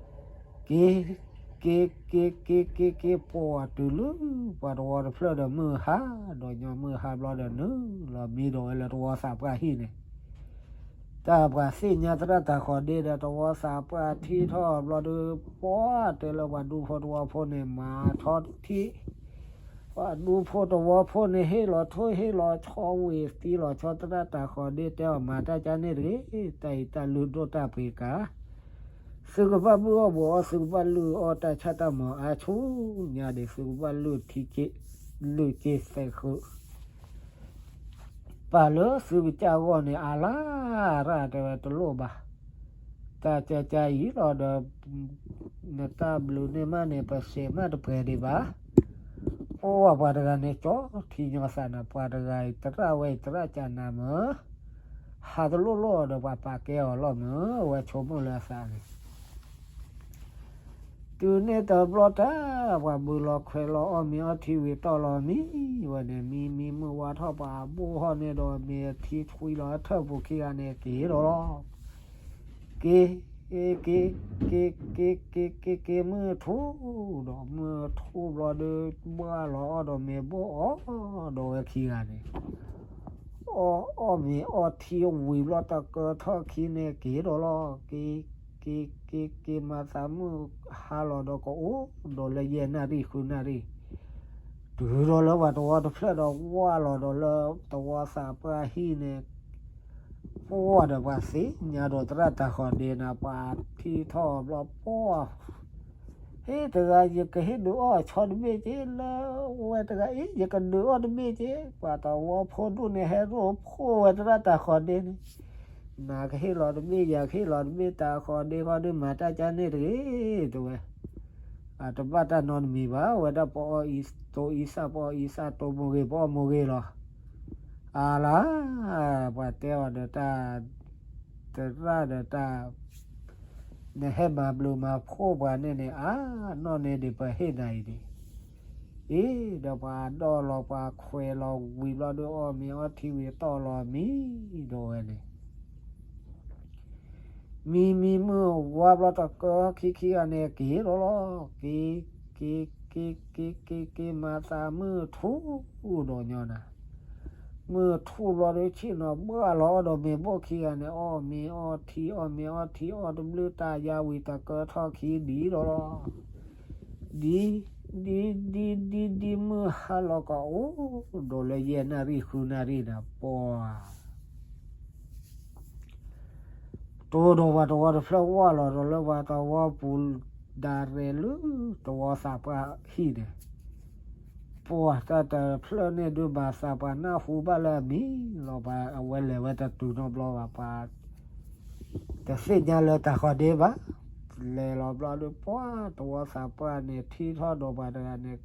က့ၤ က့ၤ က့ၤ က့ၤ က့ၤ ပှၤတုၤလၢ ပှၤတဝီတဖျၢၣ်ဒီးမုၢ်ဟါ ဒီးညီမုၢ်ဟါဘျီဒီးနုာ်လီၤမံဒီးဝဲလၢတဝီသးပှၢ်ဟံၣ်န့ၣ် တၢ်ပှၤသ့ၣ်ညါသရၣ်တၤဃီၤဒ့ဒီးတဝီသးပှၢ်ထံထီၣ်ဘျီဒီး ပှၤတဲလၢပှၤဒူဖိတဝီဖိန့ၣ် မၤထီထံ ပှၤဒူဖိတဝီဖိန့ၣ် ဟ့ၣ်လီၤထိၣ်ဟ့ၣ်လီၤဆီဝံၤသံလီၤဆီသရၣ်တၤဃီၤဒ့တဲအီၤ မၤတၢ်ကါန့ၣ်တဂ့ၤ တၢ်အံၤတၢ်လုၢ်ဒိၣ်တၢ်ပှ့ၤကၤ သုကဘၣ်မုၢ်အီၣ်ဘှီးအီၣ် သုကဘၣ်လုၢ်အီၣ်တၢ်ဆၣ်တၢ်မီၤအါဆူညါဒံး သုကဘၣ်လုၢ်ထံက့ လုၢ်က့သဲးဃုာ် ပာ်လၢသုကစၢ်အဂီၢ်န့ၣ် အါလၢရၣ်တဲဝဲတလိၣ်ဘၣ် တၢ်ကကါအံၤလီၤဒီး နတၢ်ဘျုးန့ၢ်မးန့ၣ် ပစဲးမးတပှဲၤဒံးဘၣ် အိၣ်ဝဲပှၤတဂၤန့ၣ် ကၠီထံညီသးနၤ ပှၤတဂၤအံၤ သရၣ်ဝဲအံၤ သရၣ်ကနၤမ့ၢ် ဟးတလိၣ်လိၣ်ဒီးပှၤပာ်ကဲအီၤလီၤမ့ၢ် အဝဲဆိကမိၣ်လၢအသးန့ၣ် တုၤန့ၣ်တဘျီတၢ် ပှၤဘုးလီၤခွဲးလီၤအီၣ်မ့ၤအီထံဝံၤတီၢ်လီၤမံဝဲန့ၣ် မံမံမုၢ်ဝါထီၣ် ပှၤဘိၣ်ထီၣ်န့ၢ်ဒီးမ့ၤအထံဆွံလီၤအထၢၣ်ပူၤခံဂၤန့ၣ်က့ၤဒီးလီၤ က့ၤ က့ၤ က့ၤ က့ၤ က့ၤ က့ၤ က့ၤ မုၢ်ထူၣ်ဒီးမုၢ်ထူၣ်ဘျီဒီး ဘၣ်လီၤအီၣ်ဒီးမ့ၤဘိၣ်အီၣ်ဒီးဝဲခံဂၤန့ၣ် အီၣ် အီၣ်မ့ၤအီထံဝံၤဘျီတကၢထီၣ်ခံန့ၣ်က့ၤဒီးလီၤ က့ၤ က့ၤ က့ၤ က့ၤ မၤသးမုၢ်ဟါလီၤဒီးကအိၣ်ဒီးလၢယဲၢ်နၣ်ရံၣ်ဃုနၣ်ရံၣ် တုၤဒီးလၢပှၤတဝီတဖျၢၣ်ဒီးဝၢ်လီၤဒီးလၢတဝီသးပှၢ်ဟံၣ်န့ၣ် ပှၤဒီးပှၤသ့ၣ်ညါဒီးသရၣ်တၤဃီၤဒ့နၤ ပှၤထံထီၣ်ဘျီပှၤ ဟ့ၣ်တဂၤ ယကဟ့ၣ်ဒုးအီၣ်ဆီတဘ့ၣ်က့ လၢဝဲတဂၤအံၤ ယကဒုးအီၣ်တဘ့ၣ်က့ ပှၤတဝီဖိဒိၣ်န့ၣ် ဟဲရိၣ်ဖှိၣ်ဝဲသရၣ်တၤဃီၤဒ့န့ၣ် နကဟ့ၣ်လီၤတဘ့ၣ် ယကဟ့ၣ်လီၤတဘ့ၣ် တၤဃီၤဒ့ဃီဒုးမၤတၢ်ကါန့ၣ်တဂ့ၤ တဲဝဲ အတဘၣ်တၢ်နီတမံၤဘၣ် ဝဲဒၣ်ပအီၣ်အံၤတိအံသၣ် ပအီၣ်အံသၣ်တိမိၢ်ဂ့ၤ ပအီၣ်မိၢ်ဂ့ၤလီၤ အါလါ ပှၤတဲအီၤဒီးတၢ် သရၣ်ဒီးတၢ် နဟဲမၤဘျုးမၤဖှိၣ်ပှၤန့ၣ်န့ၣ် အါနီၢ်န့ၣ်ဒံးပဟ့ၣ်နၤအံၤန့ၣ် အံၤ ဒီးပှၤဒီၣ်လီၤပှၤခွဲးလီၤဝံၤဘျီဒီး အီၣ်မ့ၤအီထံဝံၤတီၢ်လီၤမံဒီးဝဲန့ၣ် မံမံမုၢ်ဝါဘျီတကၢခံခံဂၤန့ၣ်က့ၤဒီးလီၤ က့ၤ က့ၤ က့ၤ က့ၤ က့ၤ က့ၤ မၤသးမုၢ်ထူၣ်ဒီးညီနၤ မုၢ်ထူၣ်ဘျီဒီး ဆ့ၣ်နီၤဘှၣ်လီၤအီၣ်ဒီးမ့ၤဘိၣ်ခံဂၤန့ၣ် အီၣ်မ့ၤအီထံ အီၣ်မ့ၤအီထံ အီၣ်တဘျုးတၢ်ယါဝံၤတကၢထီၣ်ခံဒံးဒီးလီၤ ဒ် ဒ်ဒ်ဒ်ဒ်မုၢ်ဟါလီၤကအိၣ် ဒိးလၢယဲၢ်နၣ်ရံၣ်ဃုနၣ်ရံၣ်န့ၣ် ပှၤ တိၢ်ဒီးပှၤတဝီတဖျၢၣ်ဝၢ်လီၤဒီးလၢပှၤတဝီပူၤ ဒၣ်ရဲၣ်လၢ တဝီသးပှၢ်ဟံၣ်န့ၣ် ပှၤတၢ်တဖျၢၣ်န့ၣ်ဒုး ဘၣ်သးပှၤနၢ်ဟူဘၣ်လၢအမံၤလီၤ. ပှၤအဝဲလဲၤဝဲတတုၤနီတဘျီဘၣ် ပှၤတသ့ၣ်ညါလၢတၢ်ဃီၤဒ့ဘၣ်. လဲၤလီၤဘျီဒုး ပှၤတဝီသးပှၢ်န့ၣ် ထံၣ်ထီၣ်ဒီးပှၤတဂၤန့ၣ်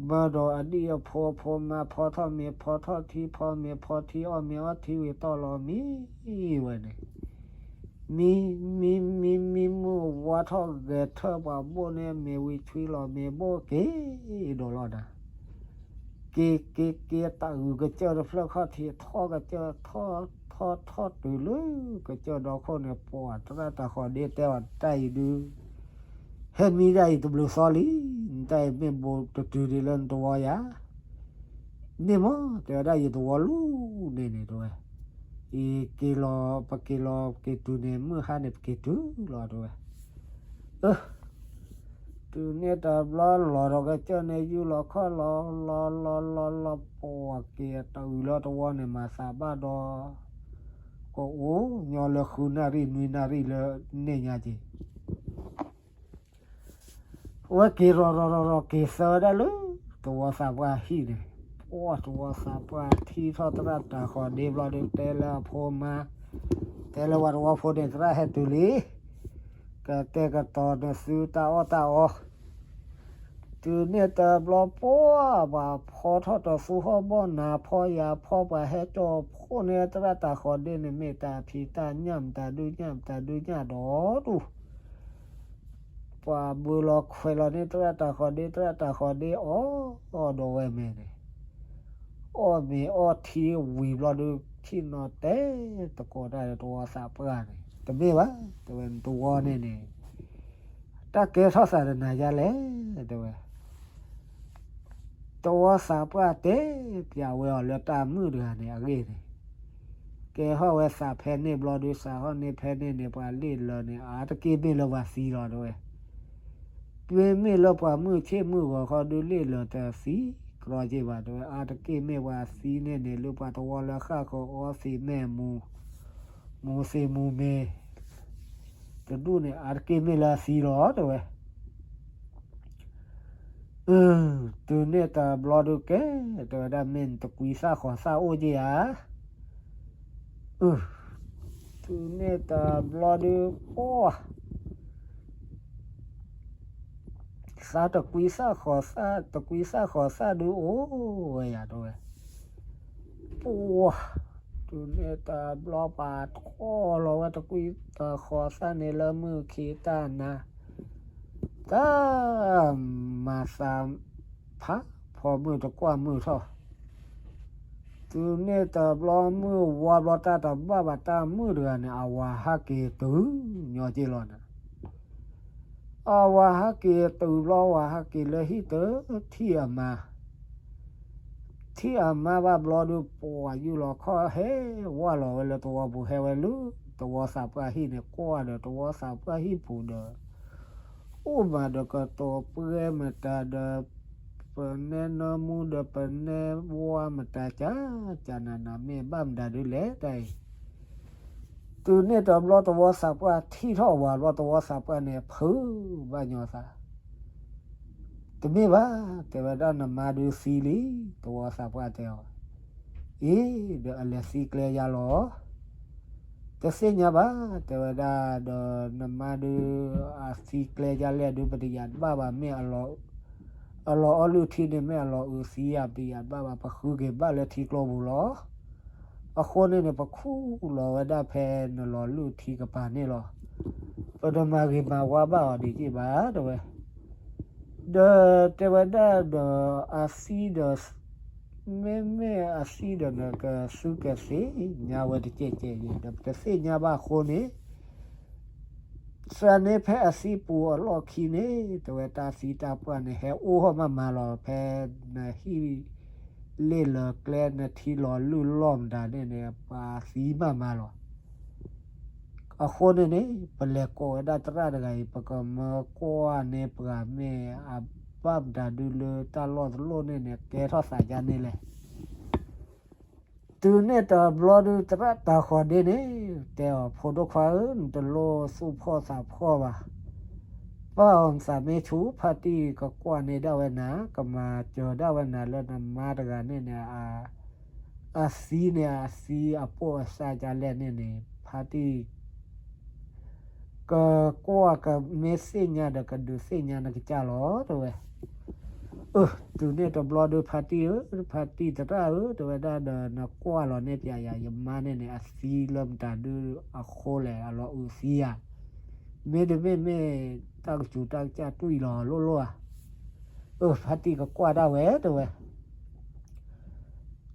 မၢဒီးအဒံၣ်အဖိအဖိမါ ဖီထီၣ်မ့ၤဖီထီၣ်ထံ ဖီမ့ၤဖီထံ အီၣ်မ့ၤအီထံ ဝံၤတီၢ်လီၤမံဝဲန့ၣ် မံ မံ မံ မံ မုၢ်ဝါထီၣ်ဂဲၤထၢၣ်ပှၤဘိၣ်န့ၣ် မ့ၤဝံၤဆွံလီၤမ့ၤဘိၣ်က့ၤဒီးလီၤနၤ က့ၤက့ၤက့ၤ တၢ်အုၣ်ကစၢၢ်တဖျၢၣ်ခီၣ်ထံး ထီၣ်ကစၢၢ် ထီၣ်ထီၣ်ထီၣ်တုၤလၢကစၢၢ်ဒီခိၣ်န့ၣ် ပှၤသရၣ်တၢ်ဃီၤဒ့တဲအီၤ တၢ်အံၤဒုး ဟဲမံဒၣ်အံၤတဘျုးသီလံ, နတၢ်အံၤမ့ၢ်ဘိးတတုၤဒံးလၢနတဝီယၤ, န့ၢ်မး တဲဝဲဒၣ်ယတဝီလူၤန့ၣ်န့ၣ် တဲဝဲ, အံၤက့ၤလီၤ ပက့ၤလီၤက့ၤတုၤန့ၣ် မုၢ်ဟါန့ၣ် ပက့ၤတုၤလီၤ တဲဝဲ, အ တုၤန့ၣ်တဘျီလီၤဒီးကစၢၢ်န့ၣ် ယူၢ်လီၤခီၣ်လီၤ လီၤလီၤလီၤလီၤ ပှၤက့ၤတအုၣ်လၢတဝီန့ၣ် မၤသးဘၣ်ဒီး ကအိၣ်ညီလၢဃုနၣ်ရံၣ်နွံနၣ်ရံၣ်လၢန့ၣ်ညါက့ၤ ဝဲက့ၤရီၤရီၤရီၤရီၤ က့ၤသၢဝဲဒၣ်လၢ တဝီသးပှၢ်ဟံၣ်န့ၣ်, ပှၤတဝီသးပှၢ်ထံၣ်ထီၣ်သရၣ်တၢ်ဃီၤဒ့ဘျီဒီး တဲလၢအဖိမါ, တဲလၢပှၤတဝီဖိန့ၣ် သရၣ်ဟဲတုၤလံ, ကတဲာ်ကတီၤနသုတၢ်အီၣ်တၢ်အီ, တုၤန့ၣ်တဘျီပှၢ် ပှၤဖီထီၣ်တသူဟီၣ်ဘီၣ်နၤ ဖီယၤဖီ ပှၤဟဲကၠီၣ်ဖိန့ၢ်သရၣ်တၢ်ဃီၤဒ့န့ၣ် မ့ၢ်တၢ်ဖံးတၢ်ညၣ် မတၤဒုညၣ် မတၤဒုညၣ်ဒီးဒူၣ် ပှၤဘုလီၤခွဲးလီၤန့ၢ်သရၣ်တၢ်ဃီၤဒ့ သရၣ်တၢ်ဃီၤဒ့အီၣ်အီၣ်ဒီးဝဲမဲာ်န့ၣ်, အီၣ်မ့ၤအီထံဝံၤဘျီဒီး ထံၣ်နီၤတဲသကိးတၢ်ဒီးတဝီသးပှၢ်န့ၣ် တမ့ၢ်ဘၣ် တဲဝဲ နတဝီန့ၣ်န့ၣ် တၢ်ကဲထီၣ်သးတနၤယါလဲၣ် တဲဝဲ တဝီသးပှၢ်တဲပျးဝဲအီၤလၢတၢ်မုၣ်တဂၤန့ၣ်အဂ့ၢ်န့ၣ်, ကဲထီၣ်ဝဲသးဖဲန့ၣ်ဘျီဒီး စးထီၣ်န့ၢ်ဖဲန့ၣ်န့ၣ် ပှၤလ့ၣ်လၢၤန့ၣ် အါတက့ၢ်မ့ၢ်လၢပှၤသံလီၤ တဲဝဲ, မ့မ့ၢ်လၢပှၤမုၢ်ဆ့ၣ်မုၢ်ဂီၤခီဒုး လ့ၣ်လၢၤတသံကြီက့ၢ်ဘၣ် တဲဝဲ, အါတက့ၢ်မ့ၢ်ပှၤသံန့ၣ်န့ၣ် လၢပှၤတဝီလၢဃၣ်ဃၢၤအီသံးမဲာ်မူ မူသံးမူမ့ၤ တဒူၣ်န့ၣ် အါတက့ၢ်မ့ၢ်လၢအသံလီၤ တဲဝဲ. တုၤန့ၣ်တဘျီဒုးကဲ တဲဝဲဒၣ် မ့ၢ်နတကွံသၣ်ဃီၤသၣ်အိၣ်က့ဧါ. တုၤန့ၣ်တဘျီဒုး ပှၤ သးတကွံသၣ်ဃီၤသၣ် တကွံသၣ်ဃီၤသၣ်ဒုးအိၣ်ဝဲယၤ တဲဝဲ. ပှၤ တုၤန့ၣ်တဘျီ ပှၤထီၣ်လီၤဝဲတကွံတဃီၤသၣ်န့ၣ်လၢမုၢ်ခံတၢ်နၤ တၢ်မၤသးဖးဖီမုၢ်တကွၢ်မုၢ်ထီၣ်, တုၤန့ၣ်တဘျီမုၢ်ဝါဘျီ တၢ်တဘၣ်ဘၣ် တၢ်မုၣ်တဂၤန့ၣ် အဝၤဟးက့ၤတုၤညီက့ၢ်လီၤနၤ. အဝၤဟးက့ၤတုၤဘျီ ဝၤဟးက့ၤလၢဟံၣ်တထံၣ်အမါ ထံၣ်အမါဘၣ်ဘျီဒုး ပှၤယူၢ်လီၤခီၣ်ဟဲဝၢ်လီၤဝဲလၢတဝီပူၤ ဟဲဝဲလၢတဝီသးပှၢ်ဟံၣ်န့ၣ် ကွၢ်ဒီးတဝီသးပှၢ်ဟံၣ်ပူၤဒီး အိၣ်မးဒီးကတိၤပှဲၤမတၤဒီး ပနဲနၢမူဒီးပနဲဝါမတၤ က ကနၤနၤ မ့ၢ်ဘၣ်မတၤဒုးလဲၣ်တၢ်အံၤ. တုၤန့ၣ်တဘျီ တဝီသးပှၢ်ထံၣ်ထီၣ်ဝၤဘျီ တဝီသးပှၢ်န့ၣ် ဖုးဘၣ်ညီသး တမ့ၢ်ဘၣ် တဲဝဲဒၣ် နမါဒုးသံလံ, တဝီသးပှၢ်တဲအီၤ, အ့ ဒီးအလဲၤသံကျဲယၤလီၤ. တသ့ၣ်ညါဘၣ် တဲဝဲဒၣ် ဒီးနမါဒုး အသံကျဲယၤလဲၣ်ဒုး ပတယၤတဘၣ်ဘၣ် မ့ၢ်အလီၤအီလုၢ်ထံန့ၣ် မ့ၢ်အလီၤအုးသံယၤ ပတယၤတဘၣ်ဘၣ် ပဃုက့ၤဘၣ်လၢထံကျိပူၤလီၤ. အဃိန့ၣ်န့ၣ် ပခူၣ်လီၤဝဲဒၣ်ဖဲနလီၤလုၢ်ထံကပၤန့ၣ်လီၤ. ပတမၤဂ့ၤမၤဝါဘၣ်အီၤဒံးက့ၢ်ဘၣ် တဲဝဲ. ဒီးတဲဝဲဒၣ်ဒီး အသံဒီး မ့မ့ၢ်အသံဒီး နကသုကသ့ၣ်ညါဝဲတကဲးကဲးယဲၢ် ဒီးပတသ့ၣ်ညါဘၣ်အဃိန့ၣ် သးန့ၣ်ဖဲအသံပူၤအလီၢ်ခံန့ၣ် တဲဝဲ တၢ်သံတၢ်ပှၢ်န့ၣ် ဟဲအိၣ်ဟီၣ်မးမးလီၤ. ဖဲနဟံၣ်လ့ၣ်လၢၤကျဲ နထံလီၤလုၢ်လီၢ်မတၤန့ၣ်န့ၣ် ပှၤသံမးမးလီၤ. အဃိန့ၣ်န့ၣ် ပလဲၤကိးဝဲဒၣ်သရၣ်တဂၤအံၤ ပကမၢကွၢ်န့ၢ်ပှၤမ့ၢ်အ ဘၣ်မတၤဒုလၢတၢ်လီၢ်တလီၢ်န့ၣ်န့ၣ် ကဲထီၣ်သးဒ်န့ၣ်လဲၣ်. တုၤန့ၣ်တဘျီဒု သရၣ်တၤဃီၤဒ့န့ၣ် တဲအီၤ ဖိဒိၣ်ခွါဧၢ, နတလိၣ်သူၣ်ဖှီၣ်သးဖှီၣ်ဘၣ်. ပၢ်အီၤ နသးမ့ၢ်ဆူၣ် ဖါတံၢ်ကကွၢ်န့ၢ်ဒၣ်ဝဲနၤ, ကမၤစၢၤဒၣ်ဝဲနၤလၢနမါတဂၤန့ၣ်န့ၣ် အသံန့ၣ် အသံအပိၢ်အစၢ်ဒ်လဲၣ်န့ၣ်န့ၣ် ဖါတံၢ် ကကွၢ်ကမ့ၢ်သ့ၣ်ညါဒီး ကဒုးသ့ၣ်ညါနကစၢ်လီၤ တဲဝဲ. အၢ တုၤန့ၣ်တဘျီဒု ဖါတံၢ်ဧၢ, ဖါတံၢ်သရၣ်ဧၢ, တဲဝဲဒၣ်ဒီး နကွၢ်လီၤန့ၢ်ပၠးယၤ ယမါန့ၣ်န့ၣ် အသံလၢမတၤဒုအဃိလဲၣ်, အလီၤအုးသံဧါ, မ့တမ့ၢ်မ့ၢ်တၢ်ကစူၤတၢ်ကစၢ်တွံၢ်လီၤလိၣ်လိၣ်ဧါ. အၢ ဖါတံၢ်ကကွၢ်ဒၣ်ဝဲ တဲဝဲ.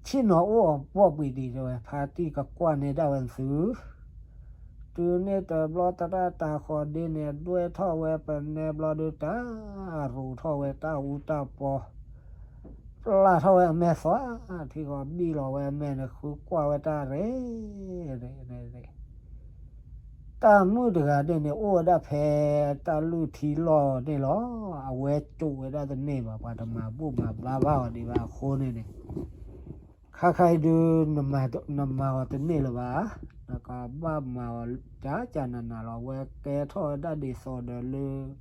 ဆ့ၣ်နီၤအိၣ်အဘီၣ်ဘှံးဒံး တဲဝဲ, ဖါတံၢ်ကကွၢ်န့ၢ်ဒၣ်ဝဲသု. တုၤန့ၣ်တဘျီသရၣ်တၤဃီၤဒ့န့ၣ် ဒွဲၣ်ထီၣ်ဝဲပနဲဘျီဒု တၢ်ရိးထီၣ်ဝဲတၢ်အူတၢ်ပီ, ပျၢ်ထီၣ်ဝဲအမဲာ်သွါ, ထံဃီဘံၣ်လီၤဝဲအမဲာ်န့ၣ် ဃုကွၢ်ဝဲတၢ်ရဲၣ် တၢ်မုၣ်တဂၤန့ၣ်န့ၣ် အိၣ်ဝဲဒၣ်ဖဲတၢ်လုၢ်ထံလီၢ်န့ၣ်လီၤ. အဝဲစိာ်ဝဲဒၣ်တန့ၢ်ဘၣ်, ပှၤတမၤဘူၣ်မၤဘါဘၣ်အီၤဒံးဘၣ်အဃိန့ၣ်န့ၣ်, ခါခါအံၤဒု နမၤအီၤတန့ၢ်လၢၤဘၣ်, နကဘၣ်မၤအီၤကကနးနးလီၤ. အဝဲကဲထီၣ်ဝဲဒၣ်ဒ်သိးဒီးလၢ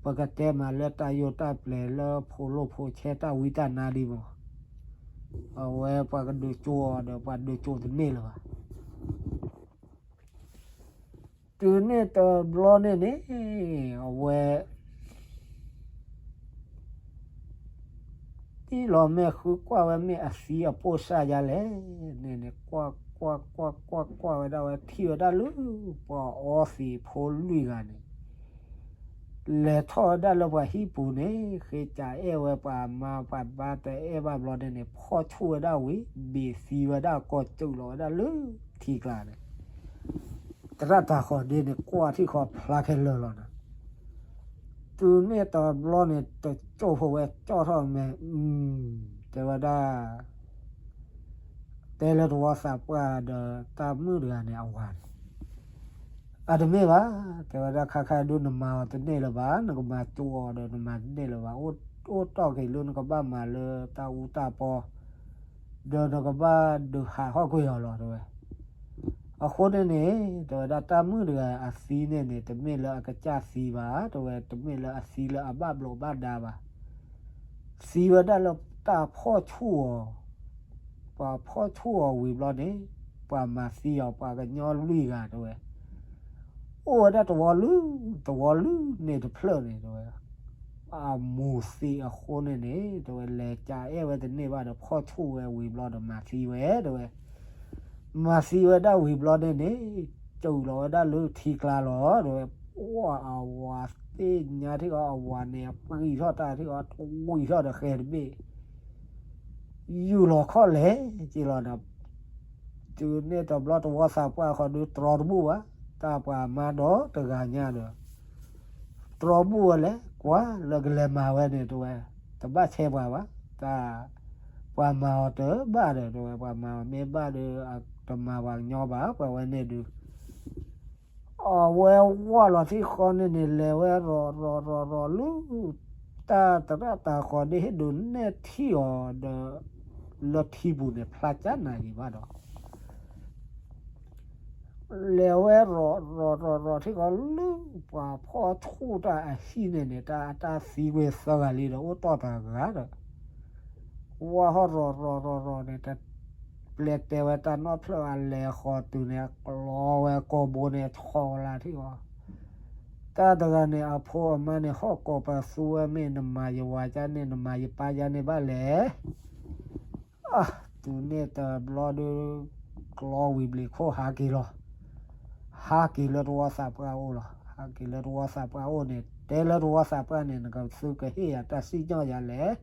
ပကတဲမးလၢတၢ်ယိၣ်တၢ်ပျဲၤလၢဖိလိာ်ဖိဆဲတၢ်ဝံတၢ်နါဒံးမး, အဝဲပှၤကဒုးစိာ်အီၤဒီး ပှၤဒုးစိာ်တန့ၢ်လၢၤဘၣ်. တုၤန့ၣ်တဘျီန့ၣ်န့ၣ် အဝဲ တံၢ်လီၤမဲာ်ဃုကွၢ်ဝဲမ့ၢ်အသံအပိၢ်စၢ်ယါလဲၣ်န့ၣ်န့ၣ် ကွၢ်ကွၢ်ကွၢ်ကွၢ်ကွၢ်ဝဲဒၣ်ဝဲ ထံၣ်ဝဲဒၣ်လၢ ပှၤအီသံးဖိလွံၢ်ဂၤန့ၣ် လဲၤထီၣ်ဝဲဒၣ်လၢပှၤဟံၣ်ပူၤန့ၣ် ဃ့ကးအဲၣ်ဝဲပှၤမါပှၤဘါတအဲၣ်ဘၣ်ဘျီန့ၣ်န့ၣ် ဖီၣ်ဆူၣ်ဝဲဒၣ်ဝံၤ ဘ့ၣ်သံဝဲဒၣ်ကီၢ်စူးလီၤဝဲဒၣ်လၢထံကျါန့ၣ် သရၣ်တၤဃီၤဒ့န့ၣ် ကွၢ်ထံၣ်ဃီဖျါခဲလၢာ်လီၤန့ၣ်, တုၤန့ၣ်တဘျီန့ၣ် တကၠိၢ်ဖိဝဲကၠီၣ်ထီၣ်မဲာ်, တဲဝဲဒၣ် တဲလၢတဝီသးပှၢ်ဒီးတၢ်မုၣ်တဂၤန့ၣ်အဝၤန့ၣ်, အတမ့ၢ်ဘၣ်, တဲဝဲဒၣ် ခါခါဒု နမၤအီၤတန့ၢ်လၢၤဘၣ်, နကမၤစၢၤအီၤဒီး နမၤတန့ၢ်လၢၤဘၣ်, အိၣ်တီၢ်က့ၤလၢနကဘၣ်မၤလၢတၢ်အူတၢ်ပီ ဒီးနကဘၣ်ဒုးဟးဟီၣ်ကွံာ်အီၤလီၤ တဲဝဲ. အဃိန့ၣ်န့ၣ် တဲဝဲဒၣ် တၢ်မုၣ်တဂၤအသံန့ၣ်န့ၣ် တမ့ၢ်လၢအကစၢ်သံဘၣ် တဲဝဲ, တမ့ၢ်လၢအသံလၢအဘၣ်ဘျိးဘၣ်ဒါဘၣ်, သံဝဲဒၣ်လၢတၢ်ဖီၣ်ဆူၣ်အီၤ, ပှၤဖီၣ်ဆူၣ်အီၤဝံၤဘျီန့ၣ် ပှၤမၤသံအီၤ ပှၤကညီလွံၢ်ဂၤ တဲဝဲ အိၣ်ဝဲဒၣ်တဝီလုၢ် တဝီလုၢ်န့ၣ်တဖျၢၣ်န့ၣ် တဲဝဲ, အမိၢ်သံအဃိန့ၣ်န့ၣ် တဲဝဲ လဲၤကးအဲၣ်ဝဲတန့ၢ်ဘၣ်ဒီး ဖီၣ်ဆူၣ်ဝဲဝံၤဘျီဒီး မၤသံဝဲ တဲဝဲ, မၤသံဝဲဒၣ်ဝံၤဘျီန့ၣ်န့ၣ် စူးလီၤဝဲဒၣ်လၢထံကျါလီၤ တဲဝဲ, အဝၤသ့ၣ်ညါထံၣ်အီၤ အဝၤန့ၣ် အပှံၢ်ထီၣ်တၢ်ထံၣ်အီၤ တဝံၤထီၣ်ဒီးဃဲၤတဘ့ၣ် ယူၢ်လီၤခီၣ်လဲၣ်က့ၤလီၤဒီး တုၤန့ၣ်တဘျီတဝီသးပှၢ်ဃီဒု တြီတဘူၣ်ဘၣ်, တၢ်ပှၤမါဒီတဂၤညါဒီး တြီဘူၣ်ဝဲလဲၣ်, ကွၢ်လၢကလဲၤမၤဝဲန့ၣ် တဲဝဲ, တဘၣ်ဆဲးပှၤဘၣ်, တၢ်ပှၤမၤအီၤတဘၣ်ဒီး တဲဝဲ, ပှၤမၤအီၤမ့ၢ်ဘၣ်ဒီး တမၤပှၤကညီဘၣ်, ပှၤဝဲန့ၣ်ဒုး အဝဲဝၢ်လီၤသံဃီန့ၣ်န့ၣ် လဲၤဝဲရီၤရီၤရီၤရီၤလၢ တၢ်သရၣ်တၤဃီၤဒ့ဟ့ၣ်ဒုးနဲၣ်ထံၣ်အီၤဒီး လၢထံပူၤန့ၣ် ဖျါကၢ်နၤယံၤဘၣ်ဒီး လဲၤဝဲရီၤရီၤရီၤရီၤထံၣ်ဃီလၢ ပှၤဖီၣ်ဆူၣ်တၢ်အဟံၣ်န့ၣ်န့ၣ် တၢ်အတၢ်သံဝဲသၢဂၤလံဒီး အိၣ်တီၢ်တဂၤဒီး ဝၢ်ဟီၣ်ရီၤရီၤရီၤရီၤန့ၣ် တပျဲတဲဝဲတၢ်နီၣ်ဖျၢၣ်အလဲၤဃီၤတုၤန့ၣ် အကျီဝဲကိာ်ဘိန့ၣ် ဆီလၢထံအီၤ, တၢ်တဂၤန့ၣ် အဖိအမါန့ၣ် ဟီၣ်ကိးပသူဝဲမ့ၢ် နမၤယဝၤကၢ်န့ၣ် နမၤယပၢ်ကၢ်န့ၣ်ဘၣ်လဲၣ်. အ တုၤန့ၣ်တဘျီဒုး ကျီဝံၤဘျီခိၣ်ဟးက့ၤလီၤ. ဟးက့ၤလၢတဝီသးပှၢ်အိၣ်လီၤ. ဟးက့ၤလၢတဝီသးပှၢ်အိၣ်န့ၣ် တဲလၢတဝီသးပှၢ်န့ၣ် နကသုကဟ့ၣ်ယၤတၢ်စံၣ်ညီၣ်ယၤလဲၣ်.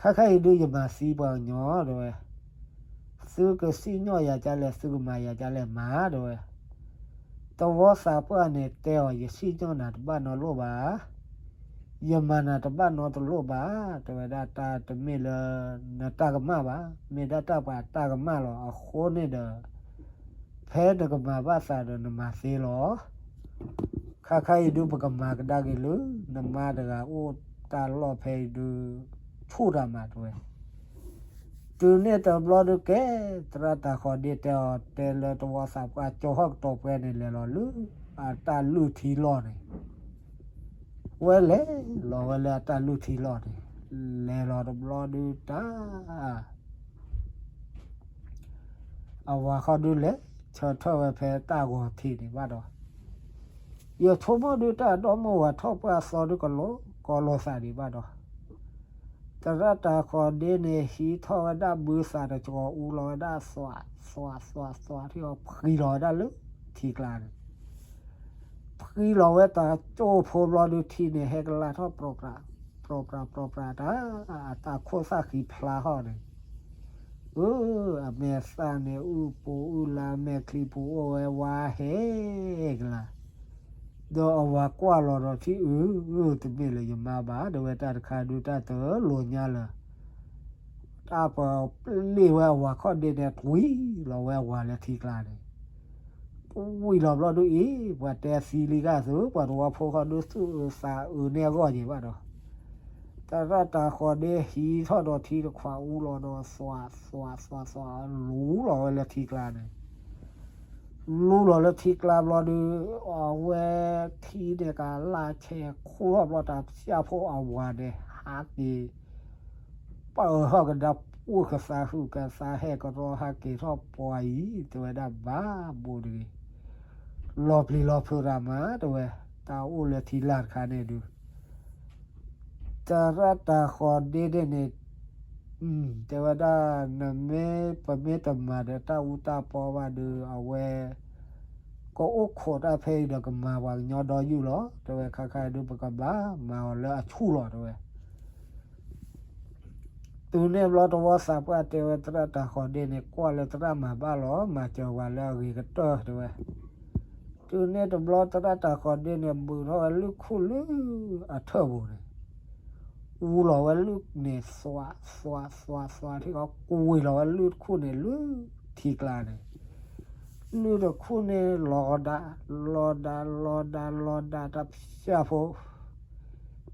ခဲခဲအံၤဒုးယမၤသံပှၤကညီ တဲဝဲ. သုကစံၣ်ညီၣ်ယၤကၢ်လဲၣ် သုကမၤယၤကၢ်လဲၣ်မၤ တဲဝဲ. တဝီသးပှၢ်န့ၣ်တဲအီၤ ယစံၣ်ညီၣ်နၤတဘၣ်နီတလိၣ်ဘၣ်. ယမၤနၤတဘၣ်နီတလိၣ်ဘၣ် တဲဝဲဒၣ် တၢ်တမ့ၢ်လၢ နတၢ်ကမၣ်ဘၣ်, မ့ၢ်ဒၣ်တၢ်ပှၤတၢ်ကမၣ်လီၤ. အဃိန့ၣ်ဒီး ဖဲနကမၤဘၣ်သးဒီးနမၤသ့လီၤ. ခါခါအံၤဒုးပကမၤကဒါက့ၤလၢ နမါတဂၤအိၣ် တၢ်လီၢ်ဖဲအံၤဒုး ဆူၣ်တၢ်မးတဲဝဲ. တုၤန့ၣ်တဘျီဒုးကဲ သရၣ်တၤဃီၤဒ့တဲအီၤ တဲလၢတဝီသးပှၢ်ကၠီဟီၣ်ကတီၢ်ပှဲၤန့ၣ် လဲၤလီၤလၢအတၢ်လုၢ်ထံလီၢ်န့ၣ်, ဝဲလဲၤလီၤဝဲလၢအတၢ်လုၢ်ထံလီၢ်န့ၣ်, လဲၤလီၤတဘျီဒုးတၢ် အဝၤဃီဒုးလဲၤဆၢထၢၣ်ဝဲဖဲတၢ်ဂီၤထံးန့ၣ်ဘၣ်ဒီး, ယဆိကမိၣ်ဒုးတၢ်ဒီမိၢ်ဝၤထီၣ်ပှၢ်သီဒုးကလီၤကီလိာ်သးဒံးဘၣ်ဒီး, သရၣ်တၤဃီၤဒ့န့ၣ် ဟံးထီၣ်ဝဲဒၣ်ဘုသးတကီၤ အူလီၤဝဲဒၣ်သွးသွးသွးသွး ထံအီၤဖှံလီၤဝဲဒၣ်လၢထံကျါန့ၣ်, ဖှံလီၤဝဲတၢ်ကၠိဖိဘျီဒုးထံန့ၣ် ဟဲကလၤထီၣ် ပြီပြးပြးပြးတၢ်, အတၢ်ခိၣ်သၣ်ဃံဖျါဟီၣ်န့ၣ်, အၢ အမဲာ်သၣ်န့ၣ် အုၣ်ပူၤအုၣ်လါ အမဲာ်ချံပူၤအိၣ်ဝဲဝါဟဲကလၤ, ဒီးအဝၤကွၢ်လီၤဒီးထံ အၢ တမ့ၢ်လၢယမါဘၣ် တဲဝဲတၢ်တခါဒုးတၢ်တလိၤညါလၢၤ တၢ်ပျ့ၢ်ဝဲအဝၤခီၣ်ဒ့န့ၣ် ကွံာ်လီၤဝဲအဝၤလၢထံကျါန့ၣ်, ဝံၤလီၤဘျီဒုးအံၤ ပှၤတဲသံလံဂာ်သု ပှၤတဝီဖိဃီဒုးသူၣ်အုးသးအုးန့ၢ်အဂီၢ်ယံၤဘၣ်ဒီး, သရၣ်တၤဃီၤဒ့ဟံးထီၣ်ဒီးထံတခွးအူလီၤဒီး သွးသွးသွးသွး လူလီၤဝဲလၢထံကျါန့ၣ် လူလီၤလၢထံကျါဘျီဒုး, အဝဲထံန့ၣ်ကလၢ်ဆဲးခိၣ်ထီၣ်ဘျီ တၢ်ဖၠၣ်ဖိအဝၤန့ၣ် ဟးက့ၤ ပၢၢ်ထီၣ်ကဒါ ပှၢ်ကသါဟုၣ်ကသါဟဲကရီဟးက့ၤထီၣ်ပှၤအံၤ တဲဝဲဒၣ်ဘၣ်ဘိတဂ့ၤ, လီၤပျံၤလီၤဖုးတၢ်မး တဲဝဲ, တၢ်အိၣ်လၢထံလာ်တခါန့ၣ်ဒုး သရၣ်တၤဃီၤဒ့ဒ့န့ၣ် တဲဝဲဒၣ် နမ့ၢ်ပမ့ၢ်တမၤဒီးတၢ်အူတၢ်ပီဘၣ်ဒီး အဝဲ ကအိၣ်ခိးတၢ်ဖဲအံၤဒီးကမၤပှၤကညီဒီယုၢ်လီၤ တဲဝဲ, ခါခါဒုး ပကဘၣ်မၤအီၤလၢအဆူၣ်လီၤ တဲဝဲ. တုၤန့ၣ်ဘျီတဝီသးပှၢ်တဲဝဲ သရၣ်တၤဃီၤဒ့န့ၣ် ကွၢ်လၢသရၣ်မၤဘၣ်လီၤ မၤစၢၤပှၤလၢအဂ့ၤကတၢၢ် တဲဝဲ. တုၤန့ၣ်တဘျီသရၣ်တၤဃီၤဒ့န့ၣ် ဘုးထီၣ်ဝဲလုၢ်ခိၣ်လၢအထၢၣ်ပူၤန့ၣ်, အူလီၤဝဲလုၢ်န့ၣ် သွးသွးသွးသွး ထံကီကွံာ်လီၤဝဲလုၢ်တခူၣ်န့ၣ် လၢထံကျါန့ၣ်, လုၢ်တခူၣ်န့ၣ် လီၤဒၣ် လီၤဒၣ် လီၤဒၣ် လီၤဒၣ် တၢ်ဖၠၣ်ဖိ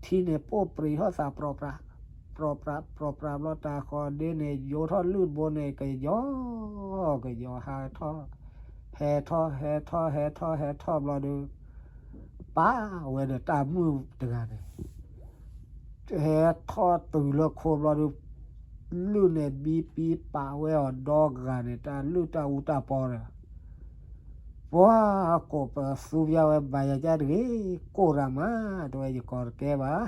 ထံန့ၣ်ပိၢ်ပြံးထီၣ်သး ပြီပြး ပြီပြး ပြီပြးဘျီ တၤဃီၤဒ့န့ၣ် ယိထီၣ်လုၢ်တဘိန့ၣ် ကယီ ကယီ ဟးထီၣ် ဟဲထီၣ် ဟဲထီၣ် ဟဲထီၣ် ဟဲထီၣ်ဘျီဒီး ပာ်ဝဲဒီးတၢ်မုၣ်တဂၤန့ၣ် ဟဲထီၣ်တုၤလၢခိဘျီဒီး လုၢ်န့ၣ် ဘံပံပာ်ဝဲအီၤဒီဂၤန့ၣ် တၢ်လုၢ်တၢ်အူတၢ်ပီဒီး ပှၤကိးပသူပျၢ်ဝဲ ဘၣ်ယၤကၢ်တဂ့ၤ ကိၢ်တၢ်မး တဲဝဲ ယကိးတကဲဘၣ်.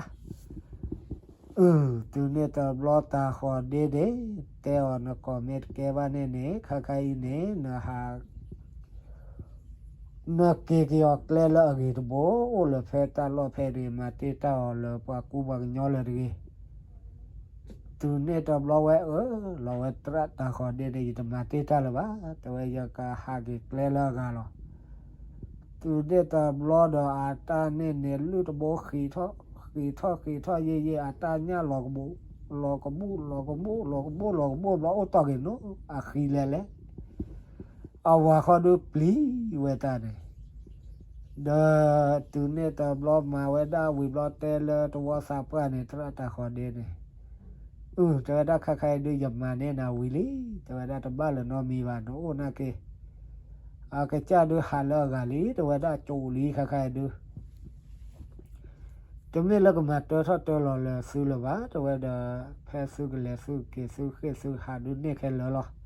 အၢ တုၤန့ၣ်တဘျီတၤဃီၤဒ့န့ၣ် တဲအီၤ နကိးမ့ၢ်တကဲဘၣ်န့ၣ်န့ၣ် ခါခါအံၤန့ၣ် နဟး နက့ၤက့ၤအီၤကျဲလၢအဂ့ၤတဘိ အိၣ်လၢဖဲတၢ်လီၢ်ဖဲန့ၣ် မၤတ့ၢ်တၢ်အီၤလၢပှၤကူပှၤကညီလၢၤတဂ့ၤ. တုၤန့ၣ်တဘျီဝဲအၢ လီၤဝဲသရၣ်တၤဃီၤဒ့န့ၣ် ယတမၤတ့ၢ်တၢ်လၢၤဘၣ် တဲဝဲ ယကဟးက့ၤကျဲလၢအဂၤလီၤ. တုၤန့ၣ်တဘျီဒီးအတၢ်န့ၣ်န့ၣ် လုၢ်တဘိဃံးထီၣ် ဃံးထီၣ်ဃံးထီၣ်ယံာ်ယံာ် အတၢ်ညၣ်လီၤကဘိး လီၤကဘိး လီၤကဘိး လီၤကဘိး လီၤကဘိးဘျီ အိၣ်တီၢ်က့ၤနီၤ အဃံလဲၣ်လဲၣ် အဝၤဃီဒုးပျံၤဝဲတၢ်န့ၣ် ဒီးတုၤန့ၣ်တဘျီမၤဝဲဒၣ်ဝံၤဘျီ တဲလၢတဝီသးပှၢ်န့ၣ် သရၣ်တၤဃီၤဒ့န့ၣ် အၢ တဲဝဲဒၣ် ခါခါအံၤဒုး ယမၤန့ၢ်နၤဝံၤလံ တဲဝဲဒၣ် တဘၣ်လၢၤနီတမံၤဘၣ် နအိၣ်နာ်က့ အကစၢ်ဒုးဟးလၢအဂၤလံ တဲဝဲဒၣ် ကၠိလံ ခါခါအံၤဒုး တမ့ၢ်လၢကမၤတၢထီၣ်တၢလီၤလၢၤသုလၢၤဘၣ် တဲဝဲဒီး ဖဲသုကလဲၤသုက့ၤသုဃ့ၢ်သုဟးဒုးန့ၢ်ခဲလၢာ်လီၤ.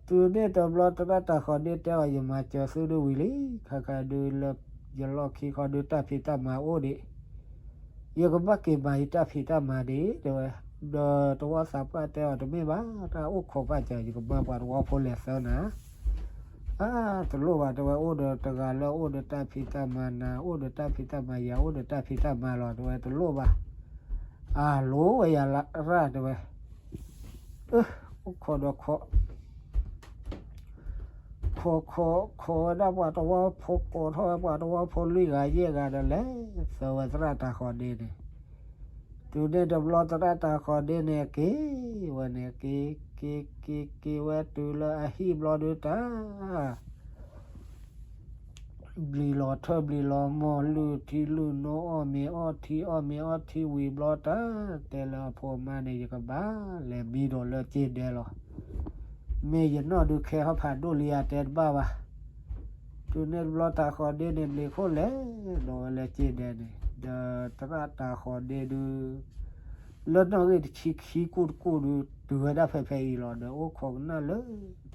တုၤန့ၣ်တဘျီသရၣ်တၤဃီၤဒ့တဲအီၤ ယမၤစၢၤသုဒုးဝံၤလံ ခါခါဒုးလၢ ယလီၢ်ခံခီဒုးတၢ်ဖံးတၢ်မၤအိၣ်ဒံး ယကဘၣ်က့ၤမၤယတၢ်ဖံးတၢ်မၤဒံး တဲဝဲ. ဒီးတဝီသးပှၢ်တဲအီၤ တမ့ၢ်ဘၣ် တၢ်အိၣ်ခိးပာ်စၢၤ ယကမၤပှၤတဝီဖိလဲၤသၢနၤ အါ တလိၣ်ဘၣ် တဲဝဲ အိၣ်ဒီးတဂၤလၢအိၣ်ဒီးတၢ်ဖံးတၢ်မၤ နၤအိၣ်ဒီးတၢ်ဖံးတၢ်မၤ ယၤအိၣ်ဒီးတၢ်ဖံးတၢ်မၤလီၤ တဲဝဲ တလိၣ်ဘၣ် အလိၤဝဲယၤရၣ် တဲဝဲ အိၣ်ခိးဒီးခိး ခိးခိးခိးဝဲဒၣ် ပှၤတဝီဖိကိးထီၣ်ဝဲ ပှၤတဝီဖိလွံၢ်ဂၤယဲၢ်ဂၤဒီး လဲၤသၢဝဲသရၣ်တၤဃီၤဒ့န့ၣ် တုၤန့ၣ်တဘျီသရၣ်တၤဃီၤဒ့န့ၣ် က့ၤဝဲန့ၣ် က့ၤ က့ၤ က့ၤ က့ၤဝဲတုၤလၢအဟံၣ်ဘျီဒုးတၢ် ဘျံးလီၤထၢၣ်ဘျံးလီၤမီၢ် လုၢ်ထံလုၢ်နိ အီၣ်မ့ၤအီထံ အီၣ်မ့ၤအီထံဝံၤဘျီတၢ် တဲလၢအဖိအမါန့ၣ် ယကဘၣ်လဲၤမံဒီးလၢစ့ဒဲလီၤ. မ့ၢ်ယနီၢ်ဒုးခဲဟီၣ်ဖးဒိၣ်လံဧါ တဲတဘၣ်ဘၣ်. တုၤန့ၣ်တဘျီတၤဃီၤဒ့န့ၣ် ဘျံးခိၣ်လဲၤဒီးဝဲလၢစ့ဒဲန့ၣ် ဒီးသရၣ်တၤဃီၤဒ့ဒုး လၢနီၣ်ဂံၢ်တဆံခံကူၣ်တကူၣ်ဒုး တုၤဝဲဒၣ်ဖဲဖဲအံၤလီၤ. ဒီးအိၣ်ခိးကနၣ်လၢ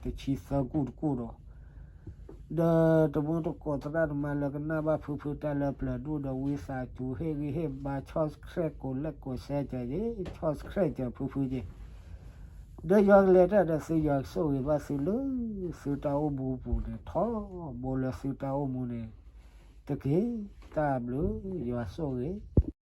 တဆံသၢကူၣ်တကူၣ်ဒီး ဒီးတမူတကိးသရၣ်သမါလၢကနၣ်ဘၣ်ဖုဖုတၢ်လၢပျၢၤဒူၣ်ဒီး ဝံသးစူၤဟ့ၣ်ဂံၢ်ဟ့ၣ်ဘါ ဆီၣ်ဆှဲးကိးလဲၣ်ကိးဆှဲးကဲၤက့ၤ ဆီၣ်ဆှဲးကဲၤဖုဖုက့ၤ ဒီးယွၤကလဲၤတၢ်ဒီးသု ယွၤကဆိၣ်ဂ့ၤဘၣ်သုလၢ သုတၢ်အိၣ်မူပူၤန့ၣ် ထီဘိလၢသုတၢ်အိၣ်မူန့ၣ် တက့ၢ်. တၢ်ဘျုး ယွၤဆိၣ်ဂ့ၤ